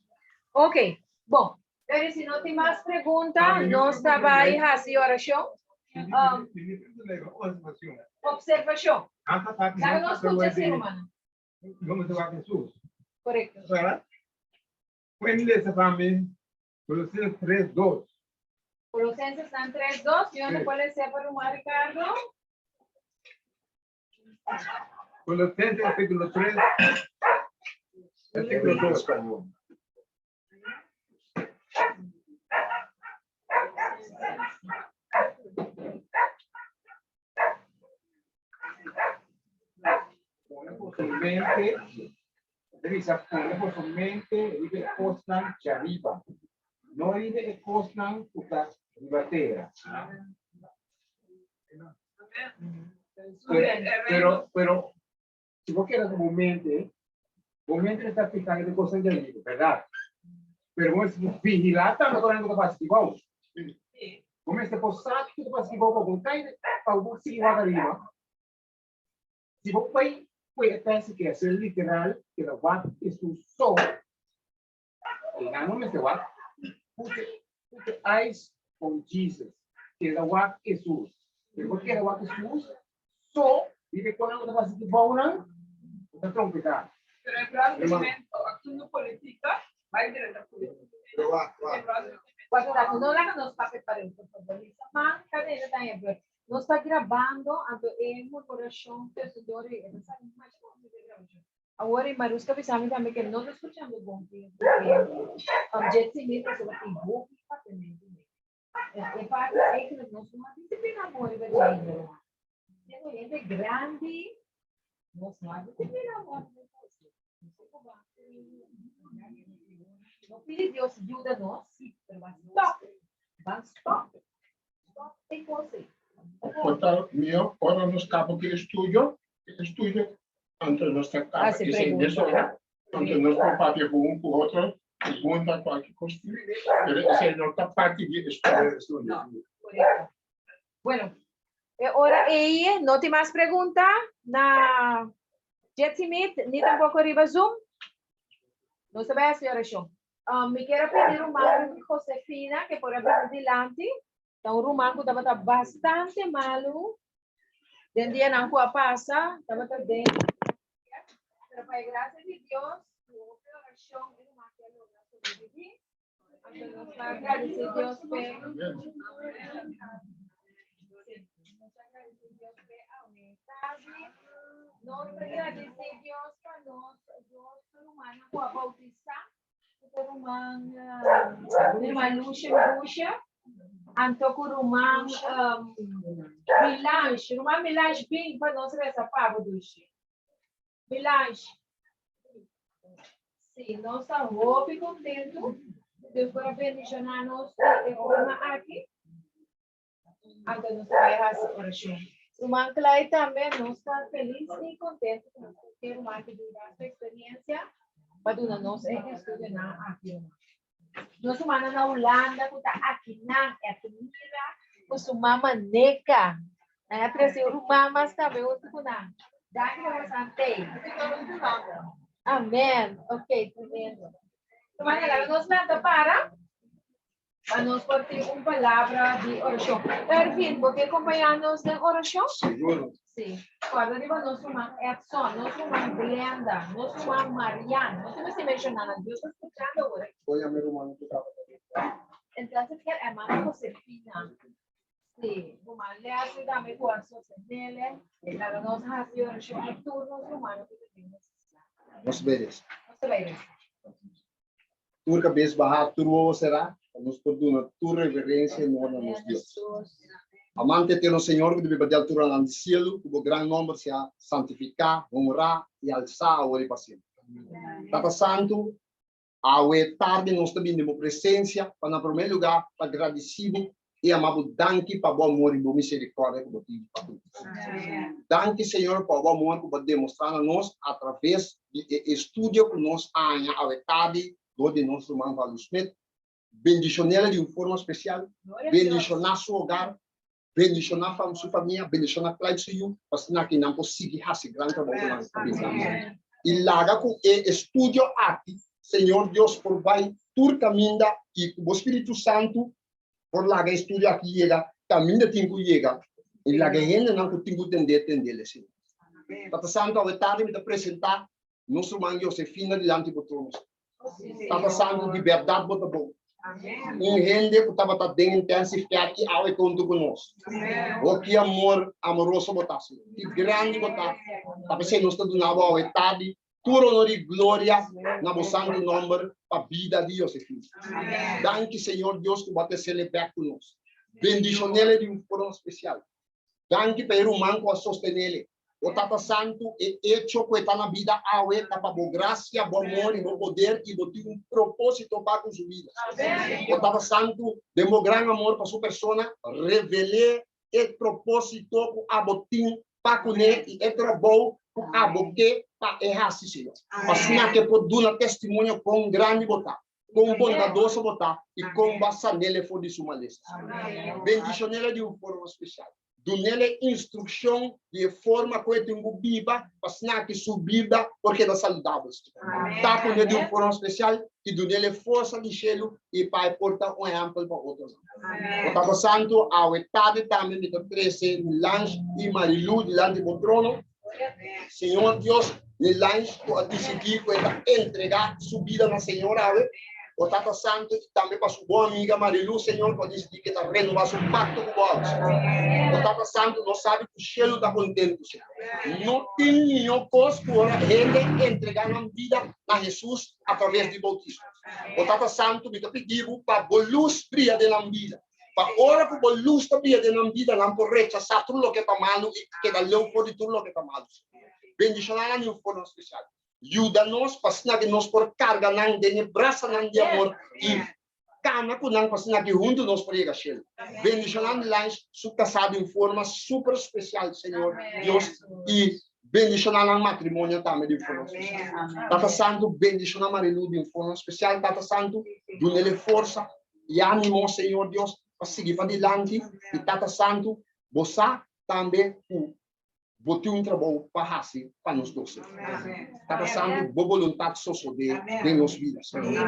Ok, bon. Pero si no tin mas pregunta, nos ta bai hasi oracion. Observacion. Laga nos scucha si, hermano. Vamos a Jesús. Correcto. ¿Verdad? Cuéntese para mí, Colosenses 3, 2. Colosenses están 3, 2. Yo no puedo ser para un Ricardo. Colosenses capítulo 3, versículo 2. Pone boso mente, revisa, pone boso mente riba e kosnan djariba, no riba e kosnan ku ta riba tera. Pero, pero, si bo keda ku bo mente, bo mente ta fija riba e kosnan djariba, bèrdat? Pero bo mester vigilá tambe ora ku ta pasa dibou. Bo mester por sa kiko ta pasa dibou pa bo kai, pa bo por sigui wak ariba. Si bo bai ku e tèst ke a ser literal, keda wak Hesus so, e nan no mester wak. Put put your eyes on Jesus. Keda wak Hesus. Pero bo keda wak Hesus so, riba e konan ku ta pasa dibounan, bo ta trompeká. Pero e próximo asunto política, bai directo política. Wak un rato, no laga nos papia pareu, por favor. Lisa man, cadena ta hebr. Nos ta grabando, anto e murmuracion cu e dor ei, e ta sali masha bon den e grabacion. Awor e Maruska bisa mi tambe cu no ta scuchando bon tin um, Jetsi mi pasobra tin hopi papiamento den. E parti eigenlijk nos no a disciplina bon riba dje ainda, ruman. Siendo hende grandi, nos no a disciplina bon riba e cos. No sé cu ba. No pidi Dios yuda nos, pero ban stop. Ban stop. Stop e cos ei. Por ta mihó ora nos kaba ku e estudio, e estudio, anto nos ta kaba Hasi esei pregunta. mesora, anto nos por papia ku un ku otro, pregunta kualke kos, pero esei no ta parti di e estudio. Correcto. Bueno, e ora ei no tin mas pregunta na Jitsi Meet, ni tampoco riba Zoom. Nos ta bai hasi oracion. Um, mi kier a pidi ruman Josefina que por a bini dilanti. Ta un ruman ku tabata bastante malu. Den dianan ku a pasa, tabata den. Pero pa e gracia di Dios, ku hopi oracion, e ruman ki a logra sobrevivi. Anto nos ta agradeci Dios p'e. Sí, nos ta agradeci Dios p'e awe tardi. Nos ta agradeci Dios pa nos dos rumannan ku a bautisa. Ku ta ruman ruman Lucia Lucia, anto ku ruman Milange. Ruman Milange bin pa nos resa pa bo dushi. Milange. Sí, nos ta hopi kontentu. Dios por a bendishoná nos di e forma aki. Anto nos ta bai hasi orashon. Ruman Clyde tambe, nos ta felis i kontentu ku nos tin ruman ki duna su eksperiencia pa duna nos e estudionan aki ruman. Nos rumannan na Hulanda ku ta akinan, e a mira ku su mama Neka. Nan a trese un ruman mas tambe huntu ku nan. Danki pa boso antei. Amen. Ok, tremendo. Rumannan, laga nos lanta para. Pa nos por tin un palabra di orashon. Ervin, bo ke kompañá nos den orashon? Seguro. Sí. Kòrda riba nos ruman Edson, nos ruman Glenda, nos ruman Marian. No te mester menshoná nan. Dios ta skuchando awor. Voy a mi ruman ku tabata den. Entonces ker hermana Josefina. Sí, ruman Leslie tambe ku a sostenele. Laga nos hasi orashon pa tur nos rumannan ku ta den nesesidat. Nos beres. Nos ta bai resa. Tur kabes bahá, tur wowo será, pa nos por duna tur reverensia i honor na nos Dios. Amante eterno Señor ku ta biba di alturanan di sielu, ku bo gran nòmber sea santifiká, honrá i alsá awor i pa semper. Tata Santu, awe tardi nos ta bini den bo presensia pa na promé lugá pa gradisí bo i ama bo danki pa bo amor i bo miserikòrdia ku bo tin pa ku nos. Danki, Señor, pa bo amor ku bo a demostrá na nos atraves di e estudio ku nos a haña awe tardi dor di nos ruman Valdo Smith. Bendishon'el di un forma spesial, bendishoná su hogar, bendishoná su famia, bendishoná Clyde su yu, pa asina ki nan por sigui hasi gran trabou ku nan ta bin hasi. I laga ku e estudio aki, Señor Dios, por bai tur kaminda i ku bo Spiritu Santu por laga e estudio aki yega kaminda tin ku yega i laga e hendenan ku tin ku tend'é tend'é, Señor. Tata Santu, awe tardi mi ta presentá nos ruman Josefina dilanti bo trono, Señor. Tata Santu, di bèrdat bo ta bon. Un hende ku tabata den intensive care i awe konta ku nos. Oh, ki amor amoroso bo ta, Señor. Ki grandi bo ta. Ta p'esei nos ta duna bo awe tardi tur honor i gloria na bo santu nòmber pa bida di Josefina. Danki, Señor Dios, ku bo a tesele bèk ku nos. Bendishon'el di un forma spesial. Danki pa e ruman ku a sostenele. O Tata Santu, e echo ku e ta na bida awe ta pa bo grasia, bo amor i bo poder i bo tin un propósito pa ku su bida. O Tata Santu, den bo gran amor pa su persona, revel'é e propósito ku abo tin pa kuné i e trabou ku abo ke pa e hasi, Señor. Asina ku e por duna testimonio kon grandi bo ta. Kon bondadoso bo ta i kon bo a san'el for di su malesa. Bendishon'el di un forma spesial. Dun'el e instrukshon di e forma ku e tin ku biba pa asina ki su bida por keda saludabel. Ta kuné di un forma spesial i dun'el e forsa di shelu i pa e por ta un ehèmpel pa otronan. O Tata Santu, awe tardi tambe mi ta trese Milange i Marilou dilanti bo trono. Señor Dios, Milange ku a disidí ku e ta entregá su bida na Señor awe, o Tata Santu, i tambe pa su bon amiga Marilou, Señor, ku a disidí ku e ta renobá su pakto ku bo awe, Señor. O Tata Santu, nos sabi ku shelu ta kontentu, Señor. No tin mihó kos ku ora hende entregá nan bida na Hesus atraves di boutismo. O Tata Santu, mi ta pidi bo pa bo lus bria den nan bida. Pa ora ku bo lus ta bria den nan bida, nan por rechasá tur loke ta malu i keda leu for di tur loke ta malu. Bendishoná nan di un forma spesial. Yuda nos pa asina ku nos por karga nan den e brasanan di amor i kana ku nan pa asina ku huntu nos por yega shelu. Bendishoná Milange su kasá di un forma super spesial, Señor Dios, i bendishoná nan matrimonio tambe di un forma spesial. Tata Santu, bendishoná Marilu di un forma spesial, Tata Santu, dun'el e forsa i ánimo, Señor Dios, pa sigui padilanti. I Tata Santu, bo sa tambe ku bo tin un trabou pa hasi pa nos dos, Señor. Tata Santu, bo boluntat sosodé den nos bida, Señor.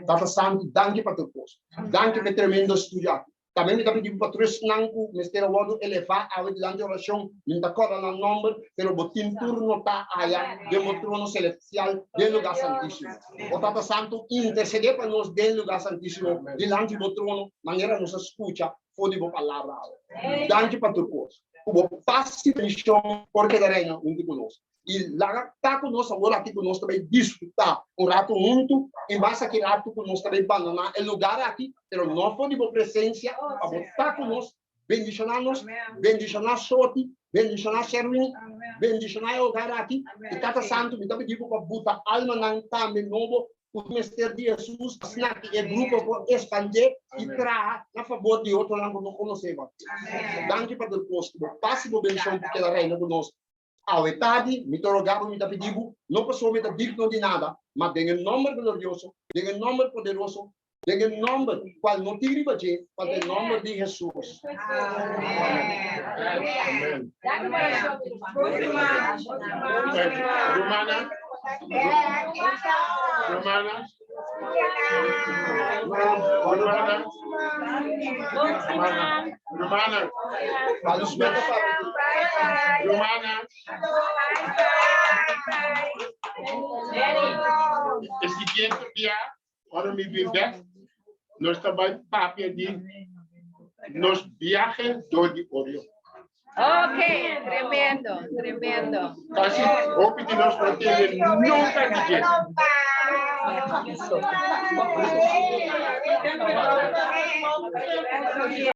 Tata Santu, danki pa tur kos. Danki pa e tremendo estudio aki. Tambe mi ta pidi bo pa tur esnan ku mester a wòrdu elevá awe dilanti orashon, mi no ta kòrda nan nòmber, pero bo tin tur notá aya den bo trono selestial den lugá santísimo. O Tata Santu, intersedé pa nos den lugá santísimo dilanti bo trono, manera nos a skucha for di bo palabra awe. Danki pa tur kos. Ku bo pas i bendishon por keda reina huntu ku nos. I laga ta ku nos awor aki ku nos ta bai disfrutá un ratu huntu i mas aki ratu ku nos ta bai bandoná e lugar aki, pero no for di bo presensia, pa bo ta ku nos, bendishoná nos, bendishoná Shorty, bendishoná Sherwin, bendishoná e hogar aki. I Tata Santu, mi ta pidi bo pa buta almanan tambe nobo ku mester di Hesus, asina ki e grupo por espandé i traha na fabor di otronan ku no konosé bo. Danki pa tur kos. Ku bo pas i bo bendishon por keda reina ku nos. Awe tardi, mi ta roga bo, mi ta pidi bo, no pasobra mi ta digno di nada, ma den e nomber glorioso, den e nomber poderoso, den e nomber cual no tin riba dje, cual ta e nomber di Hesus. Amen. Romana. Romana. Romana. Romana. Romana. E siguiente dia, ora mi bin bek, nos ta bai papia di nos biahe door di Orion. Ok, tremendo, tremendo. Kasi hopi di nos no tende nunca di dje.